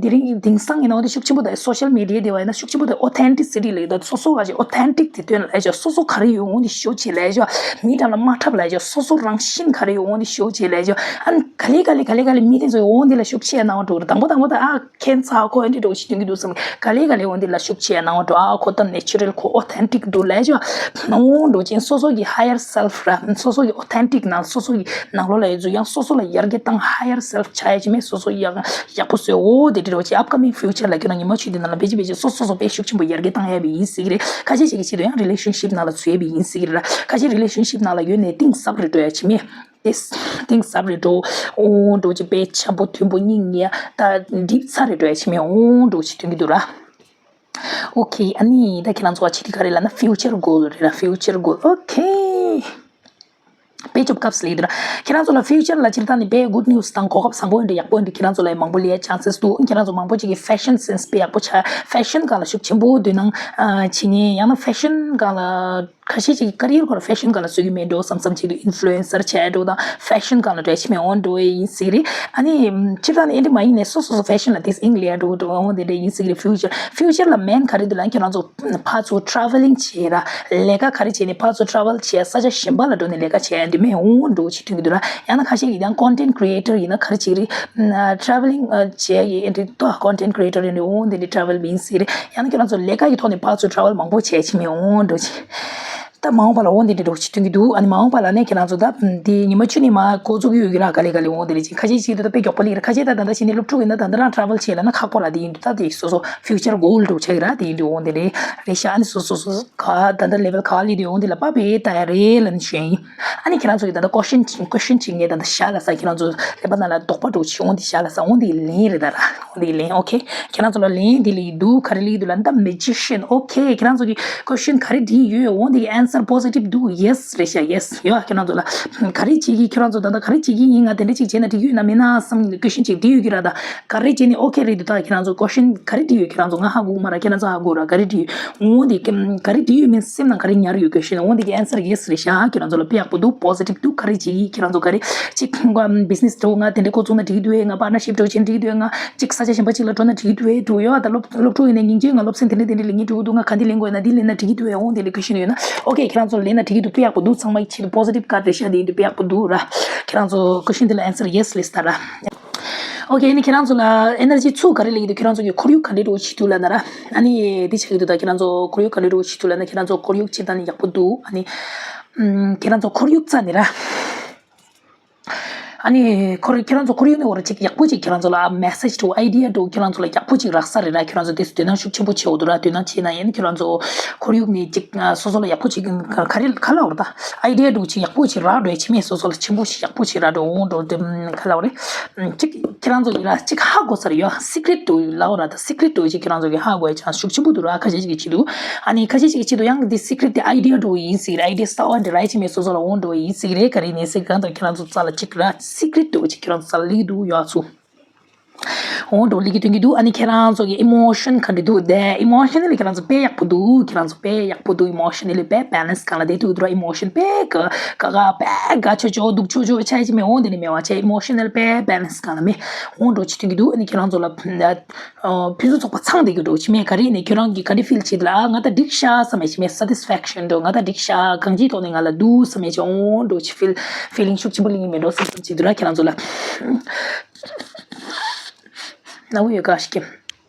དེ་རིང་དེང་སང་ཡིན་ན་འོ་དེ་ཤུགས་ཆེན་པོ་ད་social media དེ་བ་ཡིན་ན་ཤུགས་ཆེན་པོ་ད་authenticity ལ་ཡོད་ད། སོ་སོ་ག་ཅིག་authentic དེ་སྟོན་ལ་ཡ་ཅོ། སོ་སོ་ག་རེ་ཡོད་འོང་དེ་ཤོ་བྱེད་ལ་ཡ་ཅོ། མིའི་འགྲམ་ལ་མ་འཁྲབ་ལ་ཡ་ཅོ། སོ་སོ་རང་བཞིན་ག་རེ་ཡོད་འོང་དེ་ཤོ་བྱེད་ལ་ཡ་ཅོ། ཨ་ནི་ག་ལེ་ག་ལེ་ག་ལེ་ག་ལེ་མི་དེ་ཚོ་འོང་དེ་ལ་ཤུགས་ཆེ་ན་འོང་འགྲོ་ར། དང་པོ་དང་པོ་ད་ཨ་ཁྱད་མཚར་ཁོ་ཨེ་འདྲ་འགྲོ་ཞིག་སྟོན་གྱི་འདུག་བསམ། ག་ལེ་ག་ལེ་འོང་དེ་ལ་ཤུགས་ཆེ་ན་འོང་འགྲོ། ཨ་ཁོ་ད་natural ཁོ་authentic འདུག་ལབ་ཅོ། འོང་འགྲོ་ཅན་སོ་སོ་གི་higher self ར། སོ་སོ་གི་authentic ནང་སོ་སོ་གི་ནང་ལོགས་ལ་ཡོད་ཚུལ་ཡང་སོ་སོ་ལ་ཡར་རྒྱས་བཏང་higher self ཆགས་ཡ་ཅིག་མེད། སོ་སོ་ཡག་ཡག་པོ་བཟོས། འོ་དེ་འདྲ་འགྲོ་ཅིག upcoming future ལ་ཁྱོད་རང་ཉི་མ་བཅུ་འདི་ནང་ལ་བེད་ཅིག་བེད་ཅིག་སོ་སོ་སོ་དཔེ་ཤུགས་ཆེན་པོ་ཡར་རྒྱས་བཏང་ཡ་བི་ཡིན་སྲིད་ཀྱི་རེད། ཁ་ཤས་ཤིག་གི་ཆེད་དུ་ཡང་relationship ནང་ལ་ཚུད་ཡ་བི་ཡིན་སྲིད་ཀྱི་རེད་ར། ཁ་ཤས་relationship ནང་ལ་ཡོད་ནས་གཏིང་ཟབ་རེ་འགྲོ་ཡ་ཅིག་མེད། དེ་གཏིང་ཟབ་རེ་འགྲོ། འོང་འགྲོ་ཅིག་དཔེ་འཆམ་པོ་མཐུན་པོ་སྙིང་ཉེ་ད་འགྲིག་ཚར་རེ་འགྲོ་ཡ་ཅིག་མེད། འོང་འགྲོ་ཅིག་སྟོན་གྱི་འདུག་ར། ཨོ་ཁེ། ཨ་ནི་ད་ཁྱེད་རང་ཚོ་བ་ཆེ་དེ་ག་རེ་ལབ་ན་future goal རེད་ར། future goal okay དཔེ་སྐྱོབ་སྐབས་སུ་ལེགས་འདུག་ར། ཁྱེད་རང་ཚོ་ལ་future ལ་སྤྱིར་བཏང་ནི་དཔེ་good news དང་གོ་སྐབས་བཟང་པོ་ཡིན་འདྲ་ཡག་པོ་ཡིན་འདྲ་ཁྱེད་རང་ཚོ་ལ་ཡང་མང་པོ་ལེན་chances འདུག་ཁྱེད་རང་ཚོ་མང་པོ་ཅིག་གིས་fashion sense དཔེ་ཡག་པོ་ཆགས། fashion སྒང་ལ་ཤུགས་ཆེན་པོ་འདོད་སྣང་བྱེད་མཁན་ཡང་ན་fashion སྒང་ལ་ཁ་ཤས་ཅིག་གིས་career སྐོར་fashion སྒང་ལ་བཟོ་གི་མེད་འགྲོ་བསམ་བསམ་བྱེད་དུས་influencer བྱས་འགྲོ་དང་fashion སྒང་ལ་འགྲོ་ཡ་ཆེ་མེད་འོང་འགྲོ་ཡ་ཡིན་སྲིད་རེད། ཨ་ནི་སྤྱིར་བཏང་ནི་ཨེ་འདྲ་མ་ཡིན་ནས་སོ་སོ་སོ་fashion ལ་དེ་ཨིང་ལེ་འགྲོ་འགྲོ་འོང་དེ་འདྲ་ཡིན་སྲིད་རེད། future future ལ་main ག་རེ་འདུག་ལབ་ན་ཁྱེད་རང་ཚོ་ཕར་ཚུར་travelling བྱས་ར། ལས་ཀ་ག་རེ་བྱས་ནས་ཕར་ཚུར་travel བྱས་ས་ཆ་གཞན་པ་ལ་འགྲོ་ནས་ལས་ཀ་བྱས་ཡ་འདི་མེད་འོང་འགྲོ་ཅིག་ཐོན་གྱི་འདུག་ར། ཡང་ན་ཁ་ཤས་ཀྱིས་ཀྱང་content creator ཡིན་ན་ག་རེ་བྱེད་ཀྱི་རེད། travelling བྱས་ཡི་འདི་ཏོ་content creator ཡིན་འོང་འདི་འདི་travel ཡིན་སྲིད་རེད། ཡང་ན་ཁྱེད་རང་ཚོ་ལས་ཀ་ཡི་ཐོག་ནས་ཕར་ཚུར་travel མང་པོ་བྱས་ཅིག་མེད་འོང་འགྲོ་ཅིག་ད་མ་འོངས་པ་ལ་འོང་འདི་འདྲ་འགྲོ་ཅིག་ཐོན་གྱི་འདུག་ཨ་ནི་མ་འོངས་པ་ལ་ནས་ཁྱེད་རང་ཚོ་ད་འདི་ཉི་མ་བཅུ་ནས་མ་འགོ་བཙུགས་ཡོད་ཀྱི་ར། ག་ལེ་ག་ལེ་འོང་འདི་རེད་ཅིག་ཁ་ཤས་ཤིག་ཏུ་ད་དཔེ་མགྱོགས་པོ་ལེགས་རེད། ཁ་ཤས་ད་ད་ལྟ་ཕྱིན་ནས་སློབ་ཕྲུག་ཡིན་ན་ད་ལྟ་རང་travel བྱས་ལ་ན་ཁག་པོ་ར། དེ་ཡིན་དུས་ད་དེ་སོ་སོ་future goal འགྲོ་ཆགས་ཀྱི་ར། དེ་ཡིན་དུས་འོང་འདི་རེད་རེད་ཤག་ཨ་ནི་སོ་སོ་སོ་ག་ད་ལྟ་level ག་ལེ་དུས་འོང་འདི་ལ་པ་བེ་ད་ཡ་རེད་ལ་ནི་ཞུ་ཡ་ཡིན། ཨ་ནི་ཁྱེད་རང་ཚོ་གི་ད་ལྟ་question ཅིག་question ཅིག་ངས་ད་ལྟ་བཞག་ལ་ས། ཁྱེད་རང་ཚོ་ལེ་པ་ན་ལ་དོགས་པ་འགྲོ་ཆེ་འོང་འདི་བཞག་ལ་ས། འོང་འདི་ལན་རེད་ད་ར། འོང་འདི་ལན་okay ཁྱེད་རང་ཚོ་ལ་ལན་འདི་ལ་ཡི་འདུག་ག་རེ་ལི་འདུག་ལ་ད་magician okay ཁྱེད་རང་ཚོ་གི་question ག་རེ་འདྲི་ཡོད་འོང་འདི་གི་answer ལྟར་པོ་སི་ཊིབ་འདུག་ཡེ་སི་རེད་ཤག་ཡེ་སི་ཡོད། ཁྱེད་རང་ཚོ་ལ་ག་རེ་བྱེད་ཀྱི། ཁྱེད་རང་ཚོ་ད་ལྟ་ག་རེ་བྱེད་ཀྱི་ཡིན། ང་དེ་འདྲ་ཅིག་བྱས་ན་འགྲིག་གི་ཡོད་ན་མེད་ན་བསམ་ཀུ་ཤན་ཅིག་དྲིས་ཡོད་ཀྱི་ར། ད་ག་རེ་བྱས་ནས་ཨོ་ཁེ་རེད་འདུག་ད་ཁྱེད་རང་ཚོ་ཀུ་ཤན་ག་རེ་དྲིས་ཡོད། ཁྱེད་རང་ཚོ་ང་ཧ་གོ་གི་མ་རེད། ཁྱེད་རང་ཚོ་ཧ་གོ་ར། ག་རེ་དྲིས་ཡོད། འོ་དེ་ག་རེ་དྲིས་ཡོད་མིན་སེམས་ནང་ག་རེ་ཉར་ཡོད་ཀུ་ཤན། འོ་དེ་གི་ཨན་སར་ཡེ་སི་རེད་ཤག་ཁྱེད་རང་ཚོ་ལ་དཔེ་ཡག་པོ་འདུག་པོ་སི་ཊིབ་འདུག་ག་རེ་བྱེད་ཀྱི། ཁྱེད་རང་ཚོ་ག་རེ་ཅིག་ང་བི་ཛི་ནེ་སི་འདྲ་བོ་ང་དེ་འདྲ་འགོ་བཙུགས་ན་འགྲིག་གི་འདུག་ཨེ། ང་པར་ཊ་ནར་ཤིབ་འདྲ་བོ་བྱས་ན་འགྲིག་གི་འདུག་ཨེ། ང་ཅིག་ས་ཆ་གཞན་པ་ཅིག་ལ་འགྲོ་ན་འགྲིག་གི་འདུག་ཨེ། འདུག་ཡོད། ད་སློབ་སློབ་ཕྲུག་ཡིན་ན་སྙིང་རྗེ། ང་སློབ་ཚན་དེ་འདྲ་དེ་འདྲ་ལེན་གྱི་འགྲོ་གི་འདུག་ང་ག་འདི་ལེན་དགོས་ཡོད་ན་འདི་ལེན་ན་འགྲིག་གི་འདུག་ཨེ། འོང་དེ་ལ་ཀུ་ཤན་ཡོད་ན། ཨོ་ཁེ། ཁྱེད་རང་ཚོ་ལེན་ན་འགྲིག་གི་འདུག་དཔེ་ཡག་པོ་འདུག་ཚང་མ་ཡི་ཆེད་དུ་པོ་སི་ཊིབ་ཀ་རེད་ཤག་དེ་ཡིན་དུས་དཔེ་ཡག་པོ་འདུག་ར། ཁྱེད་རང་ཚོ་ཀུ་ཤན་དེ་ལ་ཨན་སར་ཡེ་སི་ལེས་ད་ར། ཨོ་ཁེ། ཨ་ནི་ཁྱེད་རང་ཚོ་ལ་ཨེ་ནར་ཇི་ཚུར་ག་རེ་སླེབས་ཀྱི་འདུག་ཁྱེད་རང་ཚོ་གི་ཁོར་ཡུག་ག་འདྲ་འདྲ་བོ་བྱེད་འདུག་ལབ་ན་ར། ཨ་ནི་འདི་ཆགས་ཀྱི་འདུག་ད་ཁྱེད་རང་ཚོ་ཁོར་ཡུག་ག་འདྲ་འདྲ་བོ་བྱེད་འདུག་ལབ་ན། ཁྱེད་རང་ཚོ་ཁོར་ཡུག་སྤྱིར་བཏང་ནས་ཡག་པོ་འདུག་ཨ་ནི་ཁྱེད་རང་ཚོ་ཁོར་ཡུག་རྩ་ནས་ར། ཨ་ནི་ཁོར་ཁྱེད་རང་ཚོ་ཁོར་ཡུག་ནས་འོ་ར་ཅིག་ཡག་པོ་ཅིག་ཁྱེད་རང་ཚོ་ལ་མེ་སེ་ཇི་འདྲ་བོ་ཨའི་ཌི་ཡ་འདྲ་བོ་ཁྱེད་རང་ཚོ་ལ་ཡག་པོ་ཅིག་རག་ས་རེད་ར། ཁྱེད་རང་ཚོ་དེ་ཚོ་དོ་སྣང་ཤུགས་ཆེན་པོ་བྱེད་འོ་འདུག་ར། དོ་སྣང་བྱེད་ན་ཡིན་ཁྱེད་རང་ཚོ་ཁོར་ཡུག་ནས་ཅིག་སོ་སོ་ལ་ཡག་པོ་ཅིག་ག་རེ་ག་ལ་འོ་ར་ད་ཨའི་ཌི་ཡ་འདྲ་བོ་ཅིག་ཡག་པོ་ཅིག་རག་འགྲོ་ཡ་ཆི་མེད། སོ་སོ་ལ་ཆེན་པོ་ཞིག་ཡག་པོ་ཅིག་རག་འགྲོ་འོ་འགྲོ་དེ་ག་ལ་འོ་རེད། ཅིག་ཁྱེད་རང་ཚོ་ཡིན་ར་ཅིག་ཧ་གོ་ས་རེད་ཡོད། སི་ཀི་རེ་ཊི་འདྲ་བོ་ལ་འོ་ར་ད་སི་ཀི་རེ་ཊི་འདྲ་བོ་ཅིག་ཁྱེད་རང་ཚོ་གི་ཧ་གོ་ཡ་ཅང་ཤུགས་ཆེན་པོ་འདུག་ར། ཁ་ཤས་ཅིག་གི་ཆེད་དུ། ཨ་ནི་ཁ་ཤས་ཅིག་གི་ཆེད་དུ་ཡང་འདི་སི་ཀི་རེ་ཊི་དེ་ཨའི་ཌི་ཡ་འདྲ་བོ་ཡིན་ཟིག་རེད། ཨའི་ཌི་ཡ་གསར་བ་འདི་ར་ཡ་ཆི་མེད། སོ་སོ་ལ་འོ་འགྲོ་བ་ཡིན་ཟིག་རེད། ག་རེ་ནས་ཟིག་གང་ལྟར་ཁྱེད་རང་ཚོ་རྩ་ལ་ཅིག་ར་སི་ཀི་རེ་ཊི་འདྲ་བོ་ཅིག་ཁྱེད་རང་ཚོ་རྩ་ལ་སླེབས་ཀྱི་འདུག་ཡོད་ཚུལ། འོ་འགྲོ་སླེབས་ཀྱི་སྟོན་གྱི་འདུག་ཨ་ནི་ཁྱེད་རང་ཚོ་གི་ཨི་མོ་ཤན་ག་འདྲ་འདུག་དེ་ཨི་མོ་ཤན་ནི་ལ་ཁྱེད་རང་ཚོ་དཔེ་ཡག་པོ་འདུག་ཁྱེད་རང་ཚོ་དཔེ་ཡག་པོ་འདུག་ཨི་མོ་ཤན་ནི་ལ་དཔེ་བེ་ལན་སི་སྒང་ལ་བསྡད་འདུག་དུ་ར། ཨི་མོ་ཤན་དཔེ་ག་ག་ག་དཔེ་དགའ་ཆོ་ཆོ་སྡུག་ཆོ་ཆོ་ཆ་ཡ་ཅི་མེད། འོ་འདི་ནི་མེད་བ་ཆ། ཨི་མོ་ཤན་ནི་ལ་དཔེ་བེ་ལན་སི་སྒང་ལ་མེད། འོ་འགྲོ་ཅི་སྟོན་གྱི་འདུག་ཨ་ནི་ཁྱེད་རང་ཚོ་ལ་ཨ་ཕུན་སུམ་ཚོགས་པ་ཚང་བསྡད་རྒྱུ་འགྲོ་ཅི་མེད། ག་རེ་ནས་ཁྱོད་རང་གིས་ག་འདྲ་ཕིལ་བྱེད་ལ་ང་ད་འགྲིག་ཤག་བསམ་ཡ་ཅི་མེད། སེ་ཊི་སི་ཕེག་ཤན་འགྲོ་ང་ད་འགྲིག་ཤག་གང་ཅིའི་ཐོག་ནས་ང་ལ་འདུག་བསམ་ཡ་ཅི་འོ་འགྲོ་ཅི་ཕིལ་ཕི་ལིང་ཤུགས་ཆེན་པོ་སླེབས་ཀྱི་མེད་འགྲོ་བསམ་བསམ་བྱེད་དུ་ར། ཁྱེད་རང་ཚོ་ལ་ན་བུ་ཡོད་ག་ཞིག་གི་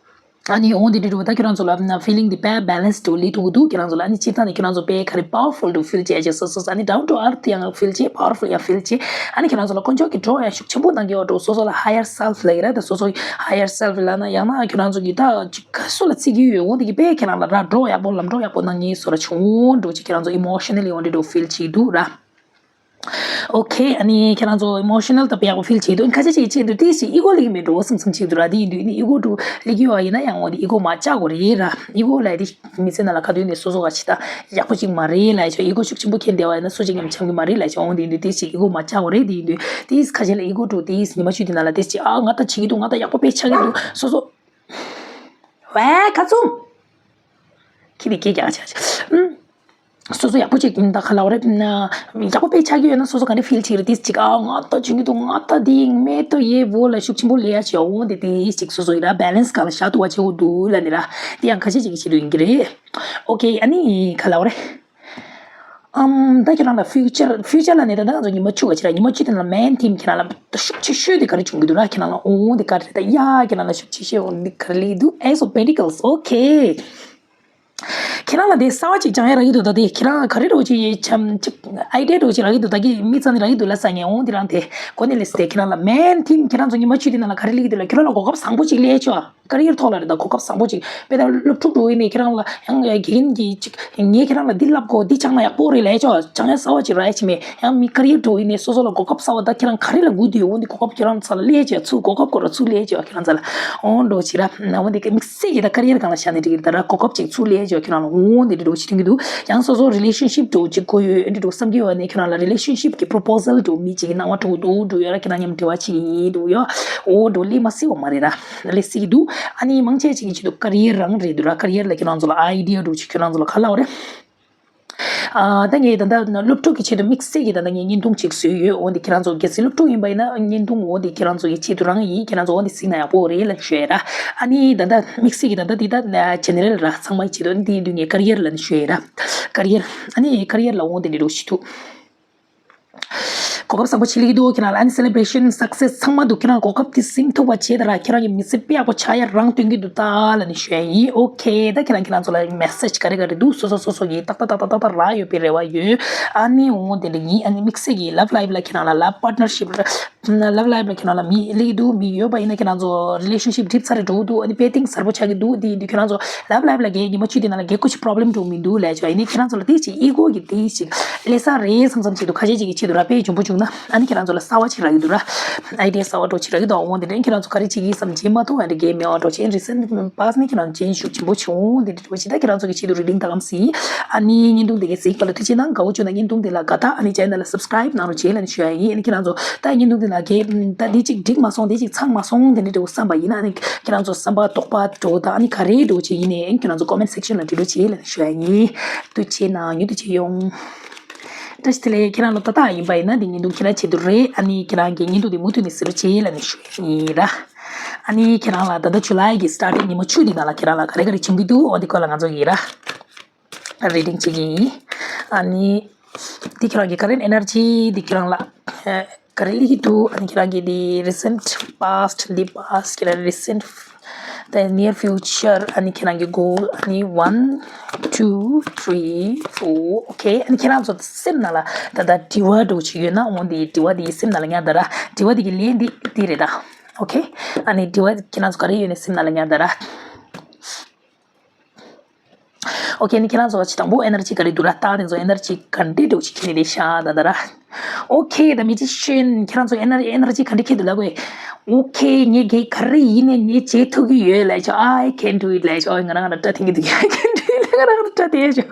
ཨ་ནི་འོ་འདི་འདྲ་འགྲོ་ད་ཁྱོད་རང་ཚོ་ལ་ཕི་ལིང་འདི་དཔེ་བེ་ལན་སི་འགྲོ་ལི་ཐུག་གི་འདུག་ཁྱོད་རང་ཚོ་ལ་ཨ་ནི་སྤྱིར་བཏང་ནས་ཁྱོད་རང་ཚོ་དཔེ་ག་རེ་པ་ཝར་ཕུལ་འགྲོ་ཕིལ་བྱེད་ཅེས་སོ་སོ་ཨ་ནི་ཌའུན་ཊུ་ཨར་ཐི་ཡང་ཕིལ་བྱེད། པ་ཝར་ཕུལ་ཡང་ཕིལ་བྱེད། ཨ་ནི་ཁྱོད་རང་ཚོ་ལ་དཀོན་མཆོག་གི་འགྲོ་ཡང་ཤུགས་ཆེན་པོ་གནང་གི་ཡོད་འགྲོ། སོ་སོ་ལ་ཧ་ཡར་སེལ་ཕི་ལབ་ཀྱི་རེད། ད་སོ་སོ་ཧ་ཡར་སེལ་ཕི་ལབ་ན་ཡང་ན་ཁྱོད་རང་ཚོ་གི་ད་ཅིག་ག་སུ་ལ་བརྩི་གི་ཡོད། འོ་འདི་གི་དཔེ་ཁྱེད་རང་ལ་ར་འགྲོ་ཡག་པོ་ལམ་འགྲོ་ཡག་པོ་གནང་ངེས་སོ་ར་ཆུང་འགྲོ་ཅིག་ཁྱེད་རང་ཚོ་ཨི་མོ་ཤ་ནལ་ལི་འོ་འདི་འགྲོ་ཕིལ་བྱེད་འདུག་ར། ཨོ་ཁེ། ཨ་ནི་ཁྱེད་རང་ཚོ་ཨི་མོ་ཤ་ནལ་ད་དཔེ་ཡག་པོ་ཕིལ་བྱེད་འདུག་ཁ་ཤས་ཅིག་གི་ཆེད་དུ་ཏིས་ཅིག་ཨི་གོ་སླེབས་ཀྱི་མེད་འགྲོ་བསམ་བསམ་བྱེད་འདུག་ར། དེ་ཡིན་དུས་ཨི་གོ་འགྲོ་སླེབས་ཀྱི་ཡོད་པ་ཡིན་ན་ཡང་འོ་དེ་ཨི་གོ་མ་བཅག་དགོས་རེད་ར། ཨི་གོ་ལབ་ཡ་དེ་མི་ཚེ་ནང་ལ་ག་དུས་ནས་སོ་སོ་ག་ཅིག་ད་ཡག་པོ་ཅིག་མ་རེད་ལབ་ཡ་ཅིག་ཨི་གོ་ཤུགས་ཆེན་པོ་འཁྱེར་བསྡད་པ་ཡིན་ན་སུ་གཅིག་ཡང་འཆམ་གྱི་མ་རེད་ལབ་ཡ་ཅིག་འོ་དེ་ཡིན་དུས་ཏིས་ཅིག་ཨི་གོ་མ་བཅག་དགོས་རེད། དེ་ཡིན་དུས་ཏིས་ཁ་ཤས་ལ་ཨི་གོ་འགྲོ་ཏིས་ཉི་མ་བཅུ་དེ་ནང་ལ་ཏིས་ཅིག་ཨ་ང་ད་བྱེད་ཀྱི་འདུག་ང་ད་ཡག་པོ་དཔེ་ཆགས་ཀྱི་འདུག་སོ་སོ། ཝེ་ཁ་ཚུམ། ཁྱི་དེ་སྐད་རྒྱག་བྱ་བྱ། ཨུམ། སོ་སོ་ཡག་པོ་ཅིག་ད་ག་ལབ་རེད། ཡག་པོ་དཔེ་ཆགས་ཀྱི་ཡོད་ན་སོ་སོ་ག་འདྲ་ཕིལ་བྱེད་རེད། ཏིས་ཅིག་ཨ་ང་ད་བྱུང་གི་འདུག་ང་ད་དེ་མེད་དོ་ཡེ་བོ་ལ་ཤུགས་ཆེན་པོ་ལས་ཡ་བྱེད་འོང་དེ་ཏིས་ཅིག་སོ་སོ་ཡི་ར་བེ་ལན་སི་ག་ལ་བཞག་ཐུབ་པ་བྱེད་དགོས་འདུག་ལབ་ནི་ར། དེ་ཡང་ཁ་ཤས་ཅིག་གི་ཆེད་དུ་ཡིན་གྱི་རེད། ཨོ་ཁེ། ཨ་ནི་ག་ལབ་རེད། ཨམ། ད་ཁྱེད་རང་ལ་ཕིའུ་ཅར་ཕིའུ་ཅར་ལ་ནི་ད་ང་ཚོ་ཉི་མ་བཅུ་ག་ཅི་ར། ཉི་མ་བཅུ་དེ་ནང་ལ་མེན་ཐིམ་ཁྱེད་རང་ལ་ཤུགས་ཆེ་ཤོས་དེ་ག་རེ་བྱུང་གི་འདུག་ར། ཁྱེད་རང་ལ་འོང་དེ་ག་རེ་རེད། ད་ཡ་ཁྱེད་རང་ལ་ཤུགས་ཆེ་ཤོས་འོང་དེ་ག་རེ་སླེབས་འདུག Ace of Pentacles. ཨོ་ཁེ། ཁྱེད་རང་ལ་དེ་གསར་པ་ཅིག་སྦྱང་ཡ་རག་གི་འདུག་ད་དེ་ཁྱེད་རང་ག་རེ་རོ་ཅིག་ཡེ་ཆམ་ཅིག་ཨའི་ཌི་ཡ་རོ་ཅིག་རག་གི་འདུག་ད་གི་མི་ཚང་ནི་རག་གི་འདུག་ལ་ས་ངས་འོང་དེ་རང་དེ་གོ་ནས་ལེས་དེ་ཁྱེད་རང་ལ་མེན་ཐིམ་ཁྱེད་རང་ཚོ་ཉི་མ་བཅུ་དེ་ནང་ལ་ག་རེ་སླེབས་ཀྱི་འདུག་ལ་ཁྱེད་རང་ལ་གོ་སྐབས་བཟང་པོ་ཅིག་སླེབས་ཆོག་ཀ་རི་ཡར་ཐོག་ལ་རེད། ད་གོ་སྐབས་བཟང་པོ་ཅིག་དཔེར་ན་སློབ་ཕྲུག་འགྲོ་ཡིན་ནས་ཁྱེད་རང་ལ་ཡང་དགེ་རྒན་གྱིས་ཅིག་ངས་ཁྱེད་རང་ལ་འདི་བསླབ་དགོས། འདི་སྦྱང་ན་ཡག་པོ་རེད་ལབ་ཡ་ཅིག་སྦྱང་ཡ་གསར་པ་ཅིག་རག་ཡ་ཅིག་མེད། ཡང་མི་ཀ་རི་ཡར་འགྲོ་ཡིན་ནས་སོ་སོ་ལ་གོ་སྐབས་གསར་པ་ད་ཁྱེད་རང་ག་རེ་ལ་སྒུག་བསྡད་ཡོད། འོ་འདི་གོ་སྐབས་ཁྱེད་རང་ཚོ་ལ་སླེབས་ཡ་ཅིག་ཚུར་གོ་སྐབས་སྐོར་ལ་ཚུར་སླེབས་ཡ་ཅིག་ཁྱེད་རང་ཚོ་ལ་འོ་འགྲོ་ཅིག་ར། འོ་འདི་གི་དམིགས་བསལ་གྱི་ད་ཀ་རི་ཡར་སྒང་ལ་བཞག་ནས་འགྲིག་གི་རེད། ད་ར་གོ་སྐབས་ཅིག་ཚུར་སླེབས་ཡ་ཅིག་ཁྱེད་རང་ལ་འོ་འདི་འདྲ་འགྲོ་ཅིག་མཐུན་གྱི་འདུག་ཡང་སོ་སོ་རི་ལེ་ཤན་ཤིབ་འགྲོ་ཅིག་དགོས་ཡོད། འདི་འགྲོ་བསམ་གྱི་ཡོད་ནས་ཁྱེད་རང་ལ་རི་ལེ་ཤན་ཤིབ་གི་པོ་རོ་པོ་ཟལ་འགྲོ་མི་ཅིག་གི་གནང་བ་འགྲོ་འདུག་འགྲོ་ཡོད་ར། ཁྱེད་རང་མཉམ་འབྲེལ་བ་ཅིག་ཡིན་འདུག་ཡོད། འོ་འགྲོ་ལས་མ་སྲིད་པ་མ་རེད་ར། ལས་སྲིད་ཀྱི་འདུག་ཨ་ནི་མང་ཆེ་ཅིག་གི་ཆེད་དུ་ཀ་རི་ཡར་རང་རེད་འདུག་ར། ཀ་རི་ཡར་ལ་ཁྱེད་རང་ཚོ་ལ་ཨའི་ཌི་ཡ་འདྲ་བོ་ཅིག་ཁྱེད་རང་ཚོ་ལ་ག་ལབ་རེད། ཨ་ད་ངས་ད་ལྟ་སློབ་ཕྲུག་གི་ཆེད་དུ་དམིགས་བསལ་གྱི་ད་ལྟ་ངས་བརྙན་ཐུང་ཅིག་བཟོས་ཡོད། འོ་འདི་ཁྱེད་རང་ཚོ་གལ་སྲིད་སློབ་ཕྲུག་ཡིན་པ་ཡིན་ན་བརྙན་ཐུང་འོ་འདི་ཁྱེད་རང་ཚོ་གི་ཆེད་དུ་རང་ཡིན། ཁྱེད་རང་ཚོ་འོ་འདི་གཟིགས་ན་ཡག་པོ་རེད་ལབ་ཞུ་ཡ་ར། ཨ་ནི་ད་ལྟ་དམིགས་བསལ་གྱི་ད་ལྟ་འདི་ད་ཇེ་ནེ་རལ་ར། ཚང་མའི་ཆེད་དུ་འདི་འདི་ངས་ཀ་རི་ཡར་ལབ་ནས་ཞུ་ཡ་ར། ཀ་རི་ཡར། ཨ་ནི་ཀ་རི་ཡར་ལ་འོ་འདི་འདྲ་འདྲ་བོ་ཞིག་འདུག་གོ་སྐབས་བཟང་པོ་ཅིག་སླེབས་ཀྱི་འདུག་ཁྱེད་རང་ལ་ཨ་ནི་སེ་ལེ་བྷི་རེ་ཤན་སག་སེ་སི་ཚང་མ་འདུག་ཁྱེད་རང་གོ་སྐབས་དེ་ཟིན་ཐུབ་པ་བྱེད་ད་ར། ཁྱེད་རང་གི་མི་ཚེ་དཔེ་ཡག་པོ་ཆགས་ཡ་རང་སྟོན་གྱི་འདུག་ད་ལབ་ནས་ཞུ་ཡ་ཡིན། ཨོ་ཁེ། ད་ཁྱེད་རང་ཁྱེད་རང་ཚོ་ལ་མེ་སེ་ཇི་ག་རེ་ག་རེ་འདུག་སོ་སོ་སོ་སོ་གི་ཏག་ཏག་ཏག་ཏག་ཏག་ཏག་རག་ཡོད་པའི་རེ་བ་ཡོད། ཨ་ནི་འོ་དེ་འདྲ་ཡིན། ཨ་ནི་དམིགས་བསལ་གྱི་ལབ་ལའིབ་ལ་ཁྱེད་རང་ལ་ལབ་པར་ཊི་ནར་ཤིབ་ར། ལབ་ལབ་ལ་ཁྱེད་རང་ལ་མི་སླེབས་འདུག་མི་ཡོད་པ་ཡིན་ན་ཁྱེད་རང་ཚོ་རི་ལེ་ཤན་ཤིབ་འགྲིག་ཚར་འགྲོ་འདུག་ཨ་ནི་པེ་ཏིང་གསར་པོ་ཆགས་ཀྱི་འདུག་དེ་ཡིན་དུས་ཁྱེད་རང་ཚོ་ལབ་ལབ་ལ་གས་ཉི་མ་བཅུ་དེ་ནང་ལ་གས་ཀོ་ཆི་པོ་རོ་བི་ལེམ་འགྲོ་མི་འདུག་ལས་ཆོག་ཡིན་ནི་ཁྱེད་རང་ཚོ་ལ་དེ་ཅིག་ཨི་གོ་གི་དེ་ཅིག་ལས་ས་རེད་བསམ་བསམ་ཅིག་འདུག་ཁ་ཤས་ཅིག་གི་ཆེད་དུ་ར་དཔེ་འཇོན་པོ་བྱུང་ན་ཨ་ནི་ཁྱེད་རང་ཚོ་ལ་གསར་པ་ཅིག་རག་གི་འདུག་ར། ཨའི་ཌི་ཡ་གསར་པ་འགྲོ་ཅིག་རག་གི་འདུག་འོང་དེ་འདྲ་ཁྱེད་རང་ཚོ་ག་རེ་བྱེད་ཀྱི་བསམ་བྱེད་མ་ཐུབ་ཨ་འདྲ་གས་མེད་པ་འགྲོ་ཆེན་རི་སེན་པཱ་སི་ནི་ཁྱེད་རང་ཅན་ཤུགས་ཆེན་པོ་བྱུང་འདི་འདྲ་འགྲོ་ཆེ་ད་ཁྱེད་རང་ཚོ་གི་ཆེད་དུ་རི་ཌིང་ད་གམ་སི་ཨ་ནི་བརྙན་ཐུང་དེ་གས་གཟིགས་པ་ལ་ཐུགས་ཆེ་གནང་དགའ་བོ་བྱུང་ན་བརྙན་ཐུང་དེ་ལ་དགའ་རྟགས་ཨ་ནི་ཅེ་ནལ་ལ་སབ་སི་ཀ་རའིབ་གནང་རོགས་བྱེད་ལ་ནི་ཞུ་ཡ་ཡིན། ཨ་ནི་ཁྱེད་རང་ཚོ་ད་བརྙན་ཐུང་དེ་ལ་གས་ད་འདི་གཅིག་འགྲིག་མ་སོང་འདི་གཅིག་ཚང་མ་སོང་དེ་འདྲ་འདྲ་བསམ་པ་ཡིན་ན་ཨ་ནི་ཁྱེད་རང་ཚོ་བསམ་པ་དོགས་པ་འགྲོ་ད་ཨ་ནི་ག་རེ་འགྲོ་ཆེ་ཡིན་ནའི་ཨ་ནི་ཁྱེད་རང་ཚོ་ཀོ་མེན་ཊི་སེག་ཤན་ལ་འབྲི་རོགས་བྱེད་ལ་ནི་ཞུ་ཡ་ཡིན། ཐུགས་ཆེ་གནང་ཉུ་ཐུགས་ཆེ་ཡོང་། བཀྲ་ཤིས་བདེ་ལེགས། ཁྱེད་རང་ལ་ཏག་ཏག་ཡིན་པ་ཡིན་ན་འདི་བརྙན་ཐུང་ཁྱེད་རང་ཆེད་དུ་རེད། ཨ་ནི་ཁྱེད་རང་གི་བརྙན་ཐུང་འདི་མུ་མཐུད་ནས་གཟིགས་རོགས་བྱེད་ལ་ནི་ཞུ་ཡ་ཡིན་ར། ཨ་ནི་ཁྱེད་རང་ལ་ད་ལྟ་ཇུ་ལའི་གི་སི་ཊར་ཊིང་ཉི་མ་བཅུ་འདི་ནང་ལ་ཁྱེད་རང་ལ་ག་རེ་ག་རེ་བྱུང་གི་འདུག་འོ་འདི་སྐོར་ལ་ང་ཚོ་ཡིན་ར། རི་ཌིང་བྱེད་ཀྱི་ཡིན། ཨ་ནི་འདི་ཁྱེད་རང་གི་ཀ་རེན་ཊི་ཨེ་ནར་ཇི་འདི་ཁྱེད་རང་ལ་ཨ་ག་རེ་སླེབས་ཀྱི་འདུག་ཨ་ནི་ཁྱེད་རང་གི་འདི་རི་སེན་ཊི་པཱ་སི་ཊི་འདི་པཱ་སི་ཊི་ཁྱེད་རང་རི་སེན་ཊི། The near future ཨ་ནི་ཁྱེད་རང་གི་གོལ་ཨ་ནི་one two three four okay ཨ་ནི་ཁྱེད་རང་ཚོ་སེམས་ནང་ལ་ད་ལྟ་དྲི་བ་འདྲ་བོ་ཅིག་ཡོད་ན་འོང་དེ་དྲི་བ་དེ་སེམས་ནང་ལ་ཉར་ད་ར། དྲི་བ་དེ་གི་ལན་འདི་འདི་རེད་ད། ཨོ་ཁེ། ཨ་ནི་དྲི་བ་ཁྱེད་རང་ཚོ་ག་རེ་ཡོད་ནས་སེམས་ནང་ལ་ཉར་ད་ར། ཨོ་ཁེ། ཨ་ནི་ཁྱེད་རང་ཚོ་ཅི་དང་པོ་ཨེ་ནར་ཇི་ག་རེ་འདུག་ར། ད་དེ་ཚོ་ཨེ་ནར་ཇི་ག་འདྲེ་འདྲ་བོ་ཅིག་ཁྱེར་ནས་རེད་ཤག་ད་ད་ར། ཨོ་ཁེ། ད་མི་ཇི་ཤན་ཁྱེད་རང་ཚོ་ཨེ་ནར་ཨེ་ནར་ཇི་ག་འདྲེ་ཁྱེར་འདུག་ལབ་དགོས། ཨོ་ཁེ། ངས་གེ་ག་རེ་ཡིན་ནས་ངས་བྱེད་ཐུབ་ཀྱི་ཡོད་ལབ་ཆོག I can do it ལབ་ཆོག་ང་རང་ང་རང་སྐྲ་འཐེན་གྱི་འདུག I can do it ལབ་ང་རང་ང་རང་སྐྲ་འཐེན་ཆོག་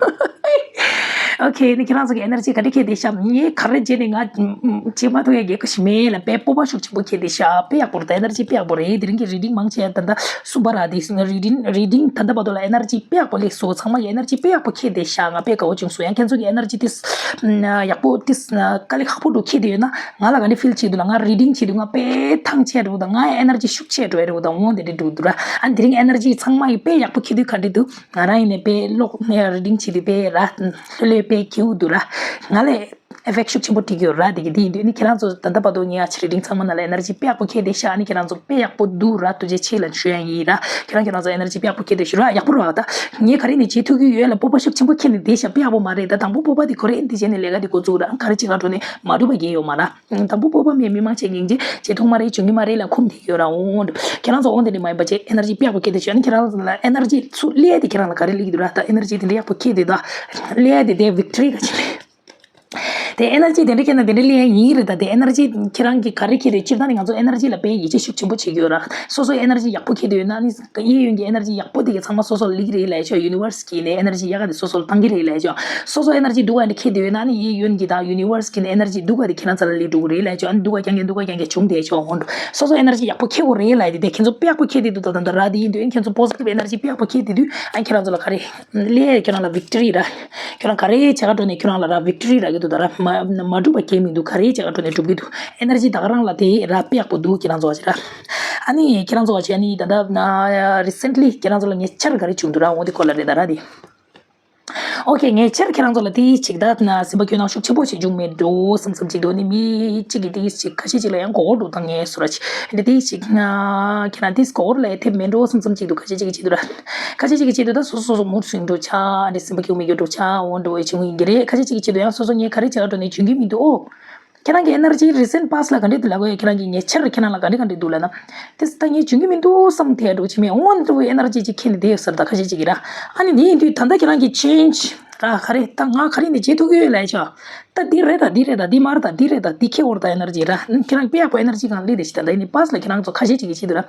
ཨོ་ཁེ། ནི་ཁྱེད་རང་ཚོ་གི་ཨེ་ནར་ཇི་ག་འདྲེ་ཁྱེར་འདུག་ཤག་ངས་ག་རེ་བྱས་ནས་ང་བྱེད་མ་ཐུབ་ཡ་གེ་ག་ཞིག་མེད་ལ་དཔེ་སྤོབས་པ་ཤུགས་ཆེན་པོ་ཁྱེར་འདུག་ཤག་དཔེ་ཡག་པོ་རེད། ད་ཨེ་ནར་ཇི་དཔེ་ཡག་པོ་རེད། དེ་རིང་གི་རི་ཌིང་མང་ཆེ་ད་ལྟ་གསུམ་པ་ར་དེ་རི་ཌིང་རི་ཌིང་ད་ལྟ་བར་དུ་ལ་ཨེ་ནར་ཇི་དཔེ་ཡག་པོ་སླེབས་སོང་། ཚང་མ་གི་ཨེ་ནར་ཇི་དཔེ་ཡག་པོ་ཁྱེར་འདུག་ཤག་ང་དཔེ་དགའ་བོ་བྱུང་སོང་། ཡང་ཁྱེད་ཚོ་གི་ཨེ་ནར་ཇི་དེ་ཡག་པོ་དེ་དཀའ་ལས་ཁག་པོ་འདྲ་ཁྱེར་འདུག་ཡོད་ན་ང་ལ་ག་འདྲ་ཕིལ་བྱེད་འདུག་ལ། ང་རི་ཌིང་བྱེད་དུས་ང་དཔེ་ཐང་ཆད་འགྲོ་དང་ང་ཨེ་ནར་ཇི་ཤུགས་ཆད་འགྲོ་ཡ་འགྲོ་དང་འོང་དེ་འདྲ་འགྲོ་འདུག་ར། ཨ་དེ་རིང་ཨེ་ནར་ཇི་ཚང་མ་གི་དཔེ་ཡག་པོ་ཁྱེར་དུས་ག་འདྲ་འདུག་ང་རང་ཡིན་ནས་དཔེ་ཀློག་ནས་རི་ཌིང་བྱེད་དུས་དཔེ་ར་ལྷོད་ལྷོད་དཔེ་ཁྱེར་འདུག་ར། ང་ལས་ཨེ་ཕེག་ཤུགས་ཆེན་པོ་སྤྲད་ཀྱི་ཡོད་ར། དེ་གི་དེ་ཡིན་དུས་ནི་ཁྱེད་རང་ཚོ་ད་ལྟ་བར་དུ་ངའི་ཨ་ཅེ་རི་ཌིང་ཚང་མ་ནང་ལ་ཨེ་ནར་ཇི་དཔེ་ཡག་པོ་ཁྱེར་བསྡད་ཤག་ཨ་ནི་ཁྱེད་རང་ཚོ་དཔེ་ཡག་པོ་འདུག་ར། ཐུགས་རྗེ་ཆེ་ལབ་ཞུ་ཡ་ཡིན་ར། ཁྱེད་རང་ཁྱེད་རང་ཚོ་ཨེ་ནར་ཇི་དཔེ་ཡག་པོ་ཁྱེར་བསྡད་ཤག་ར། ཡག་པོ་ར། ད་ངས་ག་རེ་ནས་བྱེད་ཐུབ་ཀྱི་ཡོད་ལ་སྤོབས་པ་ཤུགས་ཆེན་པོ་ཁྱེར་ནས་བསྡད་ཤག་དཔེ་ཡག་པོ་མ་རེད། ད་དང་པོ་སྤོབས་པ་དེ་ཁོ་རེ་འདི་བྱས་ནས་ལས་ཀ་དེ་འགོ་བཙུགས་ར། ག་རེ་བྱེད་ག་འགྲོ་ནས་མ་འགྲུབ་པ་གང་ཡོད་མ་ར། དང་པོ་སྤོབས་པ་མེད། མི་མང་ཆེ་གིས་བྱེད་ཐུབ་མ་རེད། བྱུང་གི་མ་རེད་ལ་ཁུམ་བསྡད་ཡོད་ར། འོང་ཁྱེད་རང་ཚོ་འོང་དེ་འདྲ་མ་ཡིན་པ་བྱས་ཨེ་ནར་ཇི་དཔེ་ཡག་པོ་ཁྱེར་བསྡད་ཤག་ཨ་ནི་ཁྱེད་རང་ཚོ་ལ་ཨེ་ནར་ཇི་ཚུར་སླེབས་དེ་ཁྱེད་རང་ལ་ག་རེ་སླེབས་ཀྱི་འདུག་ར། ད་ཨེ་ནར་ཇི་དེ་འདྲ་ཡག་པོ་ཁྱེར་བསྡད་ད་སླེབས་དེ་དེ་བིག་ཊོ་རི་ག་ཅིག་ལས། དེ་ཨེ་ནར་ཇི་དེ་འདྲ་ཁྱེར་ན་དེ་འདྲ་ལས་ཡིན་རེད། ད་དེ་ཨེ་ནར་ཇི་ཁྱེད་རང་གིས་ག་རེ་ཁྱེར་རེད། སྤྱིར་བཏང་ནས་ང་ཚོ་ཨེ་ནར་ཇི་ལ་དཔེ་ཡིད་ཆེས་ཤུགས་ཆེན་པོ་བྱེད་ཀྱི་ཡོད་ར། སོ་སོ་ཨེ་ནར་ཇི་ཡག་པོ་ཁྱེར་བསྡད་ཡོད་ན་ནི་གཡས་གཡོན་གྱི་ཨེ་ནར་ཇི་ཡག་པོ་དེ་ག་ཚང་མ་སོ་སོ་ལ་སླེབས་ཀྱི་རེད་ལབ་ཆོག་ཡུ་ནི་ཝར་སི་གིས་ནས་ཨེ་ནར་ཇི་ཡག་ག་དེ་སོ་སོ་ལ་བཏང་གི་རེད་ལབ་ཆོག་སོ་སོ་ཨེ་ནར་ཇི་སྡུག་ག་དེ་ཁྱེར་བསྡད་ཡོད་ན་ནི་གཡས་གཡོན་གྱི་དང་ཡུ་ནི་ཝར་སི་གིས་ནས་ཨེ་ནར་ཇི་སྡུག་ག་དེ་ཁྱེད་རང་ཚོ་ལ་སླེབས་འགྲོ་གི་རེད་ལབ་ཆོག་ཨ་ནི་སྡུག་ག་རྐྱང་རྐྱང་སྡུག་ག་རྐྱང་རྐྱང་བྱུང་བསྡད་ཆོག་འོང་འགྲོ། སོ་སོ་ཨེ་ནར་ཇི་ཡག་པོ་ཁྱེར་དགོས་རེད་ལབ་དེ་དེ་ཁྱེད་ཚོ་དཔེ་ཡག་པོ་ཁྱེར་བསྡད་འདུག་ད་ད་ད་ར་དེ་ཡིན་དུས་ཨ་ནི་ཁྱེད་ཚོ་པོ་སི་ཊིབ་ཨེ་ནར་ཇི་དཔེ་ཡག་པོ་ཁྱེར་བསྡད་དུས་ཨ་ནི་ཁྱེད་རང་ཚོ་ལ་ག་རེ་སླེབས་ཁྱེད་རང་ལ་བིག་ཊོ་རི་ར། ཁྱོད་རང་ག་རེ་བྱེད་ག་འགྲོ་ནས་ཁྱོད་རང་ལ་ར་བིག་ཊོ་རི་རག་གི་འདུག་ད་ར་མ་མ་འགྲུབ་པ་གང་ཡང་མི་འདུག་ག་རེ་བྱེད་ག་འགྲོ་ནས་འགྲུབ་ཀྱི་འདུག་ཨེ་ནར་ཇི་ད་ག་རང་ལ་དེ་ར་དཔེ་ཡག་པོ་འདུག་ཁྱེད་རང་ཚོ་བ་བྱེད་ར། ཨ་ནི་ཁྱེད་རང་ཚོ་བ་བྱེད་ཨ་ནི་ད་ལྟ་རི་སེན་ཊི་ལི་ཁྱེད་རང་ཚོ་ལ་ཉེ་ཆར་ག་རེ་བྱུང་འདུག་ར་འོ་དེ་སྐོར་ལ་རེད་ད་ར་དེ། ཨོ་ཁེ། ཉེ་ཆར་ཁྱེད་རང་ཚོ་ལ་དེ་ཅིག་ད་ན་སེམས་པ་སྐྱོ་སྣང་ཤུགས་ཆེན་པོ་ཞིག་བྱུང་མེད་འགྲོ་བསམ་བསམ་ཅིག་འདུག་ནི་མི་གཅིག་གིས་དེ་ཅིག་ཁ་ཤས་ཅིག་ལ་ཡང་མགོ་སྐོར་འགྲོ་དང་ངས་སུ་ར་ཆི་འདི་དེ་ཅིག་ན་ཁྱེད་རང་དེ་སྐོར་ལ་ཐེབས་མེད་འགྲོ་བསམ་བསམ་ཅིག་འདུག་ཁ་ཤས་ཅིག་གིས་བྱེད་འདུག་ར། ཁ་ཤས་ཅིག་གིས་བྱེད་འདུག་ད་སོ་སོ་སོ་མུར་སུ་འགྲོ་ཆ་འདི་སེམས་པ་སྐྱོ་མི་སྐྱོ་འགྲོ་ཆ་འོ་འགྲོ་བའི་ཆུང་ཡིན་གྱི་རེད། ཁ་ཤས་ཅིག་གིས་བྱེད་འདུག་ཡང་སོ་སོ་ངས་ག་རེ་བྱེད་ག་འགྲོ་ནས་འཇོན་གྱི་མི་འདུག་ཨོ། ཁྱེད་རང་གི་ཨེ་ནར་ཇི་རི་སེན་ཊི་པཱ་སི་ཊི་ལ་ག་འདྲས་འདུག་ལབ་དགོས། ཁྱེད་རང་གི་ཉེ་ཆར་ཁྱེད་རང་ལ་ག་འདྲས་ག་འདྲས་འདུག་ལབ་ན། དེ་ད་ངས་འཇོན་གྱི་མི་འདུག་བསམ་དེ་འགྲོ་ཆི་མེད་འོང་འགྲོ་བའི་ཨེ་ནར་ཇི་ཅིག་ཁྱེར་ནས་བསྡད་ཡོད་ས་རེད་ད་ཁ་ཤས་ཅིག་གིས་ར། ཨ་ནི་དེ་ཡིན་དུས་ད་ལྟ་ཁྱེད་རང་གི་ཆེན་ཇི་ར་ག་རེ་ད་ང་ག་རེ་ནས་བྱེད་ཐུབ་ཀྱི་ཡོད་ལབ་ཆོག་ད་འདི་རེད་ད་འདི་རེད་ད་འདི་མ་རེད་ད་འདི་ཁྱེད་འོར་ད་ཨེ་ནར་ཇི་ར། ཁྱེད་རང་དཔེ་ཡག་པོ་ཨེ་ནར་ཇི་གང་སླེབས་བསྡད་ཤི་ད་ད་ཡིན་ནི་པཱ་སི་ཊི་ལ་ཁྱེད་རང་ཚོ་ཁ་ཤས་ཅིག་གིས་བྱེད་འདུག་ར།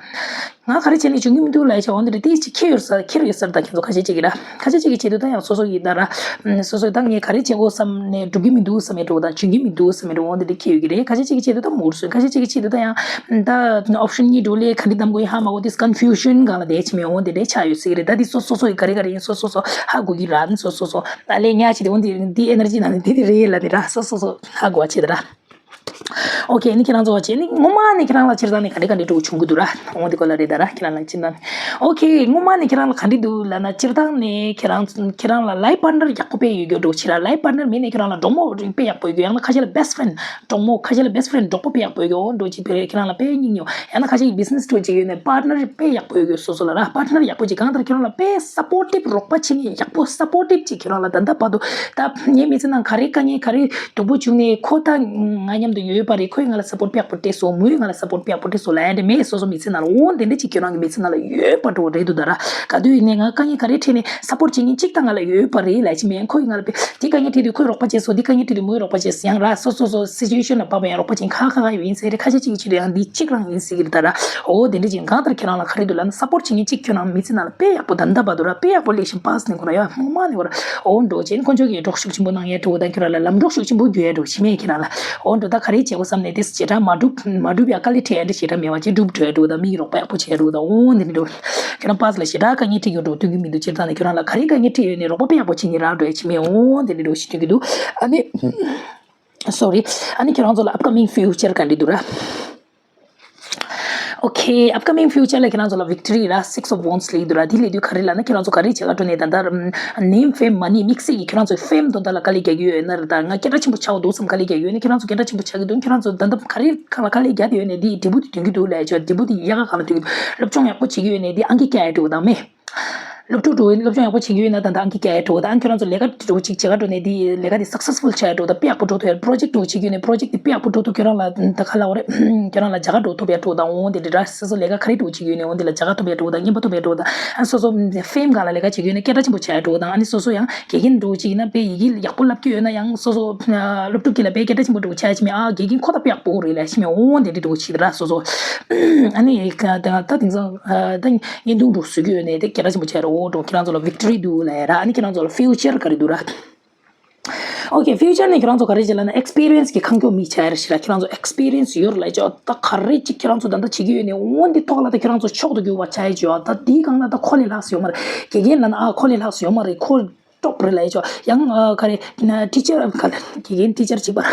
ང་ག་རེ་བྱས་ནས་འཇོན་གྱི་མི་འདུག་ལབ་ཡ་ཆ་འོ་འདི་རེད། དེ་ཅིག་ཁྱེར་ཡོད་ས་ཁྱེར་ཡོད་ས་རེད་ད་ཁྱེད་ཚོ་ཁ་ཤས་ཅིག་གིས་ར། ཁ་ཤས་ཅིག་གིས་བྱེད་དུས་ད་ཡང་སོ་སོ་ཡིན་ད་ར། སོ་སོ་ད་ངས་ག་རེ་བྱེད་དགོས་བསམ་ནས་འགྲུབ་ཀྱི་མི་འདུག་བསམ་ཡ་འགྲོ་དང་འཇོན་གྱི་མི་འདུག་བསམ་ཡ་འགྲོ་འོ་འདི་རེད་ཁྱེར་ཡོད་ཀྱི་རེད། ཁ་ཤས་ཅིག་གིས་བྱེད་དུས་ད་མུར་སོན་ཁ་ཤས་ཅིག་གིས་བྱེད་དུས་ད་ཡང་ད་ཨོབ་ཤན་གཉིས་འགྲོ་ལས་ག་འདི་བདམས་དགོས་ཡིན་ཧ་མ་གོ་དེ་ཀོན་ཕིའུ་ཤན་སྒང་ལ་བསྡད་ཕྱིན་མེད་འོ་འདི་རེད་ཆགས་ཡོད་སྲིད་ཀྱི་རེད། ད་འདི་སོ་སོ་སོ་ཡི་ག་རེ་ག་རེ་ཡིན་སོ་སོ་སོ་ཧ་གོ་གི་ར་ནི་སོ་སོ་སོ་ད་ལས་ཉག་ཅིག་དེ་འོ་འདི་འདི་ཨེ་ནར་ཇི་ནང་ནས་འདི་འདི་རེད་ལབ་ནི་ར་སོ་སོ་སོ་ཧ་གོ་བ་བྱེད་ད་ར། ཨོ་ཁེ། ནི་ཁྱེད་རང་ཚོ་བ་བྱེད་ནི་སྔོན་མ་ནས་ཁྱེད་རང་ལ་སྤྱིར་བཏང་ནས་ག་འདྲ་ག་འདྲ་འགྲོ་བྱུང་གི་འདུག་ར། འོ་འདི་སྐོར་ལ་རེད་ད་ར་ཁྱེད་རང་ལ་སྤྱིར་བཏང་ནས། ཨོ་ཁེ། སྔོན་མ་ནས་ཁྱེད་རང་ལ་ག་འདྲ་འདུག་ལབ་ན་སྤྱིར་བཏང་ནས་ཁྱེད་རང་ཁྱེད་རང་ལ་ལའིཕ་པཱར་ཊི་ནར་ཡག་པོ་དཔེ་ཡོད་རྒྱུ་འགྲོ་ཕྱིར་ར། ལའིཕ་པཱར་ཊི་ནར་མེད་ནས་ཁྱེད་རང་ལ་གྲོགས་མོ་དཔེ་ཡག་པོ་ཡོད་རྒྱུ། ཡང་ན་ཁ་ཤས་ལ་བེ་སི་ཊི་ཕེ་རེན་ཌི་གྲོགས་མོ་ཁ་ཤས་ལ་བེ་སི་ཊི་ཕེ་རེན་ཌི་གྲོགས་པོ་དཔེ་ཡག་པོ་ཡོད་རྒྱུ། འོ་འགྲོ་ཅིག་དཔེ་ཁྱེད་རང་ལ་དཔེ་སྙིང་ཉེ་བ། ཡང་ན་ཁ་ཤས་ཀྱི་བི་ཛི་ནེ་སི་འགྲོ་ཅིག་ཡོད་ནས་པཱར་ཊི་ནར་དཔེ་ཡག་པོ་ཡོད་རྒྱུ་སོ་སོ་ལ་ར། པཱར་ཊི་ནར་ཡག་པོ་ཅིག་གང་ལྟར་ཁྱེད་རང་ལ་དཔེ་སཔོར་ཊིབ་རོགས་པ་བྱེད་མཁན་ཡག་པོ་སཔོར་ཊིབ་ཅིག་ཁྱེད་རང་ལ་ད་ལྟ་བར་དུ་ད་ངའི་མི་ཚེ་ནང་ག་རེ་དཀའ་ངལ་ག་རེ་སྡུག་པོ་བྱུང་ནས་ཁོ་ད་ང་མཉམ་དུ་ཡོད་པ་རེད། པས་ང་ལ་སཔོརཊ་དཔེ་ཡག་པོ་སྤྲད་སོང་། མོས་ང་ལ་སཔོརཊ་དཔེ་ཡག་པོ་སྤྲད་སོང་ལབ་ཡ་འདྲ་མེད། སོ་སོ་མི་ཚེ་ནང་ལ་འོ་དེ་འདྲ་ཅིག་ཁྱོད་རང་གི་མི་ཚེ་ནང་ལ་ཡོད་པ་འགྲོ་རེད་འདུག་ད་ར། ག་དུས་ཡིན་ནའི་ང་དཀའ་ངལ་ག་རེ་འཕྲད་ནའི་སཔོརཊ་བྱེད་མཁན་གཅིག་ད་ང་ལ་ཡོད་པ་རེད་ལབ་ཅིག་མེད། ཁོ་ཡིས་ང་ལ་དཔེ་དེ་དཀའ་ངལ་འཕྲད་དུས་ཁོས་རོགས་པ་བྱས་སོང་། དེ་དཀའ་ངལ་འཕྲད་དུས་མོས་རོགས་པ་བྱས་སོང་། ཡང་ར་སོ་སོ་སོ་སི་ཅུ་ཨེ་ཤན་ལ་བབས་པ་ཡང་རོགས་པ་བྱེད་མཁན་ཁ་ཁ་ཁ་ཡོད་ཡིན་ཟེར་རེད། ཁ་ཤས་ཅིག་གིས་བྱེད་དུས་ཡང་འདི་གཅིག་རང་ཡིན་ཟེར་གི་རེད་ད་ར། འོ་དེ་འདྲ་ཅིག་གང་ལྟར་ཁྱེད་རང་ལ་ག་རེ་འདུག་ལབ་ན་སཔོརཊ་བྱེད་མཁན་གཅིག་ཁྱོད་རང་མི་ཚེ་ནང་ལ་དཔེ་ཡག་པོ་ད་ལྟ་བར་དུ་ར་དཔེ་ཡག་པོ་སླེབས་ཤིང་པཱས་ནས་ཁོ་ར་ཡ་ཧང་མ་ནས་བར་འོ་འགྲོ་བྱེད་ཁོ་ཚོ་གིས་གྲོགས་ཤུགས་ཆེན་པོ་གནང་ཡས་འགྲོ་ད་ཁྱོད་རང་ལ་ལམ་གྲོགས་ཤུགས་ཆེན་པོ་རྒྱུ་ཡས་འགྲོ་བྱེད་མེད་ཁྱེད་རང་ལ། འོ་འགྲོ་ད་ག་རེ་བྱེད་དགོས་བསམ་ནས་དེ་ཞེ་དྲག་མ་སྒྲུབ་མ་སྒྲུབ་ཡ་དཀའ་ལས་འཕྲད་ཡ་འདྲ་ཞེ་དྲག་མེད་པ་ཅིག་སྒྲུབ་འགྲོ་ཡ་འགྲོ་ད་མིག་རོགས་པ་ཡག་པོ་བྱས་འགྲོ་ད་འོ་འདི་འདྲ་འགྲོ། ཁྱོད་རང་པཱས་ལ་ཞེ་དྲག་དཀའ་ངལ་འཕྲད་ཡོད་འགྲོ་སྟོན་གི་མི་འདུག་སྤྱིར་བཏང་ནས་ཁྱོད་རང་ལ་ག་རེ་དཀའ་ངལ་འཕྲད་ཡོད་ནས་རོགས་པ་དཔེ་ཡག་པོ་བྱེད་ཀྱི་རག་འགྲོ་ཡ་བྱེད་མེད་འོ་འདི་འདྲ་འགྲོ་ཞེས་སྟོན་གི་འདུག་ཨ་ནི། སོ་རི། ཨ་ནི་ཁྱེད་རང་ཚོ་ལ་upcoming future་ག་འདྲ་འདུག་ར། Okay, upcoming future་ལ་ཁྱེད་རང་ཚོ་ལ་victory་ར་six of wands་ལེགས་འདུག་ར། དེ་ལེགས་དུས་ག་རེ་ལབ་ན་ཁྱེད་རང་ཚོ་ག་རེ་བྱེད་ག་འགྲོ་ནས་ད་ལྟ་name fame money་དམིགས་བསལ་གྱི་ཁྱེད་རང་ཚོ་fame་དོན་དག་ལ་དཀའ་ལས་རྒྱག་གི་ཡོད་ན་ར། ད་ང་སྐད་གྲགས་ཆེན་པོ་ཆགས་འདུག་བསམ་དཀའ་ལས་རྒྱག་ཡོད་ན་ཁྱེད་རང་ཚོ་སྐད་གྲགས་ཆེན་པོ་ཆགས་ཀྱི་འདུག་ཁྱེད་རང་ཚོ་ད་ལྟ་ག་རེ་གང་ལ་དཀའ་ལས་རྒྱག་བསྡད་ཡོད་ནས་དེ་འབྲས་བུ་དེ་ཐོན་གྱི་འདུག་ལབ་ཆོག་འབྲས་བུ་དེ་ཡག་ག་གང་ལ་ཐོན་གྱི་འདུག་སློབ་སྦྱོང་ཡག་པོ་བྱེད་ཀྱི་ཡོད་ནས་དེ་ཨང་ཀི་བཀྱག་ཡ་འགྲོ་གི་དང་མེད། སློབ་ཕྲུག་འགྲོ་སློབ་སྦྱོང་ཡག་པོ་བྱེད་ཀྱི་ཡོད་ན་ད་ལྟ་ཨང་ཀི་བཀྱག་ཡ་འགྲོ་གི་དང་ཁྱོད་རང་ཚོ་ལས་ཀ་འགྲོ་ཅིག་བྱེད་ག་འགྲོ་ནས་དེ་ལས་ཀ་དེ་successful་ཆགས་ཡ་འགྲོ་གི་དང་དཔེ་ཡག་པོ་འགྲོ་ཐུབ་ཡ། project་འགྲོ་བྱེད་ཀྱི་ཡོད་ནས་project་དེ་དཔེ་ཡག་པོ་འགྲོ་ཐུབ་ཁྱོད་རང་ལ་ད་ག་ལ་བ་རེད་ཁྱོད་རང་ལ་རྒྱལ་ཁ་འགྲོ་ཐུབ་ཡ་འགྲོ་གི་དང་འོང་དེ་འདྲ་སོ་སོ་ལས་ཀ་ག་རེ་འགྲོ་བྱེད་ཀྱི་ཡོད་ནས་འོང་དེ་ལ་རྒྱལ་ཁ་ཐོབ་ཡ་འགྲོ་གི་དང་རྔན་པ་ཐོབ་ཡ་འགྲོ་གི་དང་ཨ་སོ་སོ་fame་སྒང་ལ་ལས་ཀ་བྱེད་ཀྱི་ཡོད་ན་སྐད་གྲགས་ཆེན་པོ་ཆགས་ཡ་འགྲོ་གི་དང་ཨ་ནི་སོ་སོ་ཡང་དགེ་རྒན་འགྲོ་ཅིག་ཡིན་ན་དཔེ་ཡི་གེ་ཡག་པོ་བསླབ་ཀྱི་ཡོད་ན་ཡང་སོ་སོ་སློབ་ཕྲུག་གི་ལ་དཔེ་སྐད་གྲགས་ཆེན་པོ་འགྲོ་ཆགས་ཡ་ཆེ་མེད་ཨ་དགེ་རྒན་ཁོ་ད་དཔེ་ཡག་པོ་རེད་ལབ་ཡ་ཆེ་མེད་འོང་དེ་འདྲ་འགྲོ་གི་ཆེ་ར་སོ་སོ། ཨ་ནི་ད་ད་དེང་སང་ད་བརྙན་ཐུང་འགྲོ་བཟོ་གི་ཡོད་ནས་དེ་སྐད་གྲགས་ཆེན་པོ་ཆགས་ར་འོ་འགྲོ་ཁྱེད་རང་ཚོ་ལ་victory་འདུག་ལབ་ཡ་ར། ཨ་ནི་ཁྱེད་རང་ཚོ་ལ་future་ག་རེ་འདུག་ར། Okay, future་ནས་ཁྱེད་རང་ཚོ་ག་རེ་བྱེད་ལབ་ན་experience་གི་ཁང་ཁྱོ་མི་ཆགས་ཡ་ར་ཞེ་ར་ཁྱེད་རང་ཚོ་experience་ཡོད་ར་ལབ་ཆོག་ད་ག་རེ་ཅིག་ཁྱེད་རང་ཚོ་ད་ལྟ་བྱེད་ཀྱི་ཡོད་ནས་འོ་འདི་ཐོག་ལ་ད་ཁྱེད་རང་ཚོ་མཆོག་ཏུ་གྱུར་པ་ཆགས་ཡ་ཆོག་ད་འདིའི་སྒང་ལ་ད་ཁོ་ལས་ལྷག་སུ་ཡོད་མ་རེད། དགེ་རྒན་ལབ་ན་ཨ་ཁོ་ལས་ལྷག་སུ་ཡོད་མ་རེད། ཁོ་top་རེད་ལབ་ཡ་ཆོག་ཡང་ཨ་ག་རེ་teacher་ག་ལ་དགེ་རྒན་teacher་གཅིག་པ་ར།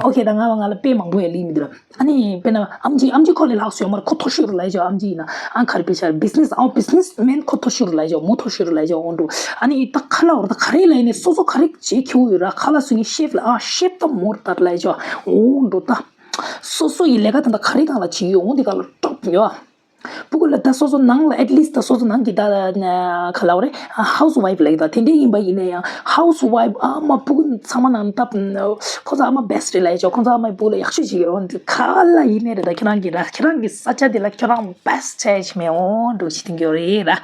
Okay་ད་ང་བ་ང་ལ་དཔེ་མང་པོ་ཡ་ལི་མི་འདུག་ར། ཨ་ནི་དཔེར་ན་ཨམ་ཆི་ཨམ་ཆི་ཁོ་ལས་ལྷག་སུ་ཡོད་མ་རེད། ཁོ་མཐོ་ཤོས་རུ་ལབ་ཡ་ཆོག་ཨམ་ཆི་ཡིན་ན་ཨ་ག་རེ་དཔེ་ཆ་business ཨ་businessman ཁོ་མཐོ་ཤོས་རུ་ལབ་ཡ་ཆོག་མོ་མཐོ་ཤོས་རུ་ལབ་ཡ་ཆོག་འོང་འགྲོ། ཨ་ནི་ད་ཁ་ལ་བར་ད་ག་རེ་ལ་ཡིན་ནས་སོ་སོ་ག་རེ་བྱེད་ཁྱེའུ་ཡོད་ར་ཁ་ལ་སུ་ངའི་chef་ལ་ཨ་chef་ད་མོ་རུ་ད་ལབ་ཡ་ཆོག་འོང་འགྲོ་ད། སོ་སོ་ཡི་ལས་ཀ་ད་ད་ག་རེ་གང་ལ་བྱེད་ཡོད་འོང་དེ་ག་ལ་top་ཡོད། སྤུ་གུ་ལ་ད་སོ་སོ་ནང་ལ་at least་ད་སོ་སོ་ནང་གི་ད་ག་ལ་བ་རེད་housewife་ལ་ཡི་ད་དེ་འདྲས་ཡིན་པ་ཡིན་ན་ཡང་housewife་ཨ་མ་སྤུ་གུ་ཚང་མ་ནང་ད་ཁོ་ཚོ་ཨ་མ་best་རེད་ལབ་ཡ་ཆོག་ཁོ་ཚོ་ཨ་མའི་སྤུ་གུ་ལ་ཡག་ཤོས་ཤིག་ཡོད་འོན་ཏེ་ག་ལ་ཡིན་ནའི་རེད་ད་ཁྱེད་རང་གི་ར་ཁྱེད་རང་གི་ས་ཆ་དེ་ལ་ཁྱོད་རང་best་ཆགས་ཡ་ཆེ་མེད་འོ་འགྲོ་ཞིག་དེང་གི་རེད་ར།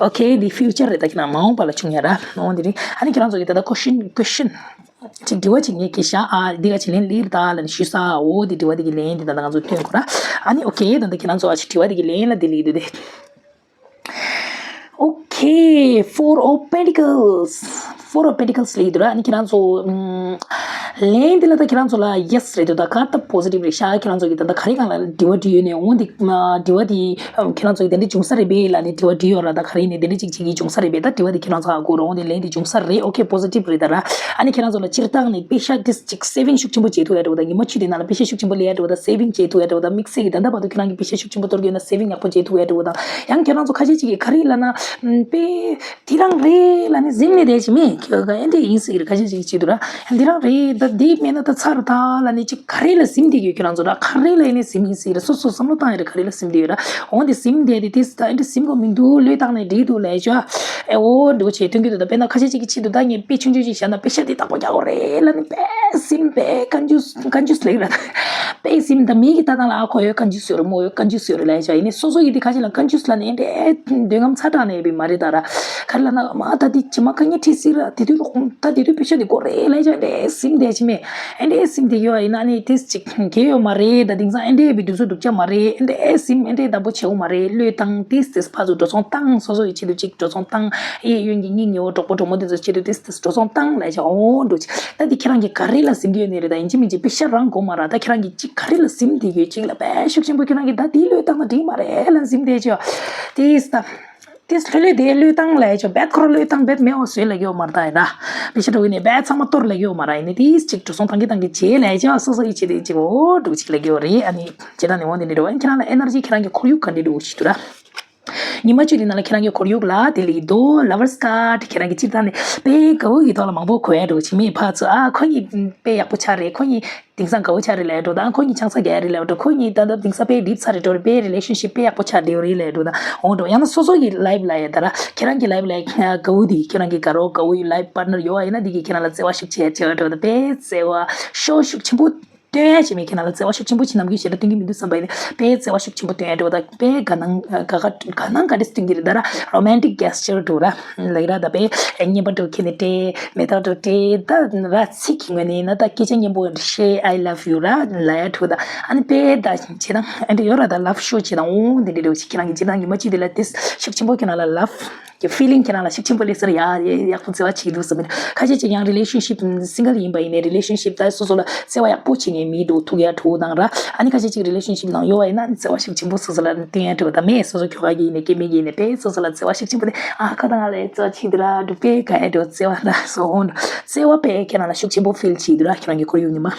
Okay་འདི་future་རེད་ད་ཁྱེད་རང་མ་འོངས་པ་ལ་བྱུང་ཡ་ར་འོ་འདི་རེད། ཨ་ནི་ཁྱེད་རང་ཚོ་གི་ད་ལྟ་question question་ཅིག་དྲི་བ་ཅིག་ངས་གི་ཤ་ཨ་འདི་ག་ཅིག་ལན་ལིར་ད་ལ་ནི་ཞུ་ས་འོ་འདི་དྲི་བ་འདི་གི་ལན་འདི་ད་ལྟ་ང་ཚོ་ཐོན་གོ་ར། ཨ་ནི་okay་ད་ལྟ་ཁྱེད་རང་ཚོ་ཨ་ཅིག་དྲི་བ་འདི་གི་ལན་ལ་འདི་ལིར་འདུག་སྟེ། Okay, Four of Pentacles. Four of Pentacles་ལིར་འདུག་ར། ཨ་ནི་ཁྱེད་རང་ཚོ་ཨམ་ལན་འདི་ལ་ད་ཁྱེད་རང་ཚོ་ལ་yes་རེད་འདུག་ད་ག་ད་positive་རེད་ཤག་ཁྱེད་རང་ཚོ་གི་ད་ད་ག་རེ་གང་ལ་དྲི་བ་དྲིས་ཡོད་ནས་འོ་འདི་དྲི་བ་འདི་ཁྱེད་རང་ཚོ་གི་དེ་འདྲ་བྱུང་ས་རེད་པས་ལ་ནི་དྲི་བ་དྲིས་ཡོད་ར། ད་ག་རེ་ནས་དེ་འདྲ་ཅིག་ཅིག་གི་བྱུང་ས་རེད་པས་ད་དྲི་བ་འདི་ཁྱེད་རང་ཚོ་ཧ་གོ་ར། འོ་འདི་ལན་འདི་བྱུང་ས་རེད། Okay, positive་རེད་ད་ར། ཨ་ནི་ཁྱེད་རང་ཚོ་ལ་སྤྱིར་བཏང་ནས་པེ་ཤ་ཏིས་ཅིག་saving་ཤུགས་ཆེན་པོ་བྱེད་ཐུབ་ཡ་འདྲ་བོ་དང་ཉི་མ་བཅུ་དེ་ནང་ལ་པེ་ཤ་ཤུགས་ཆེན་པོ་ལེན་ཡ་འདྲ་བོ་དང་saving་བྱེད་ཐུབ་ཡ་འདྲ་བོ་དང་དམིགས་བསལ་གྱི་ད་ལྟ་བར་དུ་ཁྱེད་རང་གིས་པེ་ཤ་ཤུགས་ཆེན་པོ་གཏོར་གྱི་ཡོད་ན་saving་ཡག་པོ་བྱེད་ཐུབ་ཡ་འདྲ་བོ་དང་ཡང་ཁྱེད་རང་ཚོ་ཁ་ཤས་ཅིག་གིས་ག་རེ་ལབ་ན་པེ་དེ་རང་རེད་ལབ་ནས་ཟིན་ནས་བསྡད་ཀྱི་མེད་ཁྱོད་ག་ཨེ་འདྲས་ཡིན་ཟེར་གྱི་རེད། ཁ་ཤས་ཅིག་གིས་བྱེད་འདུག་ར་འདི་རང་རེད་ད་འདི་མེད་ན་ད་ཚར་ད་ལབ་ནས་ཅིག་ག་རེ་ལ་ཟིན་བསྡད་ཀྱི་ཡོད་ཁྱེད་རང་ཚོ་ར་ག་རེ་ལ་ཡིན་ནས་ཟིན་ཡིན་ཟེར་གྱི་རེད། སོ་སོ་བསམ་བློ་བཏང་ཡ་རེད་ག་རེ་ལ་ཟིན་བསྡད་ཡོད་ར། འོ་འདི་ཟིན་བསྡད་དེ་དེ་ད་ཨེ་འདྲས་ཟིན་དགོས་མི་འདུག་བློས་བཏང་ནས་འགྲིག་འདུག་ལབ་ཡ་ཅོ། ཨེ་འོ་འདྲ་བོ་བྱས་སྟོན་གྱི་འདུག་ད་དཔེར་ན་ཁ་ཤས་ཅིག་གི་ཆེད་དུ་ད་ངས་དཔེ་ཆུང་ཆུང་ཅིག་བཞག་ན་པེ་ཤ་འདི་བདག་པོ་རྒྱག་དགོས་རེད་ལབ་ནས་དཔེ་སིམ་དཔེ་ཀན་ཇུས་ཀན་ཇུས་ལེགས་ར། དཔེ་སིམ་ད་མི་གི་ལྟ་སྟངས་ལ་ཨ་ཁོ་ཡོད་ཀན་ཇུས་ཡོད་རེད་མོ་ཡོད་ཀན་ཇུས་ཡོད་རེད་ལབ་ཡ་ཅོ། ཡིན་ནའི་སོ་སོ་ཡིན་དེ་ཁ་ཤས་ལ་ཀན་ཇུས་ལབ་ནས་ཨེ་འདྲས་འདོད་རྔམ་ཚ་དྲགས་ནས་ཡོད་པའི་མ་རེད་ད་ར། ག་རེ་ལབ་ན་མ་ད་འདི་ཇི་མ་དཀའ་ངལ་འཕྲད་སྲིད་ར་དེ་དུས་རོགས་ད་དེ་དུས་པེ་ཤ་འདི་དགོས་རེད་ལབ་ཡ་ཅོ། ཨེ་འདྲས་སིམ་བསྡད་ཅི་མེད་ཨེ་འདྲས་སིམ་བསྡད་ཡོད་ཡིན་ན་ནི་དེ་ཅིག་གལ་ཡོད་མ་རེད། ད་དེང་སང་ཨེ་འདྲས་པའི་དུས་ཚོད་སྡུག་ཅག་མ་རེད། ཨེ་འདྲས་སིམ་ཨེ་འདྲས་བདག་པོ་བྱེད་དགོས་མ་རེད། བློས་བཏང་ཏིས་ཏིས་ཕར་ཚུར་འགྲོ་སོང་བཏང་སོ་སོ་ཡི་ཆེད་དུ་ཅིག་འགྲོ་སོང་བཏང་ཨེ་གཡོན་གྱི་སྙིང་ཉེ་བོ་གྲོགས་པོ་གྲོགས་མོ་དེ་ཚོ་ཆེད་དུ་ཏིས་ཏིས་འགྲོ་སོང་བཏང་ལབ་བྱས་འོང་འགྲོ་ཅིག་ད་འདི་ཁྱེད་རང་གིས་ག་རེ་ལ་སིམ་གྱི་ཡོད་ནི་རེད། ད་ཡིན་གཅིག་མིན་གཅིག་པེ་ཤ་རང་དགོས་མ་ར། ད་ཁྱེད་རང་གིས་ཅིག་ག་རེ་ལ་སིམ་བསྡད་ཡོད་ཅིག་ལ་དཔེ་ཤུགས་ཆེན་པོ་ཁྱེད་རང་གིས་ད་འདི་བློས་བཏང་ན་འགྲིག་མ་རེད་ལབ་སིམ་བསྡད་ཅིག་ཡོད་ཏིས་ད། ཏིས་ལྷོད་ལྷོད་དེ་བློས་བཏང་ལས་ཆོག་བེད་ཁོ་རང་བློས་བཏང་བེད་མེད་འོ་བཟོས་ལ་གི་འོ་མ་རེད་ད་ཡིན་ད། པེ་ཤ་འགྲོ་གི་ནས་བེད་ཚང་མ་གཏོར་ལ་གི་འོ་མ་རེད་ཡིན་ནི་ཏིས་ཅིག་འགྲོ་སོང་བཏང་གི་བཏང་གི་བྱས་ལས་ཆོག་སོ་སོ་ཡི་ཆེད་དུ་ཅིག་འོ་འགྲོ་ཅིག་ལ་གི་འོ་རེད། ཨ་ནི་བྱེད་སྟངས་ནི་འོ་འདི་འདྲ་རེད། ཨ་ནི་ཁྱེད་རང་ལ་ཨེ་ནར་ཇི་ཁྱེད་རང་གི་ཁོར་ཡུག་ག་འདྲ་འདུག་ཞིག་འདུག་ར། ཉི་མ་བཅུ་དེ་ནང་ལ་ཁྱེད་རང་གི་ཁོར་ཡུག་ལ་དེ་ལ་ཡི་དོ་ལ་བར་སི་ཀ་ཊི་ཁྱེད་རང་གི་སྤྱིར་བཏང་ནས་དཔེ་དགའ་བོ་ཡི་ཐོག་ལ་མང་པོ་གོ་ཡ་འགྲོ་བྱེད་མེད་ཕར་ཚུར་ཨ་ཁོ་གཉིས་དཔེ་ཡག་པོ་ཆགས་རེད། ཁོ་གཉིས་དེང་སང་དགའ་བོ་ཆགས་རེད་ལབ་འགྲོ་དང་ཁོ་གཉིས་ཆང་ས་རྒྱག་རེད་ལབ་འགྲོ། ཁོ་གཉིས་ད་ལྟ་དེང་སང་དཔེ་འགྲིག་ཚར་རེད་འགྲོ་རེད། དཔེ་རི་ལེ་ཤན་ཤིབ་དཔེ་ཡག་པོ་ཆགས་བསྡད་ཡོད་རེད་ལབ་འགྲོ་དང་འོང་འགྲོ། ཡང་ན་སོ་སོ་གི་ལའིབ་ལ་ཡ་ད་ར་ཁྱེད་རང་གི་ལའིབ་ལ་ཡ་དགའ་བོ་དེ་ཁྱེད་རང་གི་དགའ་རོགས་དགའ་བོ་ཡི་ལའིབ་པར་ནར་ཡོད་བ་ཡིན་ན་དེ་གི་ཁྱེད་རང་ལ་བརྩེ་བ་ཤུགས་ཆེ་ཆེ་བ་འགྲོ་དང་དཔེ་བརྩེ་བ་ཤོ་ཤུགས་ཆེན་པོ། སྟོན་ཡ་བྱེད་མེད་ཁྱེད་རང་ལ་བརྩེ་བ་ཤུགས་ཆེན་པོ་ཅིག་ནམ་རྒྱུན་ཞེ་དྲག་སྟོན་གྱི་མི་འདུག་བསམ་པ་ཡིན་ན་དཔེ་བརྩེ་བ་ཤུགས་ཆེན་པོ་སྟོན་ཡ་འགྲོ་ད་དཔེ་དགའ་སྣང་དགའ་དགའ་དགའ་དགའ་སྣང་ག་འདྲ་སྟོན་གྱི་རེད་ད་ར་རོ་མན་ཊིག་གེ་སི་ཅར་འགྲོ་ར་ལགས་ར་ད་དཔེ་སྙན་པ་འགྲོ་ཁྱེད་ནས་སྤྲད་མེ་ཏོག་འགྲོ་སྤྲད་ད་ར་ཚིག་གི་ངོས་ནས་ཡིན་ན་ད་སྐད་ཆ་སྙན་པོ་ཧྲེ་I love you ར་ལ་ཡ་འགྲོ་ད་ཨ་ནི་དཔེ་ད་བྱེད་ད་ཨ་འདྲ་ཡོད་ར་ད་ལབ་ཤོ་བྱེད་ད་འོང་དེ་འདྲ་འགྲོ་ཞིག་ཁྱེད་རང་གི་བྱེད་ད་ཉི་མ་གཅིག་དེ་ལ་དེ་ཤུགས་ཆེན་པོ་ཁྱེད་རང་ལ་ལབ། ཀྱི་ཕི་ལིང་ཁྱེད་རང་ལ་ཤུགས་ཆེན་པོ་སླེབས་ཟེར་ཡ་ཡ་ཡག་པོ་བརྩེ་བ་བྱེད་འདུག་ཟེར་མི་འདུག་ཁ་ཤས་ཅིག་ཡང་རི་ལེ་ཤན་ཤིབ་སིང་གལ་ཡིན་པ་ཡིན་ནའི་རི་ལེ་ཤན་ཤིབ་ད་སོ་སོ་ལ་བརྩེ་བ་ཡག་པོ་བྱེད་མཁན་མི་འདུག་ཐུག་ཡ་འགྲོ་དང་ར་ཨ་ནི་ཁ་ཤས་ཅིག་རི་ལེ་ཤན་ཤིབ་ནང་ཡོད་པ་ཡིན་ན་བརྩེ་བ་ཤུགས་ཆེན་པོ་སོ་སོ་ལ་སྟོན་ཡ་འགྲོ་ད་མེད་སོ་སོ་ཁྱོ་ག་གི་ཡིན་ནའི་སྐྱེ་དམན་གི་ཡིན་ནའི་དཔེ་སོ་སོ་ལ་བརྩེ་བ་ཤུགས་ཆེན་པོ་དེ་ཨ་ཁ་དང་ང་ལ་བརྩེ་བ་བྱེད་འདུག་ར་འགྲོ་དཔེ་ག་ཡ་འགྲོ་བརྩེ་བ་འདྲ་སོ་འོང་འགྲོ་བརྩེ་བ་དཔེ་ཁྱེད་རང་ལ་ཤུགས་ཆེན་པོ་ཕིལ་བྱེད་འདུག་ར་ཁྱེད་རང་གི་ཁོར་ཡུག་ཉི་མ།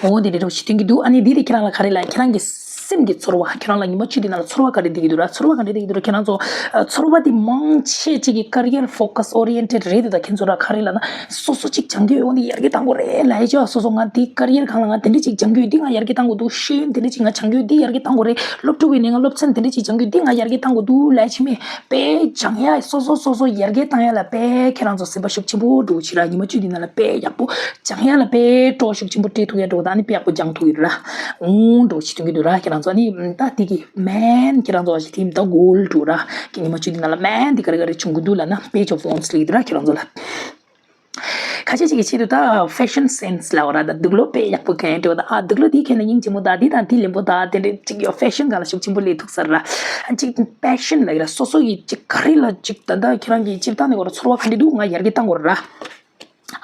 འོ་འདི་འདྲ་འདྲ་བོ་ཞིག་སྟོན་གྱི་འདུག་ཨ་ནི་འདི་དེ་ཁྱེད་རང་ལ་ག་རེ་ལ་ཁྱེད་རང་གི་སེམས་ཀྱི་ཚོར་བ་ཁྱེད་རང་ལ་ཉི་མ་བཅུ་འདི་ནང་ལ་ཚོར་བ་ག་རེ་འདི་གི་འདུག་ར་ཚོར་བ་ག་རེ་འདི་གི་འདུག་ར་ཁྱེད་རང་ཚོ་ཨ་ཚོར་བ་འདི་མང་ཆེ་ཅིག་གི་ཀ་རི་ཡར་ཕོ་ཀ་སི་ཨོ་རི་ཡན་ཊེཌ་རེད་འདུག་ད་ཁྱེད་ཚོ་ར་ག་རེ་ལ་ན་སོ་སོ་ཅིག་སྦྱང་གི་ཡོད་འོ་འདི་ཡར་རྒྱས་བཏང་དགོས་རེད་ལ་ཡ་ཅོ་སོ་སོ་ང་འདི་ཀ་རི་ཡར་གང་ལ་ང་དེ་འདྲ་ཅིག་སྦྱང་གི་ཡོད་འདི་ང་ཡར་རྒྱས་བཏང་དགོས་འདུག་ཤེས་ཡོན་དེ་འདྲ་ཅིག་ང་སྦྱང་གི་ཡོད་འདི་ཡར་རྒྱས་བཏང་དགོས་རེད་སློབ་ཕྲུག་གི་ནས་ང་སློབ་ཚན་དེ་འདྲ་ཅིག་སྦྱང་གི་ཡོད་འདི་ང་ཡར་རྒྱས་བཏང་དགོས་འདུག་ལ་ཡ་ཅི་མེད། དཔེ་སྦྱང་ཡ་སོ་སོ་སོ་སོ་ཡར་རྒྱས་བཏང་ཡ་ལ་དཔེ་ཁྱེད་རང་ཚོ་སེམས་པ་ཤུགས་ཆེན་པོ་འགྲོ་ཕྱིར་ར་ཉི་མ་བཅུ་དེ་ནང་ལ་དཔེ་ཡག་པོ་སྦྱང་ཡ་ལ་དཔེ་སྤྲོ་ཤུགས་ཆེན་པོ་སྤྲད་ཐུབ་ཡ་འགྲོ་ད་ནི་དཔེ་ཡག་པོ་སྦྱང་ཐུབ་ཡོད་ར་འོང་འགྲོ་ཞིག་སྟོན་གྱི་འདུག་ར་ཁྱེད་རང་ཚོ་ནི་ད་དེ་གི་མན་ཁྱེད་རང་ཚོ་ཞིག་དེ་ད་གོལ་འགྲོ་ར་གི་ཉི་མ་བཅུ་དེ་ནང་ལ་མན་དེ་ག་རེ་ག་རེ་བྱུང་གི་འདུག་ལ་ན་དཔེ་ཆོ་ཕོན་སི་ལི་འདུག་ར་ཁྱེད་རང་ཚོ་ལ། ཁ་ཤས་ཅིག་གི་ཆེད་དུ་ད་ཕེ་ཤན་སེན་སི་ལབ་པ་ར་ད་དུག་ལོག་དཔེ་ཡག་པོ་གང་འགྲོ་ད་ཨ་དུག་ལོག་དེའི་ཁྱེད་ནས་སྙིང་རྗེ་མོ་ད་འདི་དང་འདི་ལེན་པོ་ད་དེ་འདྲས་ཅིག་ཡོད་ཕེ་ཤན་གང་ལ་ཤུགས་ཆེན་པོ་ལས་ཐུག་ས་ར་ཨ་ཅིག་པེ་ཤན་ལབ་ཀྱི་ར་སོ་སོ་ཡི་ཅིག་ག་རེ་ལ་ཅིག་ད་ད་ཁྱེད་རང་གི་སྤྱིར་བཏང་ནས་གོ་ར་ཚོར་བ་ག་འདྲས་འདུག་ང་ཡར་རྒྱས་བཏང་དགོས་ར་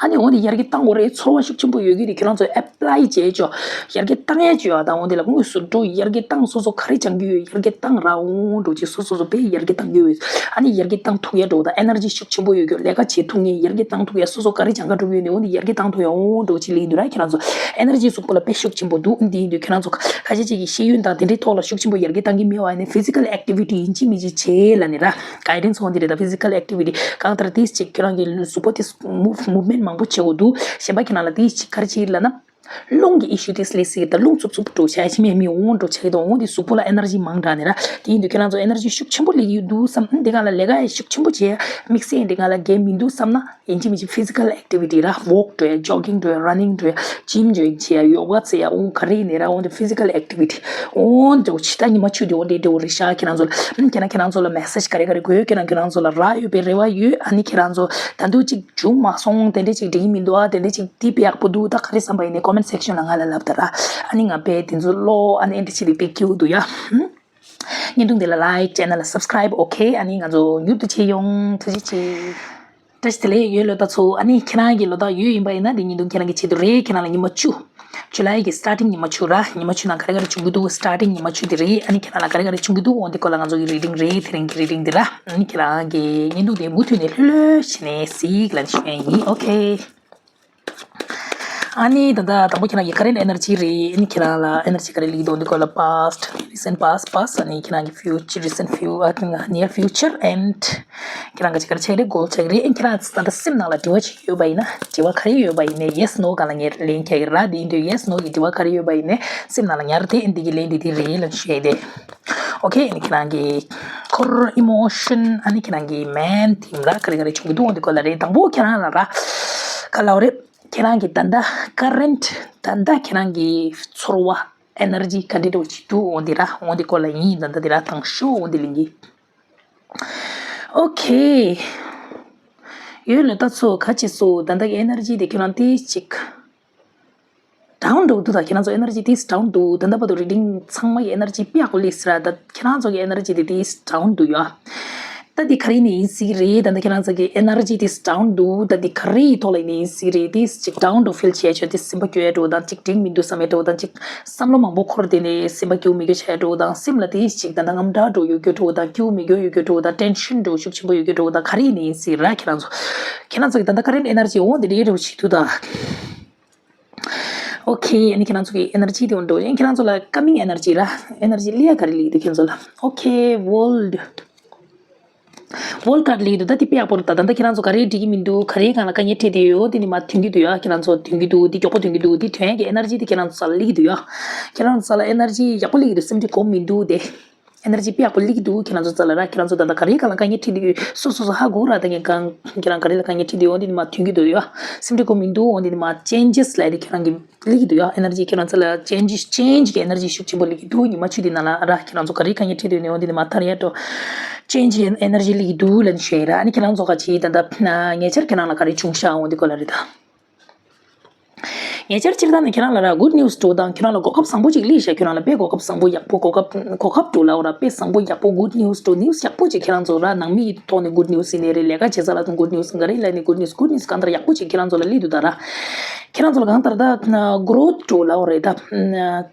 ཨ་ནི་འོ་དེ་ཡར་རྒྱས་བཏང་དགོས་རེད་ཚོར་བ་ཤུགས་ཆེན་པོ་ཡོད་ཀྱི་རེད་ཁྱེད་རང་ཚོ་ཨེ་པ་ལའི་བྱས་ཆོག་ཡར་རྒྱས་བཏང་ཡ་ཅིག་ཡོད་ད་འོ་དེ་ལ་དངོས་སུ་འགྲོ་ཡར་རྒྱས་བཏང་སོ་སོ་ག་རེ་སྦྱང་གི་ཡོད་ཡར་རྒྱས་བཏང་ར་འོང་འགྲོ་ཅིག་སོ་སོ་སོ་དཔེ་ཡར་རྒྱས་བཏང་གི་ཡོད་ཨ་ནི་ཡར་རྒྱས་བཏང་ཐུབ་ཡ་འགྲོ་ད་ཨེ་ནར་ཇི་ཤུགས་ཆེན་པོ་ཡོད་ཀྱི་ལས་ཀ་བྱེད་ཐུབ་ངེས་ཡར་རྒྱས་བཏང་ཐུབ་ཡ་སོ་སོ་ག་རེ་སྦྱང་ག་འགྲོ་གི་ཡོད་ནི་འོ་ནི་ཡར་རྒྱས་བཏང་ཐུབ་ཡ་འོང་འགྲོ་ཅིག་ལེགས་འདུག་ར་ཁྱེད་རང་ཚོ་ཨེ་ནར་ཇི་གཟུགས་པོ་ལ་དཔེ་ཤུགས་ཆེན་པོ་འདུག་འདི་ཡིན་དུས་ཁྱེད་རང་ཚོ་ཁ་ཤས་ཅིག་གིས་ཤེས་ཡོན་དང་དེ་འདྲའི་ཐོག་ལ་ཤུགས་ཆེན་པོ་ཡར་རྒྱས་བཏང་གི་མེད་པ་ཡིན་ན་ཕི་ཟི་ཀལ་ཨེག་ཊི་ཝི་ཊི་ཡིན་གཅིག་མིན་གཅིག་བྱེད་ལབ་ནི་ར་གའི་ཌེན་སི་འོང་འདི་རེད་ད་ཕི་ཟི་ཀལ་ཨེག་ཊི་ཝི་ཊི་གང་ལྟར་དེ་ཅིག་ཁྱེད་རང་གི་གཟུགས་པོ་དེ་མུབ་མུབ་མེན་ཊི་མང་པོ་བྱེད་དགོས་འདུག་གཞན་པ་ཁྱེད་རང་ལ་དེ་ཅིག་ག་རེ་བྱེད་ལབ་ན། རླུང་གི་ཨི་ཤུ་དེ་སླེབས་སྲིད་ད་རླུང་འཚུབ་འཚུབ་འགྲོ་བྱ་ཡ་ཕྱི་མའི་མི་འོང་འགྲོ་བྱ་ཡི་དང་འོང་དེ་གཟུགས་པོ་ལ་ཨེ་ནར་ཇི་མང་དྲགས་ནས་ར་དེ་ཡིན་དུས་ཁྱེད་རང་ཚོ་ཨེ་ནར་ཇི་ཤུགས་ཆེན་པོ་སླེབས་ཀྱི་འདུག་བསམ་འདི་ག་ལ་ལས་ཀ་ཡ་ཤུགས་ཆེན་པོ་བྱས་ཡ་དམིགས་བསལ་འདི་ག་ལ་འགན་མི་འདུག་བསམ་ན་ཡིན་གཅིག་མིན་གཅིག་ཕི་ཟི་ཀལ་ཨེག་ཊི་ཝི་ཊི་ར་ཝོག་འགྲོ་ཡ་ཇོག་གིང་འགྲོ་ཡ་ར་ནིང་འགྲོ་ཡ་ཇིམ་ཇོ་ཡིན་བྱས་ཡ་ཡོ་ག་བྱས་ཡ་འོང་ག་རེ་ཡིན་ནས་ར་འོང་དེ་ཕི་ཟི་ཀལ་ཨེག་ཊི་ཝི་ཊི་འོང་འགྲོ་ཕྱི་ད་ཉི་མ་བཅུ་དེ་འོང་དེ་འདྲ་བོ་རེད་ཤག་ཁྱེད་རང་ཚོ་ལ་ཁྱེད་རང་ཁྱེད་རང་ཚོ་ལ་མེ་སེ་ཇི་ག་རེ་ག་རེ་དགོས་ཁྱེད་རང་ཁྱེད་རང་ཚོ་ལ་རག་ཡོད་པའི་རེ་བ་ཡོད་ཨ་ནི་ཁྱེད་རང་ཚོ་ད་དུང་ཅིག་བྱུང་མ་སོང་དེ་འདྲས་ཅིག་འགྲིག་གི་མི་འདུག་ཨ་དེ་འདྲས་ཅིག་འདི་དཔེ་ཡག་པོ་འདུག་ད་ག་རེ་བསམ་པ་ཡིན་ནའི་ཀོ་མེན་ཊི་སེག་ཤན་ལ་ང་ལ་ལབ་ད་ར་ཨ་ནི་ང་དཔེ་དེ་ཚོ་ཀློག་ཨ་ནི་ཨེ་འདྲས་ཅིག་དེ་དཔེ་སྐྱིད་པོ་འདུག་ཡ། བརྙན་ཐུང་དེ་ལ་ལའིཀ་ཅེ་ནལ་ལ་སབ་སི་ཀ་རའིབ་ཨོ་ཁེ་ཨ་ནི་ང་ཚོ་མྱུར་དུ་བྱེད་ཡོང་ཐུགས་རྗེ་ཆེ། བཀྲ་ཤིས་བདེ་ལེགས་ཡོད་ལོ་ད་ཚོ་ཨ་ནི་ཁྱེད་རང་གི་ལོ་ད་ཡོད་ཡིན་པ་ཡིན་ན་དེ་བརྙན་ཐུང་ཁྱེད་རང་གི་ཆེད་དུ་རེད་ཁྱེད་རང་ལ་ཉི་མ་བཅུ། ཇུ་ལའི་གི་སི་ཊར་ཊིང་ཉི་མ་བཅུ་ར་ཉི་མ་བཅུ་ནང་ག་རེ་ག་རེ་བྱུང་གི་འདུག་སི་ཊར་ཊིང་ཉི་མ་བཅུ་དེ་རེད་ཨ་ནི་ཁྱེད་རང་ལ་ག་རེ་ག་རེ་བྱུང་གི་འདུག་འོ་འདི་སྐོར་ལ་ང་ཚོ་གི་རི་ཌིང་རེད་དེ་རིང་གི་རི་ཌིང་འདི་ར་ཨ་ནི་ཁྱེད་རང་གི་བརྙན་ཐུང་དེ་མུ་མཐུད་ནས་ལྷོད་ལྷོད་བྱས་ནས་གཟིགས་ལ་ཞུ་ཡ་ཡིན་ཨོ་ཁེ། ཨ་ནི་ད་ལྟ་དང་པོ་ཁྱེད་རང་གི་ཀ་རེན་ཊི་ཨེ་ནར་ཇི་རེད། ཨ་ནི་ཁྱེད་རང་ལ་ཨེ་ནར་ཇི་ག་རེ་སླེབས་འདུག་འདི་སྐོར་ལ་པཱ་སི་ཊི་རི་སེན་ཊི་པཱ་སི་ཊི་པཱ་སི་ཊི་ཨ་ནི་ཁྱེད་རང་གི་ཕིའུ་ཅར་རི་སེན་ཊི་ཕིའུ་ཨ་ནི་ནིར་ཕིའུ་ཅར་ཨེན་ཌི་ཁྱེད་རང་ག་ཅི་ག་རེ་ཆགས་རེད་གོལ་ཆགས་རེད། ཨ་ནི་ཁྱེད་རང་ད་ལྟ་སེམས་ནང་ལ་དྲི་བ་ཅིག་ཡོད་པ་ཡིན་ན་དྲི་བ་ག་རེ་ཡོད་པ་ཡིན་ནའི་ཡེ་སི་ནོ་སྒང་ལ་ངས་ལན་རྒྱག་གི་ར། དེ་ཡིན་དུས་ཡེ་སི་ནོ་གི་དྲི་བ་ག་རེ་ཡོད་པ་ཡིན་ནའི་སེམས་ནང་ལ་ཉར་ཏེ་ཨ་ནི་འདི་གི་ལན་འདི་དེ་རེད་ལབ་ཞུ་ཡ་དེ། ཨོ་ཁེ། ཨ་ནི་ཁྱེད་རང་གི་ཁོར་ཨི་མོ་ཤན་ཨ་ནི་ཁྱེད་རང་གི་མེན་ཐིམ་ར་ག་རེ་ག་རེ་བྱུང་གི་འདུག་འོ་འདི་སྐོར་ལ་རེད། དང་པོ་ཁྱེད་རང་ལ་ར་ག་ལབ་རེད། ཁྱེད་རང་གི་ད་ལྟ་ཀ་རེན་ཊི་ད་ལྟ་ཁྱེད་རང་གི་ཚོར་བ་ཨེ་ནར་ཇི་ག་འདྲ་འདྲ་བོ་ཅིག་འདུག་འོ་འདི་ར་འོ་འདི་སྐོར་ལ་ཡིན། ད་ལྟ་འདི་ར་དང་ཤོ་འོ་འདི་ལིང་གི་ཨོ་ཁེ། ཡོད་ལ་ད་ཚོ་ག་ཅི་སོ་ད་ལྟ་གི་ཨེ་ནར་ཇི་དེ་ཁྱེད་རང་དེ་ཅིག་ཌའུན་འགྲོ་འདུག་ད་ཁྱེད་རང་ཚོ་ཨེ་ནར་ཇི་དེ་ཌའུན་འདུག་ད་ལྟ་བར་དུ་རི་ཌིང་ཚང་མ་གི་ཨེ་ནར་ཇི་དཔེ་ཡག་པོ་སླེབས་སྲིད་ར། ད་ཁྱེད་རང་ཚོ་གི་ཨེ་ནར་ཇི་དེ་དེ་ཌའུན་འདུག་ཡ། ད་འདི་ག་རེ་ནས་ཡིན་སྲིད་ཀྱི་རེད། ད་ལྟ་ཁྱེད་རང་ཚོ་གི་ཨེ་ནར་ཇི་དེ་ཌའུན་འདུག་ད་འདི་ག་རེ་ཡི་ཐོག་ལ་ཡིན་ནས་ཡིན་སྲིད་ཀྱི་རེད། དེ་ཅིག་ཌའུན་འགྲོ་ཕིལ་བྱས་ཆོག་དེ་སེམས་པ་སྐྱོ་ཡ་འགྲོ་དང་ཅིག་འགྲིག་མི་འདུག་བསམ་ཡ་འགྲོ་དང་ཅིག་བསམ་བློ་མང་པོ་འཁོར་དེ་ནས་སེམས་པ་སྐྱོ་མི་སྐྱོ་བྱ་ཡ་འགྲོ་དང་སེམས་ལ་དེ་ཅིག་ད་ལྟ་དངངས་སྐྲག་འགྲོ་ཡོད་རྒྱུ་འགྲོ་དང་སྐྱོ་མི་སྐྱོ་ཡོད་རྒྱུ་འགྲོ་དང་ཊེན་ཤན་འགྲོ་ཤུགས་ཆེན་པོ་ཡོད་རྒྱུ་འགྲོ་དང་ག་རེ་ཡིན་ནས་ཡིན་སྲིད་ར། ཁྱེད་རང་ཚོ་ཁྱེད་རང་ཚོ་གི་ད་ལྟ་ཀ་རེན་ཊི་ཨེ་ནར་ཇི་འོང་དེ་འདྲ་ཡོད་རེད་བྱེད་འདུག་ད། ཨོ་ཁེ། ཨ་ནི་ཁྱེད་རང་ཚོ་གི་ཨེ་ནར་ཇི་དེ་འོང་འགྲོ། ཨ་ནི་ཁྱེད་རང་ཚོ་ལ་ཀ་མིང་ཨེ་ནར་ཇི་ར། ཨེ་ནར་ཇི་ལེ་ཡ་ག་རེ་ལེགས་འདུག་ཁྱེད་ཚོ་ལ། ཨོ་ཁེ། ཝོལ་ཌི། ཝོལ་ཌི་ཀཱཌ་ལེགས་འདུག་ད་དེ་དཔེ་ཡག་པོ་རེད། ད་ད་ལྟ་ཁྱེད་རང་ཚོ་ག་རེ་འགྲིག་གི་མི་འདུག་ག་རེའི་སྒང་ལ་དཀའ་ངལ་འཕྲད་དེ་ཡོད། དེ་ནི་མ་ཐོན་གྱི་འདུག་ཡ། ཁྱེད་རང་ཚོ་ཐོན་གྱི་འདུག་དེ་མགྱོགས་པོ་ཐོན་གྱི་འདུག་དེ་ཐོན་ཡ་གི་ཨེ་ནར་ཇི་དེ་ཁྱེད་རང་ཚོ་ལ་ལེགས་འདུག་ཡ། ཁྱེད་རང་ཚོ་ལ་ཨེ་ནར་ཇི་ཡག་པོ་ལེགས་འདུག་སེམས་ཁྲལ་གོ་མི་འདུག་དེ། ཨེ་ནར་ཇི་དཔེ་ཡག་པོ་སླེབས་ཀྱི་འདུག་ཁྱེད་རང་ཚོ་རྩ་ལ་ར། ཁྱེད་རང་ཚོ་ད་ལྟ་ག་རེའི་སྒང་ལ་དཀའ་ངལ་འཕྲད་དེ་ཡོད། སོ་སོ་སོ་ཧ་གོ་ར། ད་ངས་གང་ཁྱེད་རང་ག་རེ་ལ་དཀའ་ངལ་འཕྲད་དེ་ཡོད། འོ་འདི་ནི་མ་ཐོན་གྱི་འདུག་ཡ། སེམས་ཁྲལ་དགོས་མི་འདུག་འོ་འདི་ནི་མ་ཅེན་ཇེས་ལབ་དེ་ཁྱེད་རང་གི་སླེབས་ཀྱི་འདུག་ཡ། ཨེ་ནར་ཇི་ཁྱེད་རང་རྩ་ལ་ཅེན་ཇི་ཅེན་ཇི་གི་ཨེ་ནར་ཇི་ཤུགས་ཆེན་པོ་སླེབས་ཀྱི་འདུག་ཉི་མ་བཅུ་དེ་ནང་ལ་ར། ཁྱེད་རང་ཚོ་ག་རེའི་དཀའ་ངལ་འཕྲད་དེ་ཡོད་ནི་འོ་འདི་ནི་མ་ཐར་ཡ་འགྲོ། ཅེན་ཇི་ཨེ་ནར་ཇི་སླེབས་ཀྱི་འདུག་ལབ་ནི་ཞུ་ཡ་ར། ཨ་ནི་ཁྱེད་རང་ཚོ་ག་ཅི་ད་ལྟ་ཉེ་ཆར་ཁྱེད་རང་ལ་ག་རེ་བྱུང་ཤག་འོ་འདི་སྐོར་ལ་རེད་ད། ཉེ་ཆར་སྤྱིར་བཏང་ནས་ཁྱེད་རང་ལ་ར་གུཌ་ནིའུ་སི་འགྲོ་དང་ཁྱེད་རང་ལ་གོ་སྐབས་བཟང་པོ་ཅིག་སླེབས་ཤག་ཁྱེད་རང་ལ་དཔེ་གོ་སྐབས་བཟང་པོ་ཡག་པོ་གོ་སྐབས་གོ་སྐབས་འགྲོ་ལབ་ར། དཔེ་བཟང་པོ་ཡག་པོ་གུཌ་ནིའུ་སི་འགྲོ། ནིའུ་སི་ཡག་པོ་ཅིག་ཁྱེད་རང་ཚོ་ར་ནང་མི་ཡི་ཐོག་ནས་གུཌ་ནིའུ་སི་ཡིན་ནའི་རེད། ལས་ཀ་བྱེད་ས་ལ་དང་གུཌ་ནིའུ་སི། ག་རེ་ལ་ནི་གུཌ་ནིའུ་སི། གུཌ་ནིའུ་སི་གང་ལྟར་ཡག་པོ་ཅིག་ཁྱེད་རང་ཚོ་ལ་སླེབས་འདུག་ད་ར། ཁྱེད་རང་ཚོ་ལ་གང་ལྟར་ད་གྷི་རོ་ཐི་འགྲོ་ལབ་རེད་ད།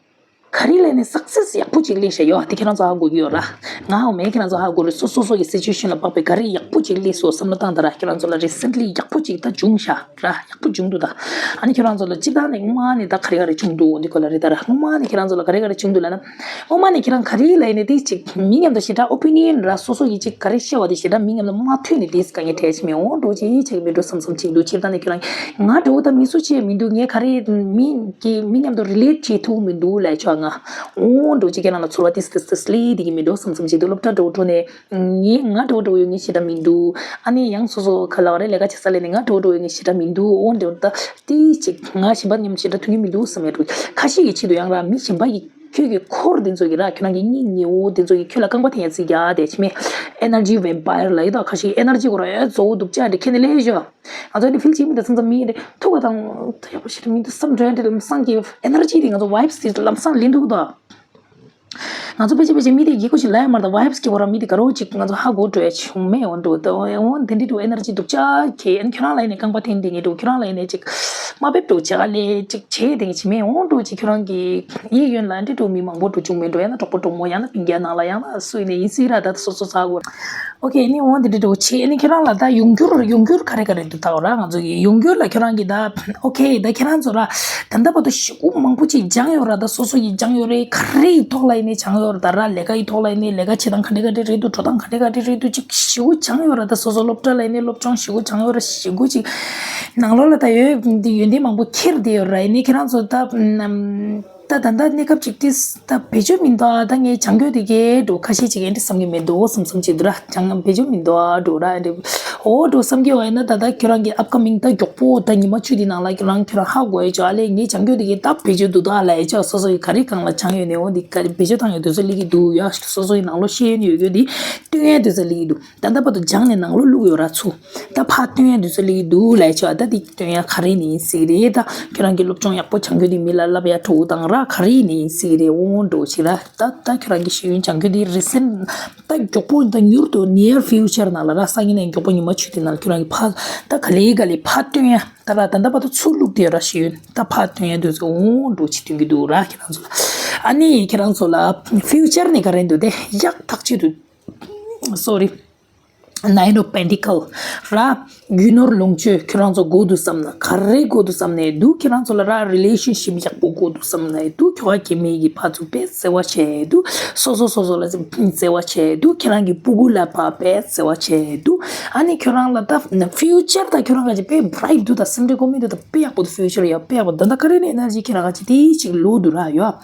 ག་རེ་ལ་ནི་སག་སེ་སི་ཡག་པོ་ཅིག་སླེབས་ཤག་ཡོད། དེ་ཁྱེད་རང་ཚོ་ཧ་གོ་གི་ཡོད་ར། ང་ཧ་མེད། ཁྱེད་རང་ཚོ་ཧ་གོ་རེད། སོ་སོ་སོ་གི་སི་ཅུ་ཨེ་ཤན་ལ་དཔག་པའི་ག་རེ་ཡག་པོ་ཅིག་སླེབས་སོང་བསམ་བློ་བཏང་ད་ར། ཁྱེད་རང་ཚོ་ལ་རི་སེན་ཊི་ལི་ཡག་པོ་ཅིག་ད་བྱུང་ཤག་ར། ཡག་པོ་བྱུང་འདུག་ད། ཨ་ནི་ཁྱེད་རང་ཚོ་ལ་སྤྱིར་བཏང་ནས་སྔོན་མ་ནས་ད་ག་རེ་ག་རེ་བྱུང་འདུག་འདི་སྐོར་ལ་རེད་ད་ར། སྔོན་མ་ནས་ཁྱེད་རང་ཚོ་ལ་ག་རེ་ག་རེ་བྱུང་འདུག་ལབ་ན། སྔོན་མ་ནས་ཁྱེད་རང་ག་རེ་ལ་ཡིན་ནའི་དེ་ཅིག་མི་མཉམ་དུ་ཞེ་དྲག་ཨོ་པི་ནི་ཡན་ར། སོ་སོ་ཡི་ཅིག་ག་རེ་བཤད་པ་དེ་ཞེ་དྲག་མི་མཉམ་དུ་མ་ཐོས་ནས་དེ་དཀའ་ངལ་འཕྲད་ཀྱི་མེད། འོ་འགྲོ་ཅིག་ཆགས་ཀྱི་མེད་འགྲོ་བསམ་བསམ་ཅིག་འདུག་སྤྱིར་བཏང་ནས་ཁྱེད་རང་ང་འདྲ་བོ་ད་མི་སུ་ཆེ་མི་འདུག་ངས་ག་རེ་མི་གི་མི་མཉམ་དུ་རི་ལེ་ཊི་བྱེད་ཐུབ་མི་འདུག་ལབ་ཆོག་ང་། འོ་འགྲོ་ཅིག་ཁྱེད་རང་ལ་ཚོར་བ་ཏིས་ཏིས་ཏིས་སླེབས་བསྡད་ཀྱི་མི་འགྲོ་བསམ་བསམ་ཅིག་འདུག་སློབ་གྲྭ་འགྲོ་འགྲོ་ནས་ངས་ང་འདྲ་བོ་འདྲ་བོ་ཡོད་ངས་ཞེ་དྲག་མི་འདུག་ཨ་ནི་ཡང་སོ་སོ་ག་ལ་བ་རེ་ལས་ཀ་བྱེད་ས་ལས་ནས་ང་འདྲ་བོ་འདྲ་བོ་ཡོད་ངས་ཞེ་དྲག་མི་འདུག་འོ་འདྲ་བོ་ད་ཏིས་ཅིག་ང་གཞན་པ་མཉམ་ཞེ་དྲག་མཐུན་གྱི་མི་འདུག་བསམ་ཡ་འགྲོ། ཁ་ཤས་ཀྱི་ཆེད་དུ་ཡང་ར་མི་གཞན་པ་ཡི་ཁྱོད་ཀྱི་འཁོར་དེ་ཚོ་གི་ར་ཁྱོད་རང་གི་གཉེན་ཉེ་བོ་དེ་ཚོ་གི་ཁྱོད་ལ་རྐང་པ་འཐེན་ཡ་རྩིས་རྒྱག་དེ་ཆི་མེད། ཨེ་ནར་ཇི་ཝེམ་པ་ཡར་ལ་ཡོད་ད། ཁ་ཤས་ཨེ་ནར་ཇི་གོ་ར་ཡོད་གཙོ་བོ་སྡུག་ཅག་འདྲ་ཁྱེད་ནི་ལས་ཞོ། ང་ཚོ་འདི་ཕིལ་གྱི་མི་འདི་ཚང་ཚང་མི་རེད་ཐུག་པ་དང་ད་ཡག་པོ་ཞིག་མི་འདུག་བསམ་འདྲ་འདྲ་ལམ་སང་གི་ཨེ་ནར་ཇི་དེ་ང་ཚོ་ཝའིབ་སི་དེ་ལམ་སང་ལེན་འདུག་ད། ང་ཚོ་ཕལ་ཆེར་ཕལ་ཆེར་མི་དེ་ཡི་གོ་ཞིག་ལ་ཡ་མར་ད་ཝའིབ་སི་གི་གོ་ར་མི་དེ་ག་རོ་ཅིག་ང་ཚོ་ཧ་གོ་འགྲོ་ཡ་ཆུང་མེད་འོན་འགྲོ་ད་འོན་དེ་འདྲི་འགྲོ་ཨེ་ནར་ཇི་སྡུག་ཅག་གི་ཨན་ཁྱོད་རང་ལ་ཡིན་ནས་རྐང་པ་འཐེན་དེ་ངས་འགྲོ་ཁྱོད་རང་ལ་ཡིན་ནས་ཅིག་མ་འབེབས་འགྲོ་བྱ་ག་ལས་ཅིག་བྱས་དེ་ངས་ཆི་མེད་འོན་འགྲོ་ཅིག་ཁྱོད་རང་གི་གཡས་གཡོན་ལ་འདྲི་འགྲོ་མི་མང་པོ་འགྲོ་བྱུང་མེད་འགྲོ་ཡང་ན་གྲོགས་པོ་གྲོགས་མོ་ཡང་ན་སྤུན་ཀྱག་ནང་ལ་ཡང་ན་སུ་ཡིན་ནས་ཡིན་སྲིད་ར་ད་སོ་སོ་ཚ་གོ། ཨོ་ཁེ་ནི་འོན་དེ་འདྲ་འགྲོ་ཆེ་ནི་ཁྱེད་རང་ལ་ད་ཡོང་རྒྱུར་ཡོང་རྒྱུར་ག་རེ་ག་རེ་འདུག་ད་འོ་ར་ང་ཚོ་གི་ཡོང་རྒྱུར་ལ་ཁྱེད་རང་གི་ད་ཨོ་ཁེ་ད་ཁྱེད་རང་ཚོ་ར་ད་ལྟ་བར་དུ་ཞེ་པོ་མང་པོ་ཅིག་སྦྱངས་ཡོད་ར། ད་སོ་སོ་ཡིས་སྦྱངས་ཡོད་རེད། ག་རེ་ཡི་ཐོག་ལ་ཡིན་ནའི་སྦྱངས་ཡོད་ར། ད་ར་ལས་ཀ་ཡི་ཐོག་ལ་ཡིན་ནའི་ལས་ཀ་བྱེད་སྟངས་ག་འདྲ་ག་འདྲ་རེད་འདུག་འགྲོ་སྟངས་ག་འདྲ་ག་འདྲ་རེད་འདུག་ཅིག་ཞེ་པོ་སྦྱངས་ཡོད་ར། ད་སོ་སོ་སློབ་གྲྭ་ལ་ཡིན་ནའི་སློབ་སྦྱོང་ཞེ་པོ་སྦྱངས་ཡོད་ར། ཞེ་པོ་ཅིག་ནང་ལོགས་ལ་ད་ཡོད་འདི་ཡོན་ཏན་མང་པོ་འཁྱེར་བསྡད་ཡོད་ར། ཡིན་ནའི་ཁྱེད་རང་ཚོ་ད་ད་ད་ད་གནས་སྐབས་ཅིག་ཏིས་ད་བེད་སྤྱོད་མི་འདུག་ཨ་ད་ངས་སྦྱང་རྒྱུ་དེ་གས་འགྲོ་ཁ་ཤས་ཅིག་ཨེ་འདྲ་བསམ་གྱི་མི་འདུག་བསམ་བསམ་ཅིག་འདུག་ར། སྦྱང་བེད་སྤྱོད་མི་འདུག་ཨ་འགྲོ་ར་ཨེ་འདྲ་འོ་འགྲོ་བསམ་གྱི་བ་ཡིན་ན་ད་ད་ཁྱོད་རང་གི་ཨབ་ཀ་མིང་ད་མགྱོགས་པོ་ད་ཉི་མ་བཅུ་དེ་ནང་ལ་ཁྱོད་རང་ཁྱོད་རང་ཧ་གོ་ཡ་ཅོ་ཨ་ལས་ངས་སྦྱང་རྒྱུ་དེ་གས་ད་བེད་སྤྱོད་འདུག་ད་ཨ་ལ་ཨེ་ཅོ་སོ་སོ་ཡི་ག་རེ་གང་ལ་སྦྱང་ཡོད་ནས་འོ་འདི་ག་རེ་བེད་སྤྱོད་བཏང་ཡོད་དུས་ཚོད་སླེབས་ཀྱི་འདུག་ཡ། སོ་སོ་ཡི་ནང་ལོ་ཤེས་ཡོན་ཡོད་རྒྱུ་དེ་སྟོན་ཡ་དུས་ཚོད་སླེབས་ཀྱི་འདུག་ད་ལྟ་བར་དུ་སྦྱངས་ནས་ནང་ལོགས་བླུགས་ཡོད་ར་ཚུར། ད་ཕར་སྟོན་ཡ་དུས་ཚོད་སླེབས་ཀྱི་འདུག་ལབ་ཆོག་ད་འདི་སྟོན་ཡ་ག་རེ་ནས་ཡིན་སྲིད་རེད། ད་ཁྱོད་རང་གི་སློབ་སྦྱོང་ཡག་པོ་སྦྱང་རྒྱུ་དེ་མི་ལ་བསླབ་ཡ་འགྲོ་དང་ར་ག་རེ་ནས་ཡིན་སྲིད་རེད། འོང་འགྲོ་ཆེ་ར། ད་ད་ཁྱོད་རང་གི་ཤེས་ཡོན་སྦྱང་རྒྱུ་དེ་རི་སེན་ད་མགྱོགས་པོ་ད་མྱུར་དུ་near future ནང་ལ་ར་སང་ཉིན་ནས་མགྱོགས་པོ་ཉི་མ་བཅུ་དེ་ནང་ལ་ཁྱོད་རང་གི་ཕར་ད་ག་ལེ་ག་ལེ་ཕར་སྟོན་ཡ་ད་ར་ད་ད་བར་དུ་ཚུར་བླུགས་དེ་ར་ཤེས་ཡོན་ད་ཕར་སྟོན་ཡ་དུས་ཚོད་འོང་འགྲོ་ཆེ་སྟོན་གྱི་འདུག་ར་ཁྱེད་རང་ཚོ་ལ། ཨ་ནི་ཁྱེད་རང་ཚོ་ལ་future ནས་ག་རེ་འདུག་དེ་ཡག་ཐག་ཆོད་དུ། Sorry. Nine of Pentacle ར། རྒྱུ་ནོར་ལོངས་སྤྱོད་ཁྱོད་རང་ཚོ་དགོས་འདུག་བསམ་ན་ག་རེ་དགོས་འདུག་བསམ་ནས་འདུག་ཁྱོད་རང་ཚོ་ལ་ར་relationship ཡག་པོ་དགོས་འདུག་བསམ་ནས་འདུག་ཁྱོ་ག་སྐྱེ་དམན་གྱི་ཕར་ཚུར་དཔེ་བརྩེ་བ་བྱས་འདུག་སོ་སོ་སོ་སོ་ལ་བརྩེ་བ་བྱས་འདུག་ཁྱེད་རང་གི་སྤུ་གུ་ལ་ཕར་དཔེ་བརྩེ་བ་བྱས་འདུག་ཨ་ནི་ཁྱོད་རང་ལ་ད་future ད་ཁྱོད་རང་ག་ཅིག་དཔེ་bright འདུག་ད་སེམས་ཁྲལ་དགོས་མི་འདུག་ད་དཔེ་ཡག་པོ་འདུག future ཡ་དཔེ་ཡག་པོ་ད་ད་ག་རེ་ནས་energy ཁྱེད་རང་ག་ཅིག་དེ་ཅིག་ལོ་འདུག་ར་ཡོད།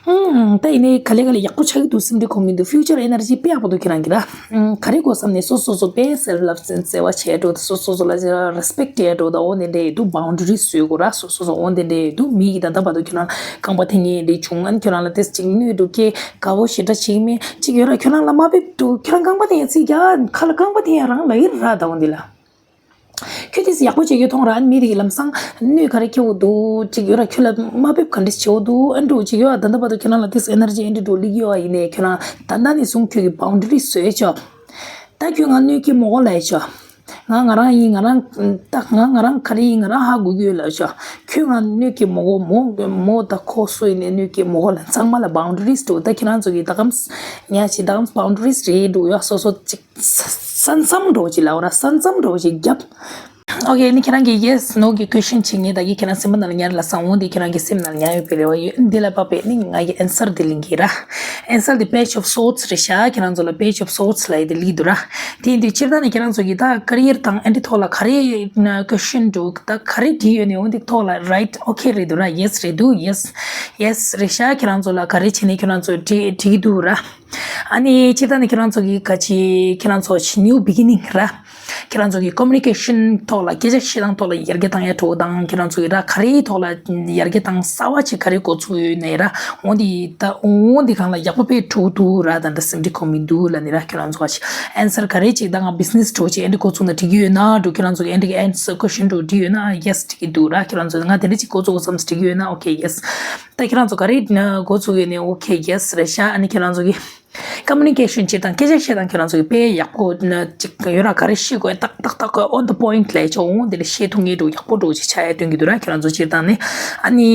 ཨུམ། ད་ཡིན་ནའི་ག་ལེ་ག་ལེ་ཡག་པོ་ཆགས་ཀྱི་འདུག་སེམས་ཁྲལ་དགོས་མི་འདུག future energy དཔེ་ཡག་པོ་འདུག་ཁྱེད་རང་གི་ར། ཨུམ། ག་རེ་དགོས་བསམ་ནས་སོ་སོ་སོ་དཔེ་self love བརྩེ་བ་བྱས་འགྲོ་ད་སོ་སོ་སོ་ལ་respect བྱས་འགྲོ་ད་འོ་དེ་འདྲ་ཡོད་འདུག boundary བཟོས་དགོས་ར་སོ་སོ་སོ་འོ་དེ་འདྲ་ཡོད་འདུག་མི་ཡི་ད་ལྟ་བར་དུ་ཁྱེད་རང་རྐང་པ་འཐེན་མཁན་འདྲ་བྱུང་ཨ་ནི་ཁྱེད་རང་ལ་ཏོག་ཙམ་གནོད་འགྲོ་སྐད་དགའ་བོ་ཞེ་དྲག་བྱེད་ཀྱི་མེད་ཅིག་ཡོད་ར་ཁྱོད་རང་ལ་དམའ་འབེབས་འདུག་ཁྱོད་རང་རྐང་པ་འཐེན་ཡ་ཚིག་རྒྱག་ཁ་ལ་རྐང་པ་འཐེན་ཡ་རང་ལ་ཡིན་ར་ད་འོ་འདི་ལ། ཁྱོད་དེས་ཡག་པོ་བྱེད་རྒྱུ་མཐོང་ར་ཨ་ནི་མི་དེ་གི་ལམ་སང་གནོད་ག་རེ་ཁྱེར་འདུག་ཅིག་ཡོད་ར་ཁྱོད་ལ་དམའ་འབེབས་ག་འདྲ་བྱེད་འདུག་ཨ་འདྲ་ཅིག་ཡོད་ཨ་ད་ལྟ་བར་དུ་ཁྱོད་རང་ལ་དེས་energy ཨ་འདྲ་འགྲོ་ལིག་ཡོད་ཨ་ཡིན་ནའི་ཁྱོད་རང་ད་ལྟ་ནས་བཟུང་ཁྱོད་ཀྱི་boundary བཟོས་ཆོག་ད་ཁྱོད་ང་གནོད་ཀྱི་མོ་གོ་ལ་ཡ་ཆོག་ང་ང་རང་ཡིན་ང་རང་ད་ང་ང་རང་ག་རེ་ཡིན་ང་རང་ཧ་གོ་གི་ཡོད་ལ་ཆོག་ཁྱོད་ང་གནོད་ཀྱི་མོ་གོ་མོ་མོ་ད་ཁོ་སུ་ཡིན་ནའི་གནོད་ཀྱི་མོ་གོ་ལ་ཚང་མ་ལ་boundaries འདུག་ད་ཁྱེད་རང་ཚོ་གི་ད་གམ་ཉ་ཆི་ད་གམ་boundaries རེད་འདུག་ཡ་སོ་སོ་ཅིག་ས་མཚམས་འདྲ་བོ་ཅིག་ལབ་ར་ས་མཚམས་འདྲ་བོ་ཅིག་བརྒྱབ། ཨོ་ཁེ། ནི་ཁྱེད་རང་གི་yes no གི་question གཅིག་ངས་ད་གི་ཁྱེད་རང་སེམས་པ་ནང་ལ་ཉར་ལ་སང་འོང་དེ་ཁྱེད་རང་གི་སེམས་ནང་ལ་ཉར་ཡོད་པའི་རེ་བ་ཡོད། འདི་ལ་དཔག་པའི་ནི་ང་གི་answer འདི་ལིང་གི་ར། answer འདི་page of thoughts རེད་ཤག་ཁྱེད་རང་ཚོ་ལ་page of thoughts ལ་ཡི་དེ་ལི་འདུག་ར། དེ་ཡིན་དུས་སྤྱིར་བཏང་ནི་ཁྱེད་རང་ཚོ་གི་ད་career དང་ཨ་འདི་ཐོག་ལ་ག་རེ་question འདུག་ད་ག་རེ་བྲིས་ཡོད་ནི་འོང་དེ་ཐོག་ལ་right okay རེད་འདུག་ར། yes རེད་འདུག yes yes རེད་ཤག་ཁྱེད་རང་ཚོ་ལ་ག་རེ་བྱས་ནས་ཁྱེད་རང་ཚོ་བྲིས་བྲིས་ཀྱི་འདུག་ར། ཨ་ནི་སྤྱིར་བཏང་ནི་ཁྱེད་རང་ཚོ་གི་ག་ཅི་ཁྱེད་རང་ཚོ་new beginning ར། ཁྱེད་རང་ཚོ་གི་communication ཐོག་ལ་སྐད་ཆ་བཤད་སྟངས་ཐོག་ལ་ཡར་རྒྱས་བཏང་ཡ་འགྲོ་དང་ཁྱེད་རང་ཚོ་གི་ར་ག་རེའི་ཐོག་ལ་ཡར་རྒྱས་བཏང་གསར་བ་ཅིག་ག་རེ་འགོ་ཚུགས་ཡོད་ནའི་ར་འོང་དེ་ད་འོང་དེ་གང་ལ་ཡག་པོ་དཔེ་འགྲོ་འདུག་ར། ད་འདྲ་སེམས་ཁྲལ་ཁོ་མི་འདུག་ལ་ནི་ར། ཁྱེད་རང་ཚོ་ག་ཅི་answer ག་རེ་ཅིག་ད་ང་business འགྲོ་ཅིག་ཨེ་འདྲ་འགོ་ཚུགས་ན་འགྲིག་གི་ཡོད་ན་འགྲོ། ཁྱེད་རང་ཚོ་གི་ཨེ་འདྲ་གི་answer question འགྲོ་འགྲིག་ཡོད་ན་yes འགྲིག་གི་འདུག་ར། ཁྱེད་རང་ཚོ་ང་དེ་འདྲ་ཅིག་འགོ་ཚུགས་དགོས་བསམ་འགྲིག་གི་ཡོད་ན་okay yes ད་ཁྱེད་རང་ཚོ་ག་རེ་འགོ་ཚུགས་ཡོད་ནའི་okay yes རེད་ཤག་ཨ་ནི་ཁྱེད་རང་ཚོ་གི communication བྱེད་སྟངས་སྐད་ཆ་བཤད་སྟངས་ཁྱེད་རང་ཚོ་གི་དཔེ་ཡག་པོ་ཅིག་ཡོད་ར། ག་རེ་བཤད་དགོས་ཏག་ཏག་ཏག་on the point ལས་ཆོག་འོང་དེ་ལས་བཤད་ཐུབ་ངེས་འགྲོ་ཡག་པོ་འགྲོ་ཅིག་ཆགས་ཡ་སྟོན་གི་འདུག་ར། ཁྱེད་རང་ཚོ་སྤྱིར་བཏང་ནས་ཨ་ནི་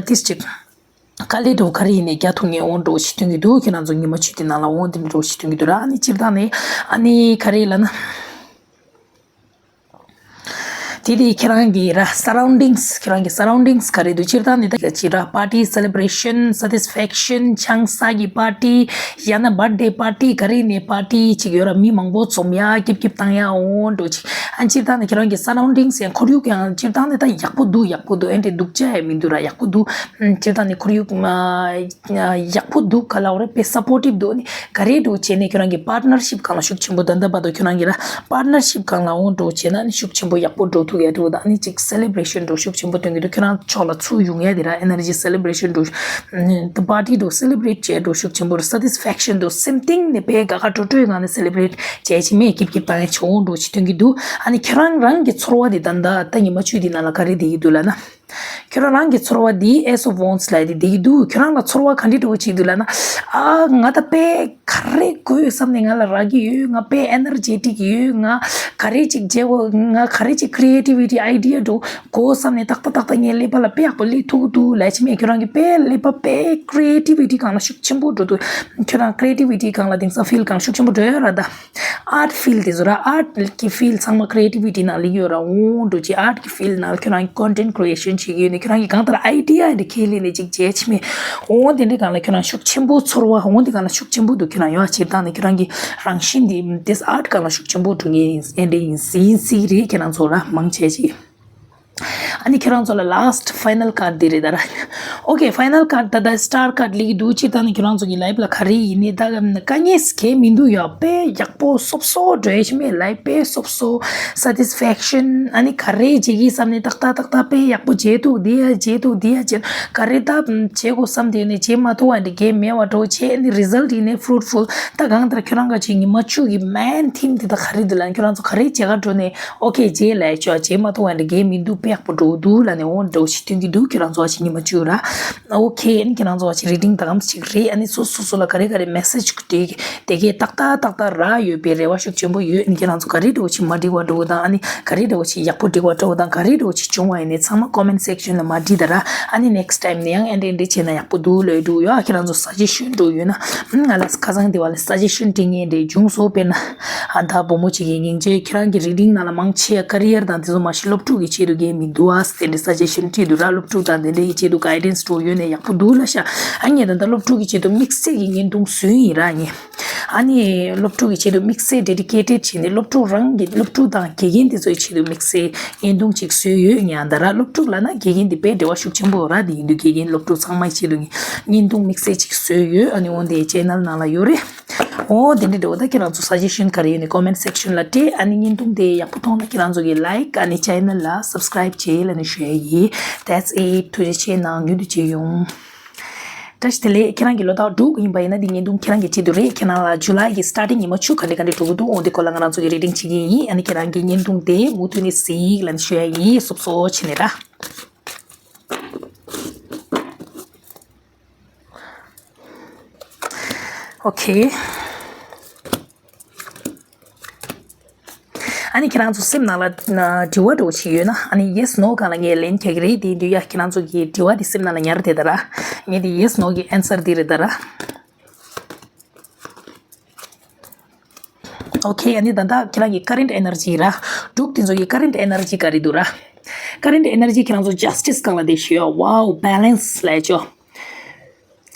ཏིས་ཅིག་དཀའ་ལས་འགྲོ་ག་རེ་ཡིན་ནའི་རྒྱག་ཐུབ་ངེས་འོང་འགྲོ་ཅིག་སྟོན་གི་འདུག་ཁྱེད་རང་ཚོ་ཉི་མ་བཅུ་དེ་ནང་ལ་འོང་དེ་འགྲོ་ཅིག་སྟོན་གི་འདུག་ར། ཨ་ནི་སྤྱིར་བཏང་ནས་ཨ་ནི་ག་རེ་ལབ་ན། དེ་དེ་ཁྱེད་རང་གི་ར་surroundings ཁྱེད་རང་གི་surroundings ག་རེ་འདུག་སྤྱིར་བཏང་ནི་ད་ཅི་ར་party celebration satisfaction ཆང་ས་གི་party ཡང་ན་birthday party ག་རེ་ནས་party ཅིག་ཡོད་ར། མི་མང་པོ་འཛོམས་ཡ་སྐྱིབ་སྐྱིབ་བཏང་ཡ་འོང་འགྲོ་ཅིག་ཨ་སྤྱིར་བཏང་ནི་ཁྱེད་རང་གི་surroundings ཡང་ཁོར་ཡུག་ཡང་སྤྱིར་བཏང་ནི་ད་ཡག་པོ་འདུག་ཡག་པོ་འདུག་ཨེ་འདྲ་སྡུག་ཅག་ཡང་མི་འདུག་ར། ཡག་པོ་འདུག་སྤྱིར་བཏང་ནི་ཁོར་ཡུག་ཡག་པོ་འདུག་ག་ལ་འོ་རེ་དཔེ་supportive འདུག་ནི་ག་རེ་འགྲོ་བྱས་ནས་ཁྱོད་རང་གི་partnership སྒང་ལ་ཤུགས་ཆེན་པོ་ད་ལྟ་བར་དུ་ཁྱོད་རང་གི་ར་partnership སྒང་ལ་འོང་འགྲོ་བྱས་ན་ནི་ཤུགས་ཆེན་པོ་ཡག་པོ་འགྲོ་ཐུབ་ཡ་འགྲོ་དང་ནི་ཅིག་celebration འགྲོ་ཤུགས་ཆེན་པོ་སྟོན་གྱི་འདུག་ཁྱོད་རང་ཕྱོགས་ལ་ཚུར་ཡོང་ཡ་དེ་ར་energy celebration འགྲོ་party འགྲོ་celebrate བྱས་འགྲོ་ཤུགས་ཆེན་པོ་ར་satisfaction འགྲོ་སེམས་གཏིང་ནས་དཔེ་དགའ་དགའ་སྤྲོ་སྤྲོའི་ངང་ནས་celebrate བྱས་ཅི་མེད་སྐྱིད་སྐྱིད་བཏང་ཡ་ཆེ་འོང་འགྲོ་ཅི་སྟོན་གྱི་འདུག་ཨ་ནི་ཁྱོད་རང་རང་གི་ཚོར་བ་དེ་ད་ལྟ་ད་ཉི་མ་བཅུ་དེ་ནང་ལ་ག་རེ་བསྡད་ཀྱི་འདུག་ལབ་ན། ཁྱོད་རང་རང་གི་ཚོར་བ་འདི་Ace of Wands ལབ་དེ་བསྡད་ཀྱི་འདུག་ཁྱོད་རང་ལ་ཚོར་བ་ག་འདྲ་འདྲ་བོ་ཅིག་འདུག་ལབ་ན། ཨ་ང་ད་དཔེ་ག་རེ་དགོས་བསམ་ནས་ང་ལ་རག་གི་ཡོད། ང་དཔེ་energetic ཡོད། ང་ག་རེ་ཅིག་བྱེད་དགོས། ང་ག་རེ་ཅིག་creativity idea འདྲ་དགོས་བསམ་ནས་ཏག་ཏག་ཏག་ཏག་ངའི་ཀླད་པ་ལ་དཔེ་ཡག་པོ་སླེབས་ཐུབ་ཀྱི་འདུག་ལབ་ཅི་མེད། ཁྱོད་རང་གི་དཔེ་ཀླད་པ་དཔེ་creativity སྒང་ལ་ཤུགས་ཆེན་པོ་འགྲོ་འདུག་ཁྱོད་རང་creativity སྒང་ལ་དེང་སང་field སྒང་ཤུགས་ཆེན་པོ་འགྲོ་ཡོད་ར་ད། art field དེ་ཚོ་ར་art གི་field ཚང་མ་creativity ནང་སླེབས་ཡོད་ར། འོང་འགྲོ་ཅི་art གི་field ནང་ཁྱོད་རང་གི་content creation བྱེད་ཀྱི་ཡོད་ནི་ཁྱོད་རང་གི་གང་ལྟར་idea འདི་ཁས་ལེན་ནས་ཅིག་བྱས་ཆི་མེད། འོང་དེ་འདྲའི་སྒང་ལ་ཁྱོད་རང་ཤུགས་ཆེན་པོ་ཚོར་བ་འོང་དེ་སྒང་ལ་ཤུགས་ཆེན་པོ་འདུག་ཁྱོད་རང་ཡོད་ཨ་སྤྱིར་བཏང་ནི་ཁྱོད་རང་གི་རང་བཞིན་འདི་this art སྒང་ལ་ཤུགས་ཆེན་པོ་འགྲོ་ངེས་ཡིན་ཨེ་འདྲ་ཡིན་ཟིན་སྲིད་རེད། ཁྱེད་རང་ཚོ་ར་མང་ཆེ་ཅིག་ཨ་ནི་ཁྱེད་རང་ཚོ་ལ་last final card འདི་རེད་ད་ར། Okay, final card ད་ལྟ་star card སླེབས་ཀྱི་འདུག་སྤྱིར་བཏང་ནི་ཁྱེད་རང་ཚོ་གི་life ལ་ག་རེ་ཡིན་ནའི་ད་དཀའ་ངལ་གང་མི་འདུག་ཡ། དཔེ་ཡག་པོ་སོབ་སོབ་འགྲོ་ཡ་ཞིག་མེད། life དཔེ་སོབ་སོབ་satisfaction ཨ་ནི་ག་རེ་བྱེད་ཀྱི་བསམ་ནས་ཏག་ཏག་ཏག་ཏག་དཔེ་ཡག་པོ་བྱེད་ཐུབ་འདི་ཡ་བྱེད་ཐུབ་འདི་ཡ་བྱེད་ག་རེ་ད་བྱེད་དགོས་བསམ་དེ་ནས་བྱེད་མ་ཐུབ་པ་འདི་གས་མེད་པ་འགྲོ་བྱེད་ནི་result ཡིན་ནའི་fruitful ད་གང་ལྟར་ཁྱོད་རང་ག་ཅིག་ཉི་མ་བཅུ་གི་main theme དེ་ད་ག་རེ་འདུག་ལབ་ན་ཁྱོད་རང་ཚོ་ག་རེ་བྱེད་ག་འགྲོ་ནས། Okay རྗེས་ལ་ཡ་ཅོ་རྗེས་མ་གཏོང་བ་འདྲ་གས་མི་འདུག་དཔེ་ཡག་པོ་འགྲོ་འདུག་ལབ་ནས་འོང་འགྲོ་ཞིག་སྟོན་གྱི་འདུག་ཁྱོད་རང་ཚོ་ཨ་ཞིག་ཉི་མ་བཅུ་ར། Okay ཨ་ནི་ཁྱོད་རང་ཚོ་ཨ་ཞིག་reading ད་གམ་ཞིག་རེད། ཨ་ནི་སོ་སོ་སོ་ལ་ག་རེ་ག་རེ་message དེ་དེ་གས་ཏག་ཏག་ཏག་ཏག་རག་ཡོད་པའི་རེ་བ་ཤུགས་ཆེན་པོ་ཡོད། ཨ་ནི་ཁྱོད་རང་ཚོ་ག་རེ་འགྲོ་ཞིག་མ་འགྲིག་པ་འགྲོ་དང་ཨ་ནི་ག་རེ་འགྲོ་ཞིག་ཡག་པོ་འགྲིག་པ་འགྲོ་དང་ག་རེ་འགྲོ་ཞིག་བྱུང་བ་ཡིན་ནའི་ཚང་མ་comment section ལ་མ་འབྲི་ད་ར། ཨ་ནི་next time ནས་ཡང་ཨ་འདྲ་འདྲ་བྱས་ན་ཡག་པོ་འདུག་ལོས་འགྲོ་ཡོད། ཨ་ཁྱོད་རང་ཚོ་suggestion འགྲོ་ཡོད་ན་ང་ལ་ཁ་སང་དེ་བ་ལ་suggestion འབྲི་མཁན་འདྲ་བྱུང་སོང་། དཔེར་ན། ཨ་ད་བུ་མོ་གཅིག་གིས་སྙིང་རྗེ་ཁྱེད་རང་གི་reading ནང་ལ་མང་ཆེ་career དང་དེ་ཚོ་མ་གཞི་སློབ་ཕྲུག་གི་ཆེད་དུ་གས་མི་འདུག་ཨ་ཟེར་ཏེ་suggestion བྲིས་འདུག་ར། སློབ་ཕྲུག་དང་དེ་འདྲ་གི་ཆེད་དུ་guidance འགྲོ་ཡོད་ནས་ཡག་པོ་འདུག་ལ་ཤ། ཨ་ངས་ད་ལྟ་སློབ་ཕྲུག་གི་ཆེད་དུ་དམིགས་བསལ་གྱི་བརྙན་ཐུང་བཟོས་ཡིན་ར་ངས། ཨ་ནི་སློབ་ཕྲུག་གི་ཆེད་དུ་དམིགས་བསལ་dedicated བྱས་ནས་སློབ་ཕྲུག་རང་གི་སློབ་ཕྲུག་དང་དགེ་རྒན་དེ་ཚོའི་ཆེད་དུ་དམིགས་བསལ་བརྙན་ཐུང་ཅིག་བཟོས་ཡོད་ངས། ཨ་ད་ར་སློབ་ཕྲུག་ལ་ན་དགེ་རྒན་དེ་དཔེ་འབྲེལ་བ་ཤུགས་ཆེན་པོ་ར། དེ་ཡིན་དུས་དགེ་རྒན་སློབ་ཕྲུག་ཚང་མའི་ཆེད་དུ་ངས་བརྙན་ཐུང་དམིགས་བསལ་ཅིག་བཟོས་ཡོད། ཨ་ནི་འོ་དེ་channel ནང་ལ་ཡོད་རེད། འོ་དེ་འདྲ་འདྲ་བོ་ད་ཁྱེད་རང་ཚོ་suggestion ག་རེ་ཡོད་ནི་comment section ལ་སྤྲད། ཨ་ནི་བརྙན་ཐུང་དེ་ཡག་པོ་མཐོང་ན་ཁྱེད་རང་ཚོ་གི་like ཨ་ནི་channel ལ་subscribe བྱེད་ལ་ནི་ཞུ་ཡ་ཡིན། That's it. ཐུགས་རྗེ་ཆེ་གནང་། མྱུར་དུ་མཇལ་ཡོང་། བཀྲ་ཤིས་བདེ་ལེགས། ཁྱེད་རང་གི་ལོ་རྟགས་འགྲོ་གི་ཡིན་པ་ཡིན་ན་འདི་བརྙན་ཐུང་ཁྱེད་རང་གི་ཆེད་དུ་རེད། ཁྱེད་རང་ལ་July གི་starting ཉི་མ་བཅུ་ག་འདྲ་ག་འདྲ་འགྲོ་གི་འདུག་འོ་འདི་སྐོར་ལ་ང་རང་ཚོ་གི་reading བྱེད་ཀྱི་ཡིན། ཨ་ནི་ཁྱེད་རང་གི་བརྙན་ཐུང་དེ་མུ་མཐུད་ནས་གཟིགས་ལ་ནི་ཞུ་ཡ་ཡིན། སོབ་སོབ་བྱས་ནས་ར། Okay. ཨ་ནི་ཁྱེད་རང་ཚོ་སེམས་ནང་ལ་དྲི་བ་འདྲ་བོ་ཞིག་ཡོད་ན་ཨ་ནི་yes no སྒང་ལ་ངས་ལན་རྒྱག་གི་རེད། དེ་དུས་ཡ་ཁྱེད་རང་ཚོ་གི་དྲི་བ་དེ་སེམས་ནང་ལ་ཉར་དེ་ད་ར། ངས་དེ་yes no གི་answer དེ་རེད་ད་ར། ཨོ་ཁེ། ཨ་ནི་ད་ལྟ་ཁྱེད་རང་གི་current energy ར། འབྲུག་དེ་ཚོ་གི་current energy ག་རེ་འདུག་ར། Current energy ཁྱེད་རང་ཚོ་justice སྒང་ལ་དེ་ཞུ་ཡ། Wow, balance ལབ་ཆོག་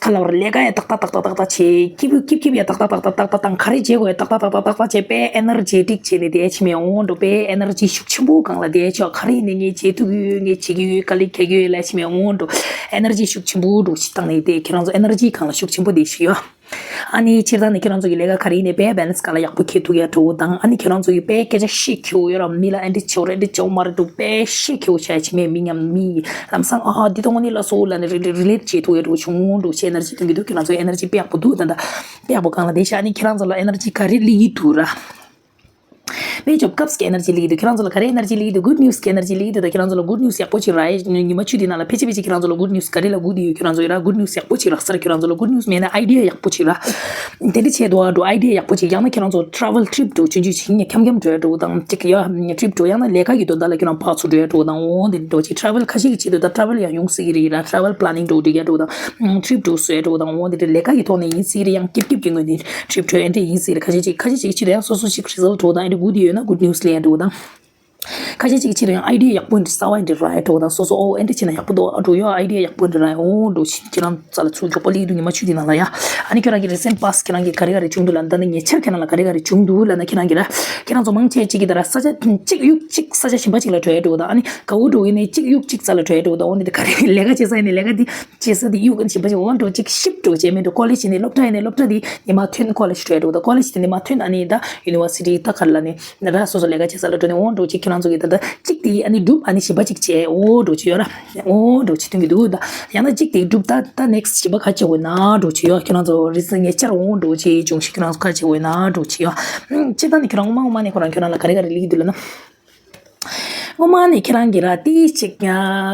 ག་ལ་བར་ལས་ཀ་ཡ་ཏག་ཏག་ཏག་ཏག་ཏག་ཏག་བྱེད། སྐྱིད་པོ་སྐྱིད་སྐྱིད་ཡ་ཏག་ཏག་ཏག་ཏག་ཏག་ཏག་དང་། ག་རེ་བྱེད་དགོས་ཡ་ཏག་ཏག་ཏག་ཏག་ཏག་ཏག་བྱེད། དཔེ་energetic བྱེད་ནས་བསྡད་ཆི་མེད་འོང་འགྲོ། དཔེ་energy ཤུགས་ཆེན་པོ་སྒང་ལ་བསྡད་ཆོག་ག་རེ་ཡིན་ནའི་ངས་བྱེད་ཐུབ་ཀྱི་ཡོད། ངས་བྱེད་ཀྱི་ཡོད། དཀའ་ལས་རྒྱག་གི་ཡོད་ལབ་ཆི་མེད་འོང་འགྲོ། energy ཤུགས་ཆེན་པོ་འགྲོ་ཞིག་བཏང་ནས་བསྡད། ཁྱེད་རང་ཚོ་energy སྒང་ལ་ཤུགས་ཆེན་པོ་བསྡད་ཤིག་ཡོད། ཨ་ནི་སྤྱིར་བཏང་ནས་ཁྱེད་རང་ཚོ་གི་ལས་ཀ་ག་རེ་ཡིན་ནའི་དཔེ་balance སྒང་ལ་ཡག་པོ་འཁྱེར་ཐུབ་ཡ་འགྲོ་དང་། ཨ་ནི་ཁྱེད་རང་ཚོ་གི་དཔེ་སྐད་ཆ་བཤད་འཁྱེར་ཡོད་ར། མི་ལ་ཨེ་འདྲ་བྱེད་ར་ཨེ་འདྲ་བྱེད་མ་རེད་འགྲོ། དཔེ་བཤད་འཁྱེར་བྱ་ཆི་མེད། མི་མཉམ་མི་ལམ་སང་ཨ་འདི་དང་འོ་ནི་ལ་སོ་ལ་ནི་relate relate བྱེད་ཐུབ་ཡ་འགྲོ་བྱུང་འགྲོ་བྱས། energy སྟོན་གྱི་འདུག་ཁྱེད་རང་ཚོ་energy དཔེ་ཡག་པོ་འདུག་ད་ལྟ་དཔེ་ཡག་པོ་སྒང་ལ་བསྡད་ཤག་ཨ་ནི་ཁྱེད་རང་ཚོ་ལ་energy ག་རེ་སླེབས་ཀྱི་འདུག་ར། དཔེ་job སྐབས་ཀྱི་energy སླེབས་ཀྱི་འདུག་ཁྱེད་རང་ཚོ་ལ་ག་རེ་energy སླེབས་ཀྱི་འདུག good news གི་energy སླེབས་ཀྱི་འདུག་ད་ཁྱེད་རང་ཚོ་ལ་good news ཡག་པོ་ཅིག་རག་ཡ། ཉི་མ་བཅུ་དེའི་ནང་ལ་ཕལ་ཆེར་ཕལ་ཆེར་ཁྱེད་རང་ཚོ་ལ་good news ག་རེ་ལ་སྒུག་བསྡད་ཡོད། ཁྱེད་རང་ཚོ་ཡོད་ར། good news ཡག་པོ་ཅིག་རག་ས་ར། ཁྱེད་རང་ཚོ་ལ་good news མེད་ན་idea ཡག་པོ་ཅིག་རག་དེ་འདྲ་བྱས་འདུག་ཨ་འགྲོ། idea ཡག་པོ་ཅིག་ཡང་ན་ཁྱེད་རང་ཚོ་travel trip འགྲོ་ཆུང་ཆུང་ཆུང་ཆུང་འཁྱམ་འཁྱམ་འགྲོ་ཡ་འགྲོ་དང་། ཅིག་ཡ་trip འགྲོ། ཡང་ན་ལས་ཀ་གི་དོན་དག་ལ་ཁྱེད་རང་ཕར་ཚུར་འགྲོ་ཡ་འགྲོ་དང་། འོ་འདི་འགྲོ་ཅིག travel ཁ་ཤས་ཀྱི་ཆེད་དུ་ད་travel ཡང་ཡོང་སྲིད་ཀྱི་རེད་ར། travel planning འགྲོ་འགྲིག་ཡ་འགྲོ་དང་། trip འགྲོ་བཟོ་ཡ་འགྲོ་དང་། འོ་འདི་འདྲ་ལས་ཀ་གི་ཐོག་ནས་ཡིན་སྲིད་རེད། ཡང་སྐྱིད་སྐྱིད་ཀྱི་ངོས་ནས་trip འགྲོ་ཡ་འདྲ་ཡིན་སྲིད་རེད། ཁ་ཤས་ཅིག་ཁ་ཤས་ཅིག་ཆེད་དུ་ཡང་སོ་སོ་ཞིག་result འགྲོ་དང་། ཨེ་འདྲ་སྒུག་བསྡད་ཡོད་ན་good news སླེབས་ཡ་འགྲོ་དང་། ཁ་ཤས་ཅིག་གི་ཆེད་དུ་ཡང་idea ཡག་པོ་འདི་གསར་བ་འདི་རག་འགྲོ་དང་། སོ་སོ་ཨོ་ཨེ་འདྲ་བྱས་ན་ཡག་པོ་འདུག་འགྲོ་ཡ་idea ཡག་པོ་འདི་རག་འོ་འགྲོ་ཞིག་ཁྱེད་རང་རྩ་ལ་ཚུར་མགྱོགས་པོ་སླེབས་འདུག་ཉི་མ་བཅུ་དེའི་ནང་ལ་ཡ། ཨ་ནི་ཁྱོད་རང་གི་recent past ཁྱེད་རང་གི་ག་རེ་ག་རེ་བྱུང་འདུག་ལབ་ན། ད་ནི་ཉེ་ཆར་ཁྱེད་རང་ལ་ག་རེ་ག་རེ་བྱུང་འདུག་ལབ་ན། ཁྱེད་རང་གི་ར་ཁྱེད་རང་ཚོ་མང་ཆེ་ཅིག་གི་ད་ར་ས་ཆ་གཅིག་གཡུག་གཅིག་ས་ཆ་གཞན་པ་ཅིག་ལ་འགྲོ་ཡ་འགྲོ་དང་། ཨ་ནི་དགའ་བོ་འགྲོ་ཡིན་ནའི་གཅིག་གཡུག་གཅིག་རྩ་ལ་འགྲོ་ཡ་འགྲོ་དང་། འོ་འདི་ད་ག་རེ་ལས་ཀ་བྱེད་ས་ཡིན་ནའི་ལས་ཀ་འདི་བྱེད་ས་འདི་གཡུག་གཞན་པ་ཅིག་འོ་འགྲོ་གཅིག་shift འགྲོ་བྱས་མེད་འགྲོ། college ཡིན་ནའི་སློབ་གྲྭ་ཡིན་ནའི་སློབ་གྲྭ་འདི་ཉི་མ་ཐོན། college འགྲོ་ཡ་འགྲོ་དང་། college དེ་ཉི་མ་ཐོན། ཨ་ནི་ད་university ད་ག་རེ་ལབ་ནི། ན་ར་སོ་སོ་ལས་ཀ་བྱེད་ས་ལ་འགྲོ་ནས་འོང་འགྲོ་ཅིག་ཁྱེད་རང་ཚོ་གི་ད་ལྟ་གཅིག་དེ་ཨ་ནི་འགྲུབ། ཨ་ནི་གཞན་པ་ཅིག་བྱས་འོང་འགྲོ་ཅིག་ཡོད་ར། འོང་འགྲོ་ཅིག་སྟོན་གྱི་འདུག་ད་ཡང་ན་གཅིག་དེ་འགྲུབ། ད་ད་next གཞན་པ་ག་བྱེད་དགོས་ན་འགྲོ་ཅིག་ཡོད། ཁྱེད་རང་ཚོ་རེས་ཉེ་ཆར་འོང་འགྲོ་ཅིག་འབྱུང་ཤིག་ཁྱེད་རང་ཚོ་ག་བྱེད་དགོས་ན་འགྲོ་ཅིག་ཡོད། སྤྱིར་བཏང་ནི་ཁྱེད་རང་སྔོན་མ་སྔོན་མ་ནས་ཁོ་རང་ཁྱོད་རང་ལ་ག་རེ་ག་རེ་སླེབས་ཀྱི་འདུག་ལབ་ན། སྔོན་མ་ནས་ཁྱེད་རང་གིས་ར་ཏིས་ཅིག་ཡ་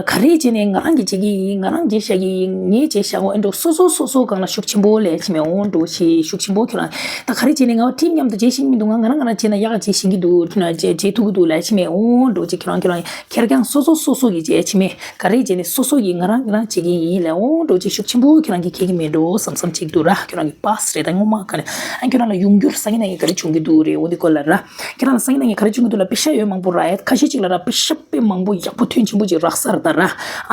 ག་རེ་བྱས་ནས་ང་རང་གིས་བྱེད་ཀྱི་ཡིན། ང་རང་བྱས་བཞག་གི་ཡིན། ངས་བྱས་བཞག་གོ་ཨེ་འགྲོ། སོ་སོ་སོ་སོ་སྒང་ལ་ཤུགས་ཆེན་པོ་ལས་ཆི་མེད་འོང་འགྲོ་ཞེས་ཤུགས་ཆེན་པོ་ཁྱོད་རང་ད་ག་རེ་བྱས་ནས་ང་team མཉམ་དུ་བྱེད་ཤེས་ཀྱི་མི་འདུག་ང་ང་རང་ང་རང་བྱས་ན་ཡག་ག་བྱེད་ཤེས་ཀྱི་འདུག་བྱེད་བྱེད་ཐུབ་ཀྱི་འདུག་ལས་ཆི་མེད་འོང་འགྲོ་ཅིག་ཁྱོད་རང་ཁྱོད་རང་ཁེར་རྐྱང་སོ་སོ་སོ་སོ་གིས་བྱས་ཆི་མེད་ག་རེ་བྱས་ནས་སོ་སོ་གིས་ང་རང་ང་རང་བྱེད་ཀྱི་ཡིན་ལས་འོང་འགྲོ་ཅིག་ཤུགས་ཆེན་པོ་ཁྱོད་རང་གིས་ཁེལ་གྱི་མེད་འགྲོ་བསམ་བསམ་ཅིག་འདུག་ར། ཁྱོད་རང་གི་past རེད། ད་སྔོན་མ་ག་རེ་ཨ་ཁྱོད་རང་ལ་ཡོང་འགྱུར་སང་ཉིན་གནངས་ཉིན་ག་རེ་བྱུང་གི་འདུག་རེད། འོ་འདི་སྐོར་ལ་ར། ཁྱེད་རང་ལ་སང་ཉིན་གནངས་ཉིན་ག་རེ་བྱུང་གི་འདུག་ལ་པེ་ཤ་ཡོད་མང་པོ་རག་ཡ། ཁ་ཤས་ཅིག་ལ་ར་པེ་ཤ་དཔེ་མང་པོ་ཡག་པོ་ཐོན་ཆེན་པོ་ཅིག་རག་ས་རེད་ད་ར།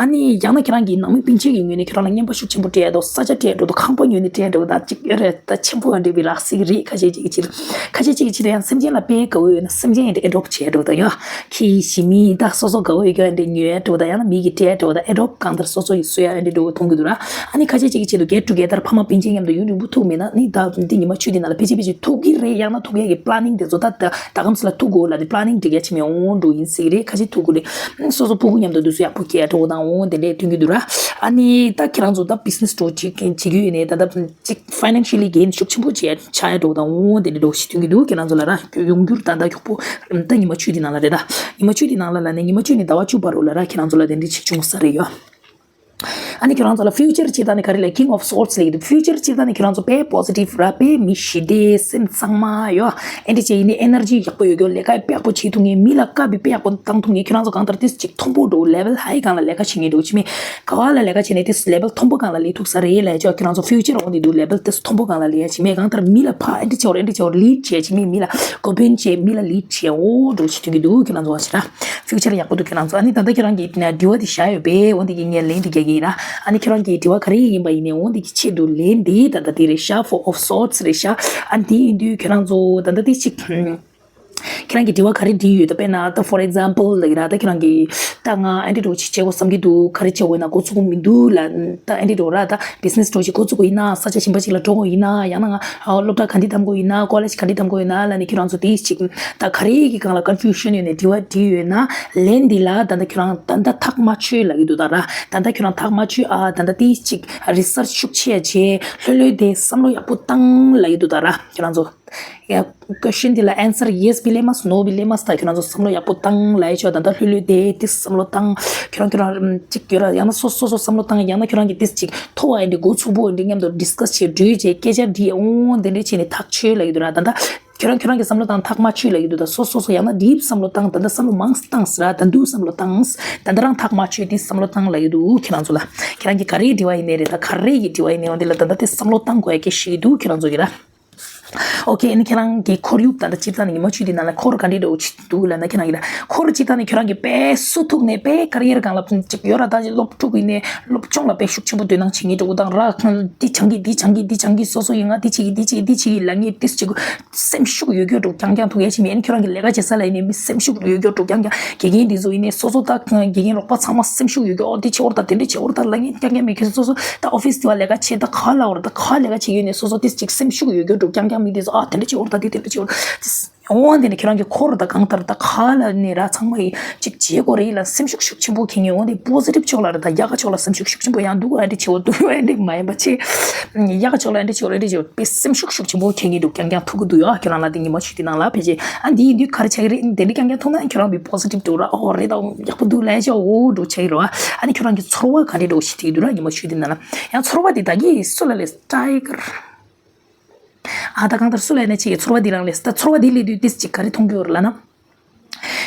ཨ་ནི་ཡང་ན་ཁྱེད་རང་གི་ནང་མི་སྤུན་མཆེད་ཀྱི་ངོས་ནས་ཁྱེད་རང་ལ་རྔན་པ་ཤུགས་ཆེན་པོ་སྤྲད་འདུག་ས་ཆ་སྤྲད་འགྲོ་འདུག་ཁང་པ་ངོས་ནས་སྤྲད་འགྲོ་ད་ཅིག་ཡོད་རེད། ད་ཆེན་པོ་ཡང་འདྲ་བའི་རག་སྲིད་ཀྱི་རེད། ཁ་ཤས་ཅིག་གི་ཕྱིར་ཁ་ཤས་ཅིག་གི་ཕྱིར་ཡང་སེམས་ཅན་ལ་དཔེ་དགའ་བོ་ཡོད་ན་སེམས་ཅན་ཡང་འདྲ་adopt བྱས་འགྲོ་ད་ཡ། ཁྱི་ཞི་མི་ད་སོ་སོ་དགའ་བོ་ཡོད་ཀྱང་འདྲ་ཉོ་ཡ་འགྲོ་ད་ཡང་ན་མི་གི་སྤྲད་འགྲོ་ད་adopt གང་ལྟར་སོ་སོ་ཡི་གསོ་ཡ་འདྲ་འགྲོ་མཐོང་གི་འདུག་ར། ཨ་ནི་ཁ་ཤས་ཅིག་གི་ཆེད་དུ་get together ཕ་མ་སྤུན་མཆེད་མཉམ་དུ་ཡུན་རིང་པོ་ཐུག་མེད་ན་ནི་ད་འདི་ཉི་མ་བཅུ་འདི་ནང་ལ་ཕལ་ཆེར་ཕལ་ཆེར་ཐུག་གི་རེད། ཡང་ན་ཐུག་ཡ་གི་planning དེ་ཚོ་ད་ད་ད་གམ་སི་ལ་ཐུག་དགོས་ལ་དེ་planning འགྲིག་ཡ་ཆི་མེད་འོང་འགྲོ་ཡིན་སྲིད་རེད། ཁ་ཤས་ཐུག་གི་རེད། སོ་སོ་ཕྲུ་གུ་མཉམ་དུ་དུས་སུ་ཡག་པོ་སྐྱེལ་འགྲོ་དང་འོང་དེ་འདྲས་སྟོན་གྱི་འདུག་ར། ཨ་ནི་ད་ཁྱེད་རང་ཚོ་ད་business འགྲོ་བྱེད་བྱེད་ཀྱི་ཡོད་ནས་ད་ད་ཅིག་financially gain ཤུགས་ཆེན་པོ་བྱས་ཆགས་ཡ་འགྲོ་དང་འོང་དེ་འདྲས་འགྲོ་ཞིག་སྟོན་གྱི་འདུག་ཁྱེད་རང་ཚོ་ལ་ར་ཡོང་འགྱུར་ད་ད་མགྱོགས་པོ་ད་ཉི་མ་བཅུ་འདི་ནང་ལ་རེད། ད་ཉི་མ་བཅུ་འདི་ནང་ལ་ལ་ནས་ཉི་མ་བཅུ་ནས་ཟླ་བ་བཅུ་བར་དུ་ལ་ར་ཁྱེད་རང་ཚོ་ལ་དེ་འདྲས་ཅིག་བྱུང་ས་རེད་ཡོད། ཨ་ནི་ཁྱོད་རང་ཚོ་ལ་future སྤྱིར་བཏང་ནི་ག་རེ་ལབ། King of Swords ལབ་ཀྱི་འདུག future སྤྱིར་བཏང་ནི་ཁྱོད་རང་ཚོ་དཔེ་positive ར། དཔེ་མི་ཞི་བདེ་སེམས་གཙང་མ་ཡོད། ཨེ་འདྲ་བྱས་ཡིན་ནི་energy ཡག་པོ་ཡོད་རྒྱུ། ལས་ཀ་དཔེ་ཡག་པོ་བྱེད་ཐུབ་མཁན། མི་ལ་བཀའ་དཔེ་དཔེ་ཡག་པོ་བཏང་ཐུབ་མཁན། ཁྱོད་རང་ཚོ་གང་ལྟར་ཏིས་ཅིག་མཐོན་པོ་འགྲོ། level high སྒང་ལ་ལས་ཀ་བྱེད་མཁན་འགྲོ་ཆི་མེད། ག་བ་ལ་ལས་ཀ་བྱེད་ནས་ཏིས་level མཐོན་པོ་སྒང་ལ་སླེབས་ཐུབ་ས་རེད་ལབ་ཡ་ཆོག་ཁྱོད་རང་ཚོ་future འོང་དེ་འདུག level ཏིས་མཐོན་པོ་སྒང་ལ་སླེབས་ཡ་ཆི་མེད། གང་ལྟར་མི་ལ་ཕ་ཨེ་འདྲ་བྱས་འོ་ར། ཨེ་འདྲ་བྱས་འོ་ར། lead བྱེད་ཆི་མེད། མི་ལ་འགོ་དཔོན་བྱེད། མི་ལ་lead བྱེད་འོ་འགྲོ་ཆི་ཐུབ་ཀྱི་འདུག་ཁྱོད་རང་ཚོ་བ་ཆི་ར། future ཡག་པོ་འདུག་ཁྱོད་རང་ཚོ། ཨ་ནི་ད་ལྟ་ཁྱོད་རང་གི་དྲི་བ་འདི་བཞག་ཡོད་པས། འོ་འདི་གི་ངས་ལན་འདི་རྒྱག་གི་ཡིན་ར། ཨ་ནི་ཁྱོད་རང་གི་དྲི་བ་ག་རེ་ཡིན་པ་ཡིན་ནའི་འོ་འདི་གི་ཆེད་དུ་ལན་འདི་ད་ལྟ་འདི་རེད་ཤག Four of Swords རེད་ཤག་ཨ་ནི་འདི་ཡིན་དུས་ཁྱོད་རང་ཚོ་ད་ལྟ་འདི་ཅིག་ཁྱེད་རང་གི་དྲི་བ་ག་རེ་འདྲི་ཡོད། ད་དཔེར་ན་ད་for example ལབ་ཀྱི་ར། ད་ཁྱེད་རང་གི་ད་ང་ཨ་འདྲ་འདྲ་བོ་ཅིག་བྱེད་དགོས་བསམ་གྱི་འདུག་ག་རེ་བྱེད་དགོས་ན་འགོ་ཚུགས་ཀྱི་མི་འདུག་ལ། ད་ཨ་འདྲ་འདྲ་བོ་ར། ད་business འདྲ་བོ་ཅིག་འགོ་ཚུགས་དགོས་ཡིན་ན། ས་ཆ་གཞན་པ་ཅིག་ལ་འགྲོ་དགོས་ཡིན་ན། ཡང་ན་ང་སློབ་གྲྭ་ག་འདི་བདམས་དགོས་ཡིན་ན། college ག་འདི་བདམས་དགོས་ཡིན་ན་ལབ་ནས་ཁྱེད་རང་ཚོ་དེ་ཅིག་ད་ག་རེ་གི་སྒང་ལ་confusion ཡོད་ནས་དྲི་བ་འདྲི་ཡོད་ན། ལན་འདི་ལ་ད་ལྟ་ཁྱོད་རང་ད་ལྟ་ཐག་མ་ཆོད་ལབ་ཀྱི་འདུག་ད་ར། ད་ལྟ་ཁྱོད་རང་ཐག་མ་ཆོད་ཨ། ད་ལྟ་དེ་ཅིག་research ཤུགས་ཆེ་བྱས། ལྷོད་ལྷོད་དེ་བསམ་བློ་ཡག་པོ་བཏང་ལབ་ཀྱི་འདུག་ད་ར། ཁྱོད་རང་ཚོ་ཡ་question འདི་ལ་answer yes བི་ལེ་མ་སོང་། no བི་ལེ་མ་སོང་། ད་ཁྱོད་རང་ཚོ་བསམ་བློ་ཡག་པོ་བཏང་ལབ་ཡ་ཆོག་ད་ལྟ་ལྷོད་ལྷོད་དེ་དེ་བསམ་བློ་བཏང་། ཁྱོད་རང་ཁྱོད་རང་ཅིག་ཡོད་ར། ཡང་ན་སོ་སོ་སོ་བསམ་བློ་བཏང་། ཡང་ན་ཁྱོད་རང་གི་དེ་ཅིག་མཐོ་བ་ཡིན་དེ་འགོ་ཚུགས་པོ་འདི་མཉམ་དུ་discuss བྱས་འགྲོས་བྱས་སྐད་ཆ་འདྲི་འོང་དེ་འདྲས་བྱས་ནས་ཐག་ཆོད་ལབ་ཀྱི་འདུག་ར། ད་ལྟ་ཁྱོད་རང་ཁྱོད་རང་གི་བསམ་བློ་བཏང་། ཐག་མ་ཆོད་ལབ་ཀྱི་འདུག་ད་སོ་སོ་སོ་ཡང་ན་deep བསམ་བློ་བཏང་། ད་ལྟ་བསམ་བློ་མང་བཏང་ཟེར་ར། ད་འདུག་བསམ་བློ་བཏང་། ད་ལྟ་རང་ཐག་མ་ཆོད་དེ་བསམ་བློ་བཏང་ལབ་ཀྱི་འདུག་ཁྱེད་རང་ཚོ་ལ། ཁྱེད་རང་གི་ག་རེའི་དྲི་བ་ཡིན་ནའི་རེད། ད་ག་རེ་ཡི་དྲི་བ་ཡིན་ནའི་འོ་འདི་ལ་ད་ལྟ་དེ་བསམ་བློ་བཏང་དགོས་ཡ་སྐད་ཆ་ཞིག་འདུག་ཁྱེད་རང་ཚོ་གི་ར། ཨོ་ཁེ། ཨ་ནི་ཁྱེད་རང་གི་ཁོར་ཡུག་ད་ལྟ་སྤྱིར་བཏང་ནས་ཉི་མ་བཅུ་དེ་ནང་ལ་འཁོར་ག་འདྲས་འདྲ་བོ་ཅིག་འདུག་ལབ་ན། ཁྱེད་རང་གི་ལ་འཁོར་སྤྱིར་བཏང་ནས་ཁྱེད་རང་གི་དཔེ་སུ་ཐུག་ནས་དཔེ་ཀ་རི་ཡར་སྒང་ལ་ཅིག་ཡོད་ར། ད་ཅིག་སློབ་ཕྲུག་ཡིན་ནས་སློབ་སྦྱོང་ལ་དཔེ་ཤུགས་ཆེན་པོ་དོ་སྣང་བྱེད་མཁན་འདྲ་བོ་དང་ར། འདི་སྦྱང་གི་འདི་སྦྱང་གི་འདི་སྦྱང་གི་སོ་སོ་ཡིན་ང་འདི་བྱེད་ཀྱི་འདི་བྱེད་ཀྱི་འདི་བྱེད་ཀྱི་ལབ་མཁན་ཏིས་ཅིག་སེམས་ཤུགས་ཡོད་རྒྱུ་འདྲ་བོ་རྐྱང་རྐྱང་ཐུག་ཡ་ཅིག་མེད། ཨ་ནི་ཁྱེད་རང་གི་ལས་ཀ་བྱེད་ས་ལ་ཡིན་ནས་མི་སེམས་ཤུགས་ཡོད་རྒྱུ་འདྲ་བོ་རྐྱང་རྐྱང་། དགེ་རྒན་འདི་ཚོ་ཡིན་ནས་སོ་སོ་ད་དགེ་རྒན་རོགས་པ་ཚང་མ་སེམས་ཤུགས་ཡོད་རྒྱུ། ཨོ་འདི་བྱེད་འོར་ད་དེ་འདྲ་བྱེད་འོར་ད་ལབ་མཁན་རྐྱང་རྐྱང་མེད། ཁྱེད་ཚོ་སོ་སོ་ད་ཨོ་ཕིས་དེ་བ་ལས་ཀ་བྱེད་ད་ག་ལ་འོར་ད་ག་ལས་ཀ་བྱེད་ཡོད་ནས་སོ་སོ་ཏིས་ཅིག་སེམས་ཤུགས་ཡོད་རྒྱུ་འདྲ་བོ་རྐྱང་རྐྱང་མི་འདི་ཚོ་ཨ་དེ་འདྲ་བྱེད་འོར་ད་འདི་དེ་འདྲ་བྱེད་འོར་ད། འོ་འདི་ནི་ཁྱེད་རང་གི་འཁོར་དང་གང་ལྟར་ད་ག་ལ་ནི་ར་ཚང་མ་ཡི་ཅིག་བྱེད་དགོས་རེད་ལ་སེམས་ཤུགས་ཤུགས་ཆེན་པོ་ཁྱེད་ངེས། འོ་འདི་པོ་སི་ཊིབ་ཕྱོགས་ལ་རེད། ད་ཡག་ག་ཕྱོགས་ལ་སེམས་ཤུགས་ཤུགས་ཆེན་པོ་ཡང་འདུག་ཨ་འདྲི་བྱེད་འོ་འདུག་ཨ་འདྲི་མ་ཡིན་པ་ཆེ། ཡག་ག་ཕྱོགས་ལ་ཨ་འདྲི་བྱེད་འོ་འདྲི་བྱེད་པའི་སེམས་ཤུགས་ཤུགས་ཆེན་པོ་ཁྱེད་ངེས་འདུག་རྐྱང་རྐྱང་ཐུག་གི་འདུག་ཡ། ཁྱེད་རང་ལ་དེ་ཉི་མ་ཆུ་དེ་ནང་ལ་ཕལ་ཆེར་ཨ་འདི་ཡིན་དུས་ག་རེ་ཆགས་ཀྱི་རེད། དེ་འདྲི་རྐྱང་རྐྱང་ཐུག་ན་ཁྱེད་རང་བི་པོ་སི་ཊིབ་འགྲོ་ར། ཨོ་རེད་ད་ཡག་པོ་འདུག་ལས་ཆ་འོ་འགྲོ་ཆགས་ཀྱི་རེད་བ། ཨ་ནི་ཁྱེད་རང་གི་ཚོར་བ་ག་འདྲི་འགྲོ་ཞིག་ཐིག་འདུག་ར་ཉི་མ་ཆུ་དེ་ནང་ལ། ཡང་ཚོར་བ་དེ་ད་གི་སུ་ལ་ལས་ཊའི་གར། ཨ་ད་གང་ལྟར་སུ་ལ་ཡིན་ན་ཅིག་གི་ཚོར་བ་འདི་རང་ལས། ད་ཚོར་བ་འདི་ལས་དུས་ཏིས་ཅིག་ག་རེ་མཐོང་གི་ཡོད་རེད་ལབ་ན།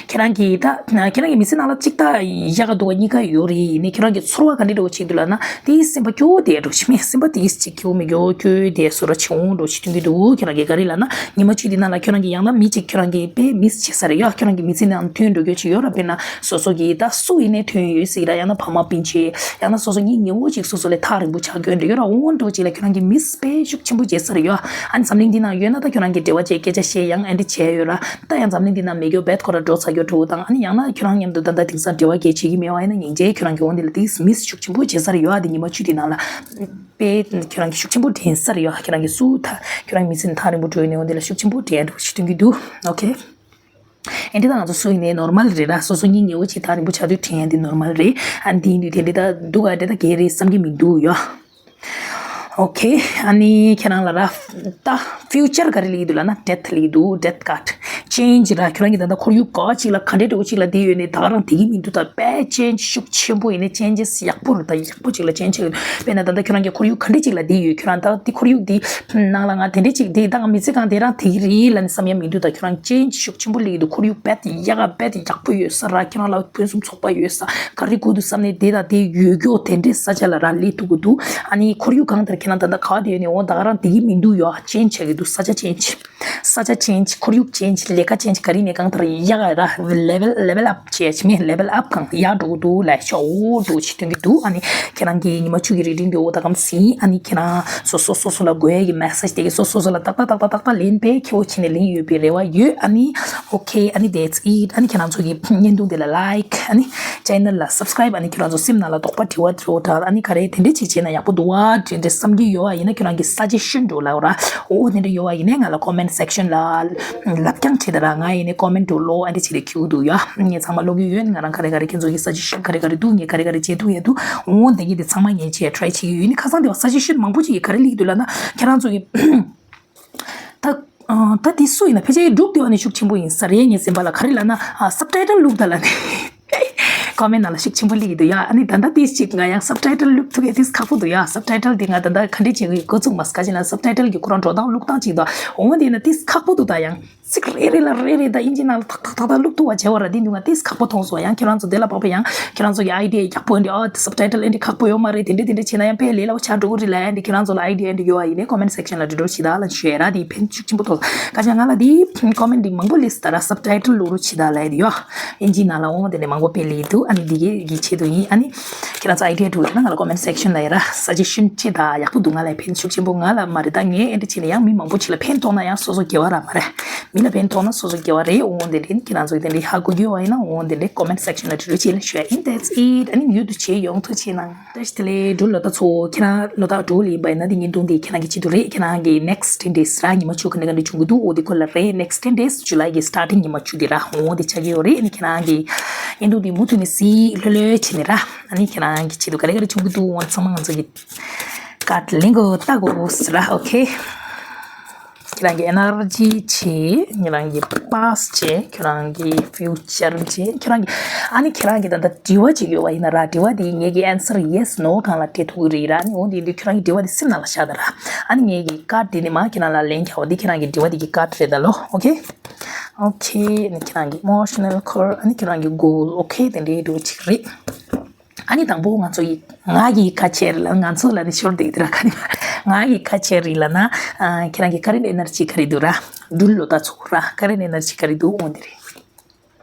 ཁྱེད་རང་གིས་ད་ཁྱེད་རང་གི་མི་ཚེ་ནང་ལ་ཅིག་ད་ཡག་ག་སྡུག་ག་གཉིས་ཀ་ཡོད་རེད། ཡིན་ནའི་ཁྱེད་རང་གི་ཚོར་བ་ག་འདྲ་འདྲ་བོ་ཅིག་འདུག་ལབ་ན། དེའི་སེམས་པ་སྐྱོ་བོ་དེ་འདྲ་བོ་ཅིག་མེད། སེམས་པ་དེའི་ཅིག་སྐྱོ་མི་སྐྱོ་སྐྱོ་དེ་སུ་ར་ཆེ་འོང་འདྲ་བོ་ཅིག་སྟོན་གྱི་འདུག་ཁྱེད་རང་གིས་ག་རེ་ལབ་ན་ཉི་མ་གཅིག་དེ་ནང་ལ་ཁྱེད་རང་གིས་ཡང་ན་མི་ཅིག་ཁྱེད་རང་གིས་དཔེ་མིས་བྱེད་ས་རེད་ཡ། ཁྱེད་རང་གི་མི་ཚེ་ནང་ཐོན་འགྲོ་རྒྱུ་ཅིག་ཡོད་ར། དཔེར་ན་སོ་སོ་གིས་ད་སུ་ཡིན་ནའི་ཐོན་ཡོད་སྲིད་ར། ཡང་ན་ཕ་མ་སྤུན་མཆེད། ཡང་ན་སོ་སོ་གཉེན་ཉེ་བོ་ཅིག་སོ་སོ་ལས་ཐག་རིང་པོ་ཆགས་སྐྱོན་འདྲ་ཡོད་ར། འོ་འདྲ་བོ་ཅིག་ལ་ཁྱོད་རང་གིས་མིས་དཔེ་ཤུགས་ཆེན་པོ་བྱེད་ས་རེད་ཡ། ཨ་ནི་འཛམ་གླིང་འདི་ནང་ཡོད་ན་ད་ཁྱོད་རང་གིས་འབྲེལ་བ་བྱས་སྐད་ཆ་བཤད་ཡང་ཨ་འདྲ་བྱས་ཡོད་ར། ད་ཡང་འཛམ་གླིང་འདི་ནང་མེད་རྒྱུ་བེད་ཁོ་ར་འགྲོ་ཚར་རྒྱུ་འདྲ་བོ་དང་། ཨ་ནི་ཡང་ན་ཁྱོད་རང་མཉམ་དུ་ད་ལྟ་དེང་སང་འབྲེལ་བ་གལ་བྱེད་ཀྱི་མེད་པ་ཡིན་ན་སྙིང་རྗེ་ཁྱོད་རང་གིས་འོ་འདི་ལ་དེས་མིས་ཤུགས་ཆེན་པོ་བྱེད་ས་རེད་ཡ། ཨ་འདི་ཉི་མ་བཅུ་འདི་ནང་ལ་དཔེ་ཁྱོད་རང་གིས་ཤུགས་ཆེན་པོ་དྲན་ས་རེད་ཡ། ཁྱོད་རང་གིས་སུ་ད་ཁྱོད་རང་མི་ཚེ་ནང་ཐག་རིང་པོ་འགྲོ་ཡོད་ནས་འོ་འདི་ལ་ཤུགས་ཆེན་པོ་དྲན་འདྲ་བོ་ཞིག་སྟོན་གྱི་འདུག་ཨོ་ཁེ། ཨེ་འདྲ་ད་ང་ཚོ་སུ་ཡིན་ནའི་ནོར་མལ་རེད་ར། སོ་སོ་གཉེན་ཉེ་བོ་ཅིག་ཐག་རིང་པོ་ཆགས་དུས་དྲན་ཡ་འདི་ནོར་མལ་རེད། ཨ་འདི་ཡིན་དུས་དེ་འདྲ་ད་འདུག་ཨ་འདྲ་ད་གལ་རེད་བསམ་གྱི་མི་འདུག་ཡ། ཨོ་ཁེ། ཨ་ནི་ཁྱེད་རང་ལ་ར་ད་ཕིའུ་ཅར་ག་རེ་ལབ་ཀྱི་འདུག་ལབ་ན་ཌེ་ཐི་ལབ་ཀྱི་འདུག་ཌེ་ཐི་ཀཱཌ། ཅེན་ཇི་ར། ཁྱོད་རང་གིས་ད་ལྟ་ཁོར་ཡུག་ག་ཅིག་ལ་ག་འདྲའི་འདྲ་བོ་ཅིག་ལ་བསྡད་ཡོད་ནས་ད་ག་རང་བསྡད་ཀྱི་མི་འདུག་ད་དཔེ་ཅེན་ཇི་ཤུགས་ཆེན་པོ་ཡིན་ནས་ཅེན་ཇི་ཡག་པོ་རེད། ད་ཡག་པོ་ཅིག་ལ་ཅེན་ཇི་ཡོད། དཔེར་ན་ད་ལྟ་ཁྱོད་རང་གིས་ཁོར་ཡུག་ག་འདྲ་ཅིག་ལ་བསྡད་ཡོད། ཁྱོད་རང་ད་འདི་ཁོར་ཡུག་འདི་ནང་ལ་ང་དེ་འདྲ་ཅིག་བསྡད་ད་ང་མི་ཚེ་གང་དེ་རང་བསྡད་ཀྱི་རེད་ལབ་ནས་བསམ་ཡ་མི་འདུག་ད་ཁྱོད་རང་ཅེན་ཇི་ཤུགས་ཆེན་པོ་སླེབས་ཀྱི་འདུག་ཁོར་ཡུག་རྦད་ཡག་ག་རྦད་ཡག་པོ་ཡོད་ས་ར། ཁྱེད་རང་ལ་ཕུན་སུམ་ཚོགས་པ་ཡོད་ས་ག་རེ་དགོས་འདུག་བསམ་ནས་བསྡད་ད་དེ་ཡོད་རྒྱུ་དེ་འདྲའི་ས་ཆ་ལ་ར་སླེབས་ཐུབ་ཀྱི་འདུག་ཨ་ནི་ཁོར་ཡུག་གང་ལྟར་ཁྱེད་རང་ད་ལྟ་ག་བསྡད་ཡོད་ནས་འོ་ད་ག་རང་བསྡད་ཀྱི་མི་འདུག་ཡ། ཅེན་ཇི་ཆགས་ཀྱི་འདུག་ས་ཆ་ཅེན་ཇི། ས་ཆ་ཅེན་ཇི། ཁོར་ཡུག་ཅེན་ཇི། ལས་ཀ་ཅེན་ཇི། ག་རེ་ནས་གང་ལྟར་ཡག་ར་ལེ་ཝལ་ལེ་ཝལ་ཨབ་བྱས་ཆི་མེད་ལེ་ཝལ་ཨབ་གང་ཡག་འགྲོ་གི་འདུག་ལབ་ཤོག་འོ་འགྲོ་ཆི་སྟོན་གྱི་འདུག་ཨ་ནི་ཁྱེད་རང་གི་ཉི་མ་བཅུ་གི་རིག་སྒྲིམ་འདི་འོ་ད་གམ་སྲིད། ཨ་ནི་ཁྱེད་རང་སོ་སོ་སོ་སོ་ལ་དགོས་ཡ་གི་མེ་སེ་ཇི་དེ་གི་སོ་སོ་སོ་ལ་ཏག་ཏག་ཏག་ཏག་ཏག་ཏག་ལེན་པས་ཁྱེའོ་ཆི་ནས་ལེན་ཡོད་པའི་རེ་བ་ཡོད། ཨ་ནི་ཨོ་ཁེ། ཨ་ནི་that's it། ཨ་ནི་ཁྱེད་རང་ཚོ་གི་བརྙན་ཐུང་དེ་ལ་ལའིཀ། ཨ་ནི་ཅེ་ནལ་ལ་སབ་སི་ཀ་རའིབ། ཨ་ནི་ཁྱེད་རང་ཚོ་སེམས་ནང་ལ་དོགས་པ་དྲི་བ་དྲི་བ་དྲ། ཨ་ནི་ག་རེ་དེ་འདྲ་ཅིག་བྱས་ན་ཡག་པོ་འདུག་བ་དེ་འདྲ་བསམ་གྱི་ཡོད་བ་ཡིན་ན་ཁྱེད་རང་གི་སཱ་ཇེ་ཤན་འགྲོ་ལ་འོ་ར། འོ་དེ་འདྲ་ཡོད་བ་ཡིན་ན་ང་ལ་ཀོ་མེན་ཊི་སེག་ཤན་ལ་ལབ་རྐྱང་བྱེད་ད་ར། ང་ཡིན་ནའི་ཀོ་མེན་ཊི་འགྲོ་ལོ་ཨ་འདྲ་བྱེད་རེ་ཁྱེའུ་འདུག་ཡ། ངས་ཚང་མ་ཀློག་གི་ཡོད། ང་རང་ག་རེ་ག་རེ་ཁྱེད་ཚོ་གི་སཱ་ཇེ་ཤན་ག་རེ་ག་རེ་འདུག་ངས་ག་རེ་ག་རེ་བྱེད་ཐུབ་ཡ་འདུག་འོ་དེ་གི་དེ་ཚང་མ་ངས་བྱས་ཊ་རའི་བྱེད་ཀྱི་ཡོད། ནི་ཁ་སང་དེ་བ་སཱ་ཇེ་ཤན་མང་པོ་ཅིག་གིས་ག་རེ་ལབ་ཀྱི་འདུག་ལབ་ན་ཁྱེད་རང་ཚོ་གི་ད་ཨ་ད་དེ་སུ་ཡིན་ན་ཕལ་ཆེར་འབྲུག་དེ་བ་ནི་ཤུགས་ཆེན་པོ་ཡིན་ས་རེད། ངའི་སེམས་པ་ལ་ག་རེ་ལབ་ན་ཨ་སབ་ཊའི་ཊལ་བླུགས་ད་ལབ་ནས་ཀོ་མེན་ཊི་ནང་ལ་ཤུགས་ཆེན་པོ་སླེབས་ཀྱི་འདུག་ཡ། ཨ་ནི་ད་ལྟ་དེ་ཅིག་ང་ཡང་སབ་ཊའི་ཊལ་བླུགས་ཐུབ་ཡ་དེ་ཁག་པོ་འདུག་ཡ། སབ་ཊའི་ཊལ་དེ་ང་ད་ལྟ་ག་འདྲས་བྱེད་དགོས་འགོ་བཙུགས་མ་སོང་། ག་ཅི་ན་སབ་ཊའི་ཊལ་གི་ཁོ་རང་འགྲོ་སྟངས་བླུགས་སྟངས་ཅིག་འདུག་འོ་དེ་ན་དེ་ཁག་པོ་འདུག་ད་ཡང་ཚིག་རེ་རེ་ལ་རེ་རེ་ད་ཨིན་ཇི་ནང་ལ་ཐག་ཐག་ཐག་ཐག་བླུགས་ཐུབ་པ་བྱས་པ་ར། དེ་འདུག་ང་དེ་ཁག་པོ་མཐོང་སོང་། ཡང་ཁྱེད་རང་ཚོ་དེ་ལ་བབས་པ་ཡང་ཁྱེད་རང་ཚོ་གི་ཨའི་ཌི་ཡ་ཡག་པོ་འདི་ཨ་དེ་སབ་ཊའི་ཊལ་ཨེ་འདི་ཁག་པོ་ཡོད་མ་རེད། དེ་འདྲས་དེ་འདྲས་བྱས་ན་ཡང་དཔེ་ལས་སླ་པོ་ཆགས་འགྲོ་གི་རེད་ལབ་ཡ་འདི་ཁྱེད་རང་ཚོ་ལ་ཨའི་ཌི་ཡ་འདི་ཡོད་པ་ཡིན་ནའི་ཀོ་མེན་ཊི་སེག་ཤན་ལ་འབྲི་རོགས་བྱེད་ད་ལབ་ཞུ་ཡ་ར། དེ་ཕན་ཤུགས་ཆེན་པོ་ཐོགས། ཁ་ཅིག་ང་ལ་དེ་ཀོ་མེན་ཊི་འདི་མང་པོ་སླེབས་སོང་ད་ར། སབ་ཊའི་ཊལ་བླུགས་རོགས་བྱེད་ད་ལབ་ཡ་འདི་ཡོད། ཨིན་ཇི་ནང་ལ་འོང་དེ་ནས་མང་པོ་དཔེ་ལས་འདུག་ཨ་ནི་འདི་གའི་གི་ཆེད་དུ་ཡིན། ཨ་ནི་ཁྱེད་རང་ཚོ་ཨའི་ཌི་ཡ་འདུག་ན་ང་ལ་ཀོ་མེན་ཊི་སེག་ཤན་ལ་ཡ་ར་སཱ་ཇེ་ཤན་ཅིག་ད་ཡག་པོ་འདུག་ང་ལ་ཕན་ཤུགས་ཆེན་པོ། ང་ལ་མ་རེད་ད་ངས་ཨེ་འདྲ་བྱས་ན་ཡང་མི་མང་པོ་ཅིག་ལ་ཕན་ཐོགས་ན་ཡང་སོ་སོ་དགེ་བ་ར་མ་རེད། མི་ལ་ཕན་ཐོགས་ན་སོ་སོ་དགེ་བ་རེད། འོང་དེ་རེད། ཁྱེད་རང་ཚོ་དེ་འདྲའི་ཧ་གོ་རྒྱུ་ཡོད་པ་ཡིན་ན་འོང་དེ་འདྲའི་ཀོ་མེན་ཊི་སེག་ཤན་ལ་འབྲི་རོགས་བྱེད་ལ་ཞུ་ཡ་ཡིན། That's it། ཨ་ནི་མྱུར་དུ་བྱེད་ཡོང་ཐུགས་ཆེ་གནང་། བཀྲ་ཤིས་བདེ་ལེགས། འབྲུག་ལོ་ཟླ་ཚོ་ཁྱེད་རང་ལོ་ཟླ་འབྲུག་ལ་ཡིན་པ་ཡིན་ན་དེ་བརྙན་ཐུང་དེ་ཁྱེད་རང་གི་ཆེད་དུ་རེད། ཁྱེད་རང་གི་ནེག་སི་ཊེན་ཌེ་སི་ར་ཉི་མ་བཅུ་ག་འདྲ་ག་འདྲ་བྱུང་གི་འདུག་འོ་དེ་ཁོ་ལ་རེད། ནེག་སི་ཊེན་ཌེ་སི་ཇུ་ལའི་གི་སི་ཊར་ཊིང་ཉི་མ་བཅུ་དེ་ར་འོ་དེ་ཆགས་ཀྱི་ཡོད་རེད། ཨ་ནི་ཁྱེད་རང་གི་བརྙན་ཐུང་དེ་མུ་མཐུད་ནས་གཟིགས་ལྷོད་ལྷོད་བྱས་ནས་ར། ཨ་ནི་ཁྱེད་རང་གི་ཆེད་དུ་ག་རེ་ག་རེ་བྱུང་གི་འདུག་འོ་ཚང་མ་ང་ཚོ་གི་ཀཱཌ་ལེན་དགོས་ལྟ་དགོས་ཟེར་ར། ཨོ་ཁེ། ཁྱེད་རང་གི་ཨེ་ནར་ཇི་བྱས། ཁྱེད་རང་གི་པཱ་སི་ཊི་བྱས། ཁྱེད་རང་གི་ཕིའུ་ཅར་བྱས། ཁྱེད་རང་གི་ཨ་ནི་ཁྱེད་རང་གི་ད་ལྟ་དྲི་བ་ཅིག་ཡོད་པ་ཡིན་ན་ར། དྲི་བ་དེ་ངེད་ཀྱི་ཨན་སར་ཡེ་སི་ནོ་སྒང་ལ་སྤྲད་ཐུབ་ཀྱི་རེད་ར། ཨ་ནི་འོ་འདི་འདི་ཁྱེད་རང་གི་དྲི་བ་དེ་སེམས་ནང་ལ་བཞག་ད་ར། ཨ་ནི་ངེད་ཀྱི་ཀཱཌ་དེ་ནི་མ་ཁྱེད་རང་ལ་ལན་རྒྱག་པ་འདི་ཁྱེད་རང་གི་དྲི་བ་དེ་གི་ཀཱཌ་རེད་ད་ལོ། ཨོ་ཁེ། ཨོ་ཁེ། ཨ་ནི་ཁྱེད་རང་གི་ཨི་མོ་ཤ་ནལ་ཁོར། ཨ་ནི་ཁྱེད་རང་གི་གོལ། ཨོ་ཁེ། དེ་འདྲའི་འདྲ་ཅིག་རེད། ཨ་ནི་དང་པོ་ང་ཚོ་ཡི་ང་གི་ཁ་ཆེར་ལ་ང་ཚོ་ལ་ནི་ཤོར་བསྡད་དེ་ར། ཁ་ནི་ ང་གི་ཁ་ཆེ་རི་ལ་ན། ཨ། ཁྱེད་རང་གི་ཀ་རེན་ཊི་ཨེ་ནར་ཇི་ག་རེ་འདུག་ར། འགྲུལ་ལོ་ད་ཚོགས་ར། ཀ་རེན་ཊི་ཨེ་ནར་ཇི་ག་རེ་འདུག་འོང་དེ་རེད།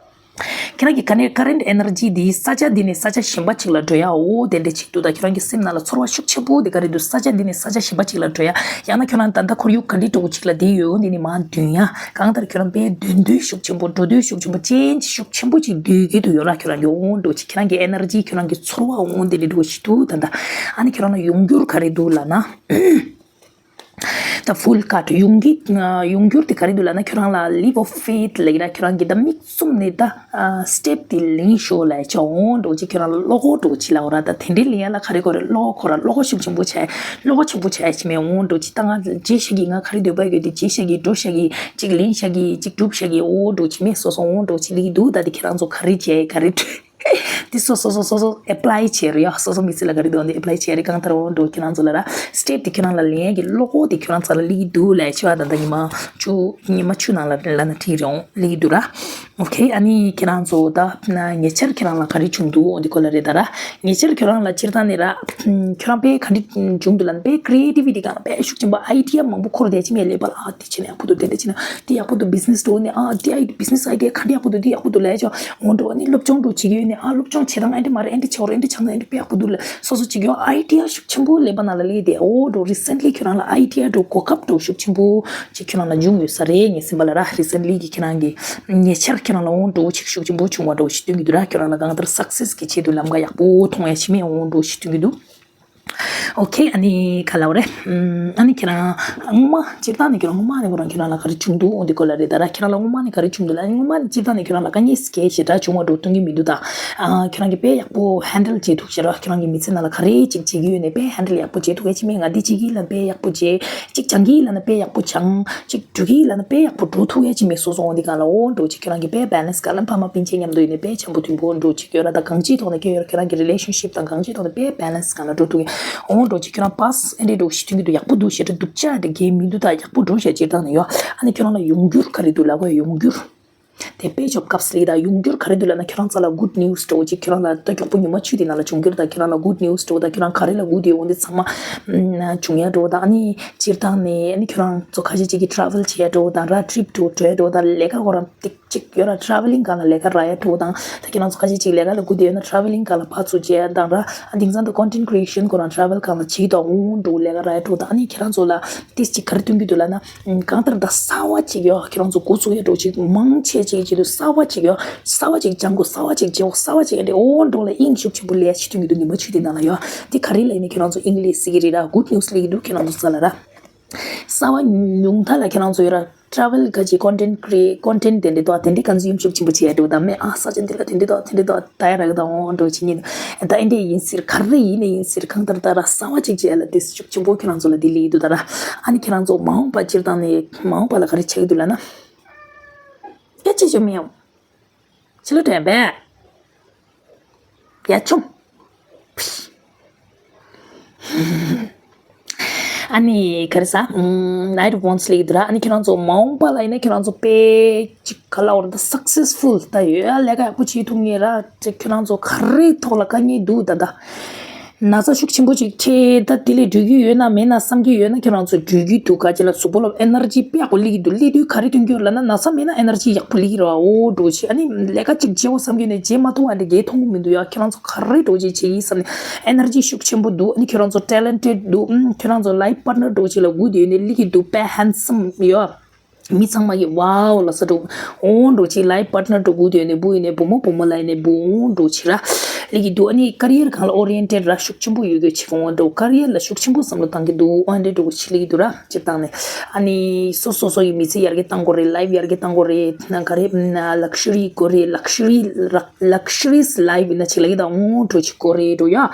ཁྱེད་རང་གི་ཀ་རེན་ཊི་ཨེ་ནར་ཇི་འདི་ས་ཆ་འདི་ནས་ས་ཆ་གཞན་པ་ཅིག་ལ་འགྲོ་ཡ། འོ་དེ་འདྲ་ཅིག་འདུག་ད་ཁྱེད་རང་གི་སེམས་ནང་ལ་ཚོར་བ་ཤུགས་ཆེན་པོ་དེ་ག་རེ་འདུག་ས་ཆ་འདི་ནས་ས་ཆ་གཞན་པ་ཅིག་ལ་འགྲོ་ཡ། ཡང་ན་ཁྱེད་རང་ད་ལྟ་ཁོར་ཡུག་ག་འདྲ་འདྲ་བོ་ཅིག་ལ་བསྡད་ཡོད། འོ་འདི་ནས་མར་འདོན་ཡ། གང་ལྟར་ཁྱོད་རང་དཔེ་འདོན་འདོད་ཤུགས་ཆེན་པོ། འགྲོ་འདོད་ཤུགས་ཆེན་པོ། ཅེན་ཇི་ཤུགས་ཆེན་པོ་ཅིག་འདོད་ཀྱི་འདུག་ཡོད་ར། ཁྱོད་རང་གི་འོ་འདྲ་བོ་ཅིག་ཁྱེད་རང་གི་ཨེ་ནར་ཇི། ཁྱོད་རང་གི་ཚོར་བ་འོ་འདི་འདྲ་འདྲ་བོ་ཞིག་འདུག་ད་ལྟ། ཨ་ནི་ཁྱོད་རང་ལ་ཡོང་འགྱུར་ག་རེ་འདུག་ལབ་ན། ད་ཕུལ་ཀཊ་ཡོང་གི། ཡོང་འགྱུར་དེ་ག་རེ་འདུག་ལབ་ན། ཁྱོད་རང་ལ་ལིབ་ཨོཕ་ཕེཐ་ལབ་ཀྱི་ར། ཁྱོད་རང་གི་ད་མིག་བཙུམ་ནས་ད། ཨ། སི་ཊེབ་དེ་ལེན་ཤོག་ལབ་ཡ་ཅིག་འོ་འདྲ་བོ་ཅིག་ཁྱོད་རང་ལ་བློ་ཁོག་འདྲ་བོ་ཅིག་ལབ་དགོས་ར། ད་དེ་འདྲའི་ལེན་ཡ་ལ་ག་རེ་དགོས་རེད། བློ་ཁོག་ར། བློ་ཁོག་ཤུགས་ཆེན་པོ་བྱས། བློ་ཁོག་ཆེན་པོ་བྱས་ཡ་ཅིག་མེད། འོ་འདྲ་བོ་ཅིག་ད་ང་བྱེད་ཤེས་ཀྱི། ང་ག་རེ་འདོད་པ་ཡོད་དེ་བྱེད་ཤེས་ཀྱི། འགྲོ་ཤེས་ཀྱི། ཅིག་སྒྲུབ་ཤེས་ཀྱི། འོ་འདྲ་བོ་ཅིག་མེད། སོ་སོ་འོ་འདྲ་བོ་ཅིག་ལབ་ཀྱི་འདུག་ད་དེ་ཁྱེད་རང་ཚོ་ག་རེ་བྱས། ག་རེ་འདོད། དེ་སོ་སོ་སོ་སོ་སོ་ཨེ་པ་ལའི་བྱས་རེད་ཡ། སོ་སོ་མི་ཚེ་ལ་ག་རེ་འདོད་འདི་ཨེ་པ་ལའི་བྱས་རེད། གང་ལྟར་འོ་འདྲ་བོ་ཁྱེད་རང་ཚོ་ལ་ར། སི་ཊེབ་དེ་ཁྱོད་རང་ལ་ལེན་ཡ་གི་བློ་ཁོག་དེ་ཁྱོད་རང་ཚོ་ལ་སླེབས་ཀྱི་འདུག་ལབ་ཡ་ཅིག་ཡོད། ད་ལྟ་ཉི་མ་བཅུ། ཉི་མ་བཅུ་ནང་ལ་ལབ་ན་འགྲིག་རེད། འོང་སླེབས་ཀྱི་འདུག་ར། ཨོ་ཁེ། ཨ་ནི་ཁྱེད་རང་ཚོ་ད་ཉེ་ཆར་ཁྱེད་རང་ལ་ག་རེ་བྱུང་འདུག་འོ་འདི་སྐོར་ལ་རེད་ད་ར། ཉེ་ཆར་ཁྱོད་རང་ལ་སྤྱིར་བཏང་ནས་ར། ཁྱོད་རང་དཔེ་ག་འདྲ་བྱུང་འདུག་ལབ་ན། དཔེ་ཀི་རི་ཨེ་ཊི་བི་ཊི་སྒང་ལ་དཔེ་ཤུགས་ཆེན་པོ། ཨའི་ཌི་ཡ་མང་པོ་འཁོར་བསྡད་ཅིག་མེད། ཀླད་པ་ལ། ཨ། དེ་བྱས་ན་ཡག་པོ་འདུག་དེ་འདྲ་བྱས་ན་དེ་ཡག་པོ་འདུག་བི་ཛི་ནེ་སི་འགྲོ་ནས། ཨ། དེ་ཨའི་བི་ཛི་ནེ་སི་ཨའི་ཌི་ཡ་ག་འདྲ་ཡག་པོ་འདུག་དེ་ཡག་པོ་འདུག་ལབ་ཡ་ཅིག་འོ་འདྲ་བོ། ཨ་ནི་སློབ་སྦྱོང་འདྲ་བོ་བྱེད་ཀྱི་ཡོད་ནས། ཨ། སློབ་སྦྱོང་བྱེད་སྟངས་ཨེ་འདྲ་མ་རེད། ཨེ་འདྲ་བྱེད་དགོས་རེད། ཨེ་འདྲ་བྱས་ན་ཨེ་འདྲ་དཔེ་ཡག་པོ་འདུག་ལབ། སོ་སོ་བྱེད་ཀྱི་ཡོད། ཨའི་ཌི་ཡ་ཤུགས་ཆེན་པོ་ཀླད་པ་ནང་ལ་སླེབས་ཏེ། འོ་འདྲ་བོ་རི་སེན་ཊི་ལི་ཁྱོད་རང་ལ་ཨའི་ཌི་ཡ་འདྲ་བོ་གོ་སྐབས་འདྲ་བོ་ཤུགས་ཆེན་པོ་ཅིག་ཁྱོད་རང་ལ་བྱུང་ཡོད་ས་རེད། ངས་སེམས་པ་ལ་ར། རི་སེན་ཊི་ལི་གི་ཁྱེད་རང་གི་ཉེ་ཆར་ཁྱེད་རང་ལ་འོ་འདྲ་བོ་ཅིག་ཤུགས་ཆེན་པོ་བྱུང་བ་འདྲ་བོ་ཞིག་སྟོན་གྱི་འདུག་ར། ཁྱོད་རང་ལ་གང་ལྟར་སག་སེ་སི་གི་ཆེད་དུ་ལམ་ཁ་ཡག་པོ་མཐོང་ཡ་ཅིག་མེད། འོ་འདྲ་བོ་ཞིག་སྟོན་གྱི་འདུག་ཨོ་ཁེ། ཨ་ནི་ག་ལབ་དགོས་རེད། ཨམ། ཨ་ནི་ཁྱེད་རང་སྔོན་མ་སྤྱིར་བཏང་ནས་ཁྱེད་རང་སྔོན་མ་ནས་ཁོ་རང་ཁྱེད་རང་ལ་ག་རེ་བྱུང་འདུག་འོ་འདི་སྐོར་ལ་རེད་ད་ར། ཁྱེད་རང་ལ་སྔོན་མ་ནས་ག་རེ་བྱུང་འདུག་ལབ། སྔོན་མ་ནས་སྤྱིར་བཏང་ནས་ཁྱེད་རང་ལ་དཀའ་ངལ་གལ་ཞེ་དྲག་བྱུང་བ་འདྲ་བོ་སྟོན་གྱི་མི་འདུག་ད། ཨ། ཁྱེད་རང་གིས་དཔེ་ཡག་པོ་ཧན་ཌལ་བྱེད་ཐུབ་ཤག་ར། ཁྱེད་རང་གི་མི་ཚེ་ནང་ལ་ག་རེ་ཅིག་བྱེད་ཀྱི་ཡོད་ནས་དཔེ་ཧན་ཌལ་ཡག་པོ་བྱེད་ཐུབ་ཡ་ཅིག་མེད། ང་འདི་བྱེད་ཀྱི་ཡིན་ལབ་ན་དཔེ་ཡག་པོ་བྱེད། ཅིག་སྦྱང་གི་ཡིན་ལབ་ན་དཔེ་ཡག་པོ་སྦྱང་། ཅིག་འགྲོ་གི་ཡིན་ལབ་ན་དཔེ་ཡག་པོ་འགྲོ་ཐུབ་ཡ་ཅིག་མེད། སོ་སོ་འོ་འདི་སྒང་ལ་འོ་འདྲ་བོ་ཅིག་ཁྱེད་རང་གི་དཔེ་བེ་ལེན་སི་སྒང་ལ་ཕ་མ་སྤུན་མཆེད་མཉམ་དུ་ཡིན་ནས་དཔེ་འཆམ་པོ་མཐུན་པོ་འདྲ་བོ་ཅིག་ཡོད་ར། ད་གང་ཅིའི་ཐོག་ནས་ཁྱོད་ཡོད་ར། ཁྱེད་རང་གི་རི་ལེ་ཤན་ཤིབ་དང་གང་ཅིའི་ཐོག་ནས་དཔེ་བེ་ལེན་སི་སྒང་ལ་འགྲོ་ཐུབ་ཀྱི་འོ་འདྲ་བོ་ཅིག་ཁྱོད་རང་པཱ་སི་ཨེ་འདྲ་འདྲ་བོ་ཞིག་སྟོན་གྱི་འདུག་ཡག་པོ་འདུག་ཞེ་དྲག་སྡུག་ཅག་འདྲ་གང་མི་འདུག་ད་ཡག་པོ་འགྲོ་ཞེ་སྤྱིར་བཏང་ནས་ཡོད། ཨ་ནི་ཁྱོད་རང་ལ་ཡོང་འགྱུར་ག་རེ་འདུག་ལབ་དགོས། ཡོང་འགྱུར། དེ་དཔེ་ཆོག་སྐབས་སུ་ལ་ད་ཡོང་འགྱུར་ག་རེ་འདུག་ལབ་ན། ཁྱོད་རང་རྩ་ལ་གུཌ་ནིའུ་སི་འདྲ་བོ་ཅིག་ཁྱོད་རང་ལ་ད་མགྱོགས་པོ་ཉི་མ་བཅུ་དེ་ནང་ལ་བྱུང་འགྱུར། ད་ཁྱོད་རང་ལ་གུཌ་ནིའུ་སི་འདྲ་བོ། ད་ཁྱོད་རང་ག་རེ་ལ་སྒུག་བསྡད་ཡོད་འོ་འདི་ཚང་མ་བྱུང་ཡ་འདྲ་བོ། ད་ཨ་ནི་སྤྱིར་བཏང་ནས་ཨ་ནི་ཁྱོད་རང་ཚོ་ཁ་ཤས་ཅིག་གིས་ཊེ་རེ་ཝལ་བྱེད་ཡ་འདྲ་བོ་དང་ར། ཊི་རིབ་འདྲ་བོ་འགྲོ་ཡ་འདྲ་བོ་དང་། ལས་ཀ་ཁོ་རང་ཏིག་ཅིག་ཡོད་ར། ཊེ་རེ་ཝེ་ལིང་སྒང་ལ་ལས་ཀ་རག་ཡ་འདྲ་བོ་དང་། ད་ཁྱེད་རང་ཚོ་ཁ་ཤས་ཅིག་ལས་ཀ་ལ་སྒུག་བསྡད་ཡོད་ན་ཊེ་རེ་ཝེ་ལིང་སྒང་ལ་ཕར་ཚུར་བྱེད་ཡ་དང་ར། ཨ་དེང་སང་ད་ཀོན་ཊེན་ཊི་ཀི་རི་ཨེ་ཤན་ཁོ་རང་ཊེ་རེ་ཝལ་སྒང་ལ་བྱེད་དང་འོ་འདྲ་བོ་ལས་ཀ་རག་ཡ་འདྲ་བོ་དང་། ཨ་ནི་ཁྱེད་རང་ཚོ་ལ་ཏིག་ཅིག་ག་རེ་སྟོན་གྱི་འདུག་ལབ་ན། གང་ལྟར་ད་གསར་བ་ཅིག་ཡོད། ཁྱེད་རང་ཚོ་འགོ་ཚུགས་ཡ་འདྲ་བོ་ཅིག་མང་ཆེ་ཅིག་བྱེད་དུས་གསར་བ་ཅིག་ཡོད། གསར་བ་ཅིག་སྦྱང་དགོས། གསར་བ་ཅིག་བྱེད་དགོས། གསར་བ་ཅིག་ཡ་འདྲ་འོ་འདྲ་བོ་ལ་དབྱིངས་ཤུགས་ཆེན་པོ་སླེབས་ཡ་ཅིག་སྟོན་གྱི་འདུག་ཉི་མ་བཅུ་དེ་ནང་ལ་ཡོད། འདི་ག་རེ་ལབ་ཡིན་ན་ཁྱེད་རང་ཚོ་ཨིང་ལིཤ་ཟེར་གྱི་རེད་ར། གུཌ་ནིའུ་སི་སླེབས་ཀྱི་འདུག་ཁྱེད་རང་ཚོ་རྩ་ལ་ར། གསར་བ་ཉུང་མཐའ་ལ་ཁྱེད་རང་ཚོ་ཡོད་ར། ཊེ་རེ་ཝལ་ག་ཅིག་ཀོན་ཊེན་ཊི་ཀི་རི་ཨེ་ཊི། ཀོན་ཊེན་ཊི་དེ་འདྲ་འདུག་ཨ། དེ་འདྲའི་ཀོན་ཛུམ་ཤུགས་ཆེན་པོ་བྱེད་ཡ་འདྲ་བོ་དང་། མེད་ཨ། ས་ཆ་འདི་ལ་དེ་འདྲ་འདུག་དེ་འདྲ་འདུག་ད་ཡ་རག་གི་དང་འོ་འདྲ་བོ་བྱེད་ཉིན། ད་ཨེ་འདྲ་ཡིན་ཟེར། ག་རེ་ཡིན་ནའི་ཡིན་ཟེར། གང་ལྟར་ད་ར་གསར་བ་ཅིག་བྱེད་ཡ་ལ་དེ་ཤུགས་ཆེན་པོ་ཁྱེད་རང་ཚོ་ལ་དེ་སླེབས་ཀྱི་འདུག་ད་ར། ཨ་ནི་ཁྱེད་རང་ཚོ་མ་འོངས་པ་སྤྱིར་བཏང་ནས་མ་འོངས་པ་ལ་ག་རེ་ཆགས་ཀྱི་འདུག་ལབ་ན། སྐད་ཆ་ཅིག་མི་ཡོང་། ཕྱི་ལོགས་དྲན་པས། ཡ་ཆུང་། ཨ་ནི་ག་རེ་ཟ། ཨམ། Knight of Wands སླེབས་ཀྱི་འདུག་ར། ཨ་ནི་ཁྱེད་རང་ཚོ་མ་འོངས་པ་ལ་ཡིན་ན་ཁྱེད་རང་ཚོ་དཔེ་ཅིག་ག་ལབ་དགོས་རེད། ད་སག་སེ་སི་ཕུལ་ད་ཡོད་ཡ། ལས་ཀ་ཡག་པོ་བྱེད་ཐུབ་ངེས་ར། ཅིག་ཁྱེད་རང་ཚོ་ག་རེ་ཐོག་ལ་དཀའ་ངལ་འདུག་ད་ལྟ། ན་ཚ་ཤུགས་ཆེན་པོ་ཅིག་ཁྱེད་ད་དེ་ལས་འགྲོ་གི་ཡོད་ན་མེད་ན་བསམ་གྱི་ཡོད་ན། ཁྱེད་རང་ཚོ་འགྲོ་གི་འདུག་ག་ཅི་ལ་གཟུགས་པོ་ལ་ཨེ་ནར་ཇི་དཔེ་ཡག་པོ་སླེབས་ཀྱི་འདུག་སླེབས་དུས་ག་རེ་སྟོན་གྱི་ཡོད་ལབ་ན། ན་ཚ་མེད་ན་ཨེ་ནར་ཇི་ཡག་པོ་སླེབས་ཀྱི་རེད་བ། འོ་འདྲ་བོ་ཅིག་ཨ་ནི་ལས་ཀ་ཅིག་བྱེད་འོ་བསམ་གྱི་ཡོད་ནས་བྱེད་མ་ཐུབ་པ་འདྲ་གས་མཐོང་གི་མི་འདུག་ཡ། ཁྱེད་རང་ཚོ་ག་རེ་འདྲ་བོ་ཅིག་བྱེད་ཀྱི་བསམ་ནས་ཨེ་ནར་ཇི་ཤུགས་ཆེན་པོ་འདུག་ཨ་ནི་ཁྱེད་རང་ཚོ་ཊེ་ལེན་ཊེཌ་འདུག་ཨ་ནི་ཁྱེད་རང་ཚོ་ལའིཕ་པཱར་ཊི་ནར་འདྲ་བོ་ཅིག་ལ་སྒུག་བསྡད་ཡོད་ནས་སླེབས་ཀྱི་འདུག་དཔེ་ཧན་སམ་ཡོད། མི་ཚང་མ་གིས་ཝའོ་ལབ་ས་འདྲ་བོ། འོ་འདྲ་བོ་ཅིག་ལའིཕ་པཱར་ཊི་ནར་འདྲ་བོ་སྒུག་བསྡད་ཡོད་ནས་བུ་ཡིན་ནས་བུ་མོ་བུ་མོ་ལ་ཡིན་ནས་བུ་འོ་འདྲ་བོ་ཅིག་ར། སླེབས་ཀྱི་འདུག་ཨ་ནི་ཀེ་རི་ཡར་སྒང་ལ་ཨོ་རི་ཡེན་ཊེཌ་ར་ཤུགས་ཆེན་པོ་ཡོད་དགོས་ཅིག་འོ་འདྲ་བོ། ཀེ་རི་ཡར་ལ་ཤུགས་ཆེན་པོ་བསམ་བློ་བཏང་གི་འདུག་འོ་འདྲ་འདྲ་བོ་ཅིག་སླེབས་ཀྱི་འདུག་ར། སྤྱིར་བཏང་ནས་ཨ་ནི་སོ་སོ་སོ་ཡི་མི་ཚེ་ཡར་རྒྱས་གཏང་དགོས་རེད། ལའིཕ་ཡར་རྒྱས་གཏང་དགོས་རེད། ན་ག་རེ། ལག་ཤ་རི་དགོས་རེད། ལག་ཤ་རི་ལག་ལག་ཤ་རི་ལའིཕ་ཡིན་ན་ཅིག་ལབ་ཀྱི་ད་འོ་འདྲ་བོ་ཅིག་དགོས་རེད་འགྲོ་ཡ།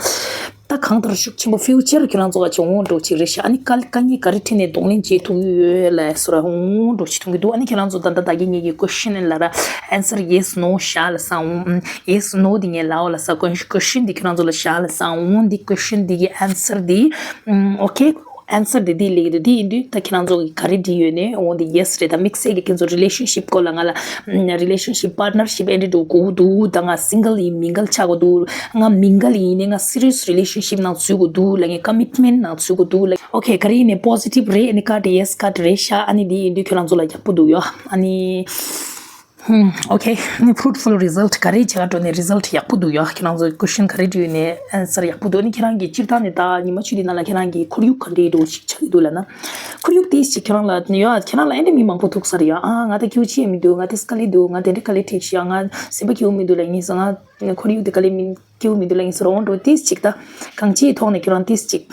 ད་གང་ལྟར་ཤུགས་ཆེན་པོ་ཕིའུ་ཅར་ཁྱེད་རང་ཚོ་ག་ཅིག་འོ་འདྲ་བོ་ཅིག་རེད་ཤག་ཨ་ནི་དཀའ་དཀའ་ངལ་ག་རེ་འཕྲད་ནས་གདོང་ལེན་བྱེད་ཐུབ་ཀྱི་ཡོད་ལབ་སོ་ར། འོ་འདྲ་བོ་ཅིག་མཐོང་གི་འདུག་ཨ་ནི་ཁྱེད་རང་ཚོ་ད་ལྟ་ད་གིན་ངེད་ཀྱི་ཀོ་ཤན་ལ་ར་ཨན་སར་ཡེ་སི་ནོ་བཞག་ལབ་ས། ཡེ་སི་ནོ་དེ་ངས་ལབ་ལབ་ས། ཀོ་ཤན་དེ་ཁྱེད་རང་ཚོ་ལ་བཞག་ལབ་ས། འོ་འདི་ཀོ་ཤན་དེ་གི་ཨན་སར་དེ་ཨོ་ཁེ། answer དེ་འདི་སླེབས་ཀྱི་འདུག་དེ་ཡིན་དུས་ད་ཁྱེད་རང་ཚོ་གི་ག་རེ་འདྲི་ཡོད་ནས་འོང་དེ་yes རེད། ད་དམིགས་བསལ་གྱི་ཁྱེད་ཚོ་relationship སྐོར་ལ་ང་ལ་relationship partnership ཨེ་འདྲ་འགྲོ་དགོས་འདུག་ད་ང་single ཡིན་མིང་གལ་ཆགས་དགོས་འདུག་ང་མིང་གལ་ཡིན་ནས་ང་serious relationship ནང་ཚུད་དགོས་འདུག་ལ་ངས་commitment ནང་ཚུད་དགོས་འདུག་ལ། okay ག་རེ་ཡིན་ནས་positive རེད། ཨ་ནི་ཀ་ཏི་yes ཀ་ཏི་རེད་ཤག་ཨ་ནི་འདི་ཡིན་དུས་ཁྱེད་རང་ཚོ་ལ་ཡག་པོ་འདུག་ཡོ། ཨ་ནི་ཧུམ། okay ནི་fruitful result ག་རེ་བྱེད་ག་འགྲོ་ནས་result ཡག་པོ་འདུག་ཡོ། ཁྱེད་རང་ཚོ་question ག་རེ་འདྲི་ཡོད་ནས་answer ཡག་པོ་འདུག་ཨ་ནི་ཁྱེད་རང་གི་སྤྱིར་བཏང་ནས་ད་ཉི་མ་བཅུ་དེ་ནང་ལ་ཁྱེད་རང་གི་ཁོར་ཡུག་ག་འདྲ་འདྲ་ཞིག་ཆགས་ཀྱི་འདུག་ལབ་ན། ཁོར་ཡུག་དེ་ཞིག་ཁྱེད་རང་ལ་ཡོ། ཁྱེད་རང་ལ་ཨེ་འདྲ་མི་མང་པོ་ཐུག་ས་རེད་ཡོ། ཨ་ང་ད་སྐྱིད་པོ་ཅི་ཡང་མི་འདུག་ང་དེ་དཀའ་ལས་འདུག་ང་དེ་འདྲ་དཀའ་ལས་འཕྲད་ཤག་ང་སེམས་པ་སྐྱིད་པོ་མི་འདུག་ལབ་ཡིན་སོང་ང་། ཁོར་ཡུག་དེ་དཀའ་ལས་མི་སྐྱིད་པོ་མི་འདུག་ལབ་ཡིན་སོང་། འོ་འགྲོ་ཏིས་ཅིག་ད་གང་ཅིའི་ཐོག་ནས་ཁྱོད་རང་ཏིས་ཅིག་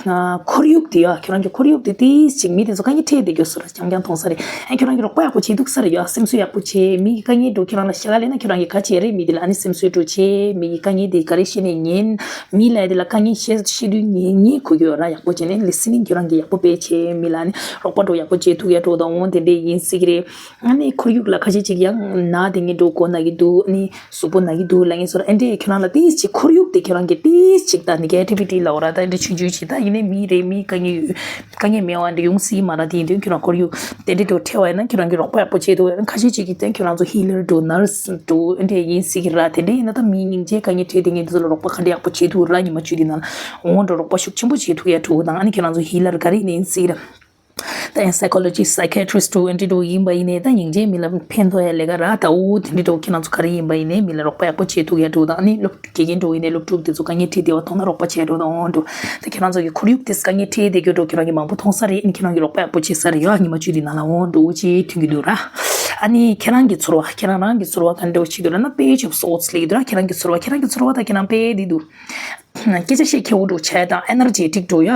ཁོར་ཡུག་དེ་ཡ་ཁྱོད་རང་གི་ཁོར་ཡུག་དེ་ཏིས་ཅིག་མི་དེ་ཚོ་དཀའ་ངལ་འཕྲད་བསྡད་རྒྱུ་སོ་ར་རྐྱང་རྐྱང་མཐོང་ས་རེད། ཨ་ཁྱོད་རང་གི་རོགས་པ་ཡག་པོ་བྱེད་འདུག་ས་རེད་ཡ། སེམས་གསོ་ཡག་པོ་བྱེད། མི་གི་དཀའ་ངལ་འགྲོ་ཁྱོད་རང་ལ་ཤ་ལ་ལས་ན་ཁྱོད་རང་གི་ག་བྱེད་རེད། མི་དེ་ལ་ཨ་ནི་སེམས་གསོ་འགྲོ་བྱེད། མི་གི་དཀའ་ངལ་དེ་ག་རེ་བཤད་ནས་ཉན། མི་ལ་དེ་ལ་དཀའ་ངལ་བཤད་བཤད་དུས་ཉན་ཉན་གོ་རྒྱུ་ར་ཡག་པོ་བྱེད་ནས་listening ཁྱོད་རང་གི་ཡག་པོ་དཔེ་བྱེད། མི་ལ་ཨ་ནི་རོགས་པ་འགྲོ་ཡག་པོ་བྱེད་ཐུབ་ཡ་འགྲོ་དང་འོང་དེ་འདྲས་ཡིན་སྲིད་ཀྱི་རེད། ཨ་ནི་ཁོར་ཡུག་ལ་ཁ་ཤས་ཅིག་ཡང་ན་དེ་ངས་འགྲོ་གོ་ན་གི་འདུག་ཨ་ནི་གཟུགས་པོ་ན་གི་འདུག་ལབ་ངེས་སོ་ར། ཨེ་འདྲས་ཁྱོད་རང་ལ་ཏིས་ཅིག་ཁོར་ཡུག་དེ་ཁྱོད་རང་གི་ཏིས་ཅིག་ད་negativity ལབ་ར་ད་ཨེ་འདྲས་ཆུང་ཆུང་ཅིག་ད་ཡིན་ནའི་མི་རེད། མི་དཀའ་ངལ་ཡོད་དཀའ་ངལ་མེད་པ་འདྲ་ཡོང་སྲིད་མ་ར། དེ་ཡིན་དུས་ཁྱོད་རང་ཁོར་ཡུག་དེ་འདྲས་འགྲོ་ཁྲེལ་བ་ཡིན་ན་ཁྱོད་རང་གི་རོགས་པ་ཡག་པོ་བྱེད་ཐུབ། ཨ་ནི་ཁ་ཤས་ཅིག་གིས་ད་ཁྱོད་རང་ཚོ་healer འགྲོ་nurse འགྲོ་ཨེ་འདྲས་ཡིན་སྲིད་ཀྱི་ར། དེ་འདྲས་ཡིན་ན་ད་མི་སྙིང་རྗེ་དཀའ་ངལ་འཕྲད་དེ་ངས་འདི་ཚོ་ལ་རོགས་པ་ག་འདྲས་ཡག་པོ་བྱེད་ཐུབ་ར། ཉི་མ་བཅུ་དེ་ནང་ལ་འོང་འགྲོ་རོགས་པ་ཤུགས་ཆེན་པོ་བྱེད་ཐུབ་ཡ་འགྲོ་དང་། ཨ་ནི་ཁྱོད་རང་ཚོ་healer ག་རེ་ཡིན་སྲིད་ར། ད་ཡང་psychologist psychiatrist འགྲོ་ཨེ་འདྲས་འགྲོ་ཡིན་པ་ཡིན་ནའི་ད་སྙིང་རྗེ་མི་ལ་ཕན་ཐོགས་ཡ་ལས་ཀ་ར། ད་འོ་དེ་འདྲས་འགྲོ་ཁྱེད་རང་ཚོ་ག་རེ་ཡིན་པ་ཡིན་ནའི་མི་ལ་རོགས་པ་ཡག་པོ་བྱེད་ཐུབ་ཡ་འགྲོ་དང་། ཨ་ནི་སློབ་དགེ་རྒན་འགྲོ་ཡིན་ནའི་སློབ་ཕྲུག་དེ་ཚོ་དཀའ་ངལ་འཕྲད་བསྡད་པ་མཐོང་ན་རོགས་པ་བྱེད་འགྲོ་དང་འོ་འགྲོ། ད་ཁྱེད་རང་ཚོ་གི་ཁོར་ཡུག་དེ་དཀའ་ངལ་འཕྲད་བསྡད་རྒྱུ་འགྲོ་ཁྱེད་རང་གི་མང་པོ་མཐོང་ས་རེད། ཨ་ནི་ཁྱེད་རང་གི་རོགས་པ་ཡག་པོ་བྱེད་ས་རེད་ཡ། ཉི་མ་བཅུ་དེ་ནང་ལ་འོ་འགྲོ་འོ་ཅེས་ཐོན་གྱི་འདུག་ར། ཨ་ནི་ཁྱེད་རང་གི་ཚོར་བ་ཁྱེད་རང་རང་གི་ཚོར་བ་ག་འདྲ་བོ་བྱེད་འདུག་ལབ་ན་page of thoughts ལབ་ཀྱི་འདུག་ར། ཁྱེད་རང་གི་ཚོར་བ་ཁྱེད་རང་གི་ཚོར་བ་ད་ཁྱེད་རང་དཔེ་འདི་འདུག་སྐད་ཆ་བཤད་ཁེ་བོ་འགྲོ་བྱས་དང་energetic འགྲོ་ཡ་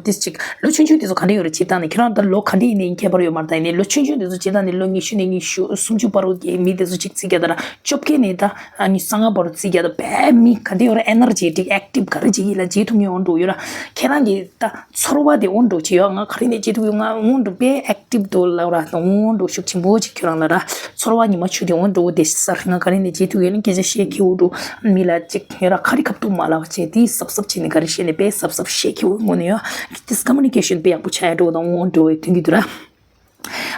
ཏིས་ཅིག་ལོ་ཆུང་ཆུང་དེ་ཚོ་ག་འདྲ་ཡོད་རེད་བྱེད་སྟངས་ནི། ཁྱེད་རང་ད་ལོ་ག་འདྲ་ཡིན་ནའི་ཁྱད་པར་ཡོད་མ་རེད། ད་ཡིན་ནའི་ལོ་ཆུང་ཆུང་དེ་ཚོ་བྱེད་སྟངས་ནི་ལོ་ཉི་ཤུ་ནས་ཉི་ཤུ་སུམ་ཅུ་བར་དུ་གི་མི་དེ་ཚོ་ཅིག་བརྩི་རྒྱ་ད་ར་བཅོ་བརྒྱད་ནས་ད་ཉི་ཤུ་རྩ་ལྔ་བར་དུ་བརྩི་རྒྱ་ད་བས་མི་ག་འདྲ་ཡོད་རེད། energetic active ག་རེ་བྱེད་ཀྱི་ལ་བྱེད་ཐུབ་ངེས་འོང་འགྲོ་ཡོད་ར། ཁྱེད་རང་གི་ད་ཚོར་བ་དེ་འོང་འགྲོ་བྱེད་ཡོད། ང་ག་རེ་ནས་བྱེད་ཐུབ་ཡོད་ང་འོང་འགྲོ་དཔེ་active དུ་ལབ་ར་ད་འོང་འགྲོ་ཤུགས་ཆེན་པོ་ཅིག་ཁྱོད་རང་ལ་ར་ཚོར་བ་ཉི་མ་བཅུ་དེ་འོང་འགྲོ་བསྡད་ས་རེད། ང་ག་རེ་ནས་བྱེད་ཐུབ་ཡོད་ན་སྐད་ཆ་བཤད་ཁེ་བོ་འགྲོ་མི་ལ་ཅིག་ཡོད་ར་ཁ་རི་ཁ་ཐུག་མ་ལབ་བྱས་དེ་གཟབ་གཟབ་བྱས་ནས་ག་རེ་བཤད་ནས་དཔེ་གཟབ་གཟབ་བཤད་ཁེ་བོ་དངོས་ནས་ཡོད། དེ་communication དཔེ་ཡག་པོ་བྱ་ཡ་འགྲོ་དང་འོང་འགྲོ་བའི་དོན་གྱི་འདུག་ར།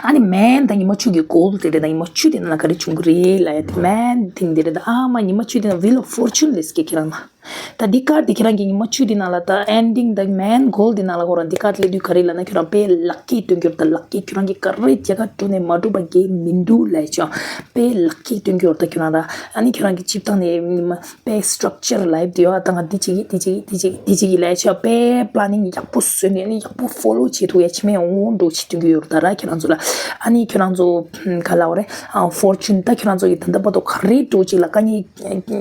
ཨ་ནི་man ད་ཉི་མ་བཅུ་གི་goal དེ་རེད། ད་ཉི་མ་བཅུ་དེ་ནང་ལ་ག་རེ་བྱུང་གི་རེད་ལབ་ཡ་དེ་man thing དེ་རེད། ད་ཨ་མ་ཉི་མ་བཅུ་དེ་ནང་wheel of fortune ལས་སྐད་ཁྱེད་རང་ལ། ད་འདི་ཀར་འདི་ཁྱེད་རང་གི་ཉི་མ་བཅུ་འདི་ནང་ལ་ད་ending ད་man goal འདི་ནང་ལ་ཁོ་རང་འདི་ཀར་སླེབས་དུས་ག་རེ་ལབ་ན་ཁྱོད་རང་དཔེ་lucky སྟོན་གྱི་ཡོད། ད་lucky ཁྱོད་རང་གི་ག་རེ་བྱེད་ག་འགྲོ་ནས་མ་འགྲུབ་པ་གང་མི་འདུག་ལབ་ཆོག་དཔེ་lucky སྟོན་གྱི་ཡོད། ད་ཁྱོད་རང་ད་ཨ་ནི་ཁྱོད་རང་གི་སྤྱིར་བཏང་ནས་ཉི་མ་དཔེ་structure life འདི་ཡོད། ད་ང་འདི་བྱེད་ཀྱི་འདི་བྱེད་ཀྱི་འདི་བྱེད་ཀྱི་འདི་བྱེད་ཀྱི་ལབ་ཆོག་དཔེ་planning ཡག་པོ་བཟོས་ནས་ཨ་ནི་ཡག་པོ་follow བྱེད་ཐུབ་ཡ་ཆི་མེད་འོང་འགྲོ་བྱེད་སྟོན་གྱི་ཡོད། ད་ར་ཁྱོད་རང་ཚོ་ལ་ཨ་ནི་ཁྱོད་རང་ཚོ་ག་ལབ་རེད། fortune ད་ཁྱོད་རང་ཚོ་གི་ད་ལྟ་བར་དུ་ག་རེ་འགྲོ་ཅིག་ལ་དཀའ་ངལ་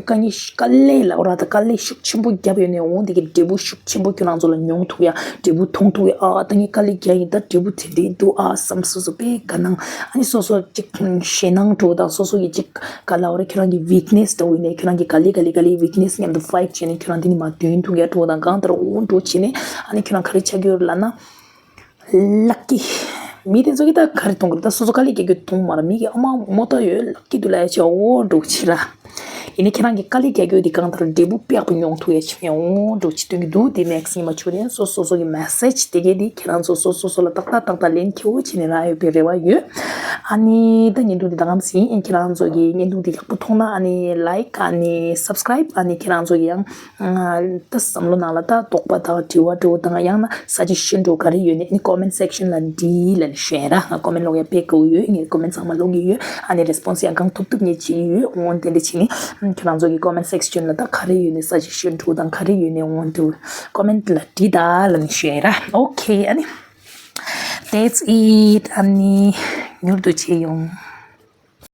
དཀའ་ངལ་དཀའ་ལས་ལབ་ར་ད་དཀའ་ལས་ཤུགས་ཆེན་པོ་བརྒྱབ་ཡོད་ནས་འོང་དེ་གི་འབྲས་བུ་ཤུགས་ཆེན་པོ་ཁྱོད་རང་ཚོ་ལ་མྱོང་ཐུབ་ཡ་འབྲས་བུ་མཐོང་ཐུབ་ཡ། ཨ་ད་ངས་དཀའ་ལས་བརྒྱབ་ཡིན་ད་འབྲས་བུ་དེ་འདྲས་འདུག་ཨ་བསམ་སོ་སོ་དཔེ་དགའ་སྣང་ཨ་ནི་སོ་སོ་ཅིག་ཞེད་སྣང་འགྲོ་དང་སོ་སོ་གི་ཅིག་ག་ལབ་རེད། ཁྱོད་རང་གི་weakness འདྲ་བོ་ཡིན་ནས་ཁྱོད་རང་གི་ག་ལེ་ག་ལེ་ག་ལེ་weakness མཉམ་དུ་fight བྱས་ནས་ཁྱོད་རང་དེ་ནི་མ་འདོན་ཐུབ་ཡ་འགྲོ་དང་གང་ལྟར་འོང་འགྲོ་བྱས་ནས་ཨ་ནི་ཁྱོད་རང་ག་རེ་ཆགས་ཀྱི་ཡོད་རེད་ལབ་ན། ལག་གི། མི་དེ་ཚོ་གི་ད་ག་རེ་གཏོང་གི་རེད། ད་སོ་སོ་དཀའ་ལས་རྒྱག་རྒྱུ་གཏོང་མ་ར་མི་གི་ཨ་མ་མོ་ད་ཡོད་ལག་གི་འདུག་ལ་ཡ་ཆེ་འོ་འགྲོ་ཕྱི་ར། ཡིན་ནའི་ཁྱེད་རང་གི་དཀའ་ལས་རྒྱག་རྒྱུ་དེ་གང་ལྟར་འབྲས་བུ་དཔེ་ཡག་པོ་མྱོང་ཐུབ་ཡ་ཆེ་འོ་འགྲོ་ཕྱི་སྟོན་གི་འདུག་དེ་next ཉི་མ་ཆུ་རེད། སོ་སོ་སོ་གི་message དེ་གས་དེ་ཁྱེད་རང་ཚོ་སོ་སོ་སོ་ལ་ཏག་ཏག་ཏག་ཏག་ལན་ཁེ་བོ་བྱས་ནས་རག་ཡོད་པའི་རེ་བ་ཡོད། ཨ་ནི་ད་བརྙན་ཐུང་དེ་ད་གམ་ཟིན་ཡིན། ཁྱེད་རང་ཚོ་གི་བརྙན་ཐུང་དེ་ཡག་པོ་མཐོང་ན་ཨ་ནི་like ཨ་ནི་subscribe ཨ་ནི་ཁྱེད་རང་ཚོ་གི་ཡང་། ད་བསམ་བློ་ནང་ལ་ད་དོགས་པ་དང་དྲི་བ་འདྲ་བོ་དང་ཡང་ན་suggestion འདྲ་བོ་ག་རེ་ཡོད་ནས་ཨ་ནི་comment section ལ་འབྲི་ལབ་ནས་ཞུ་ཡ་ར། ང་comment ཀློག་ཡ་དཔེ་དགའ་བོ་ཡོད། ངས་comment ཚང་མ་ཀློག་གི་ཡོད། ཨ་ནི་response ཡང་གང་ཐུབ་ཐུབ་ངས་བྱེད་ཀྱི་ཡོད། འོ་དེ་འདྲ་བྱས་ནས་ཁྱེད་རང་ཚོ་གི་comment section ལ་ད་ག་རེ་ཡོད་ནས་suggestion འདྲ་བོ་དང་ག་རེ་ཡོད་ནས་འོ་འདྲ་བོ་comment ལ་འབྲི་ད་ལབ་ནས་ཞུ་ཡ་ར། Okay ཨ་ནི་that's it ཨ་ནི་མྱུར་དུ་མཇལ་ཡོང་།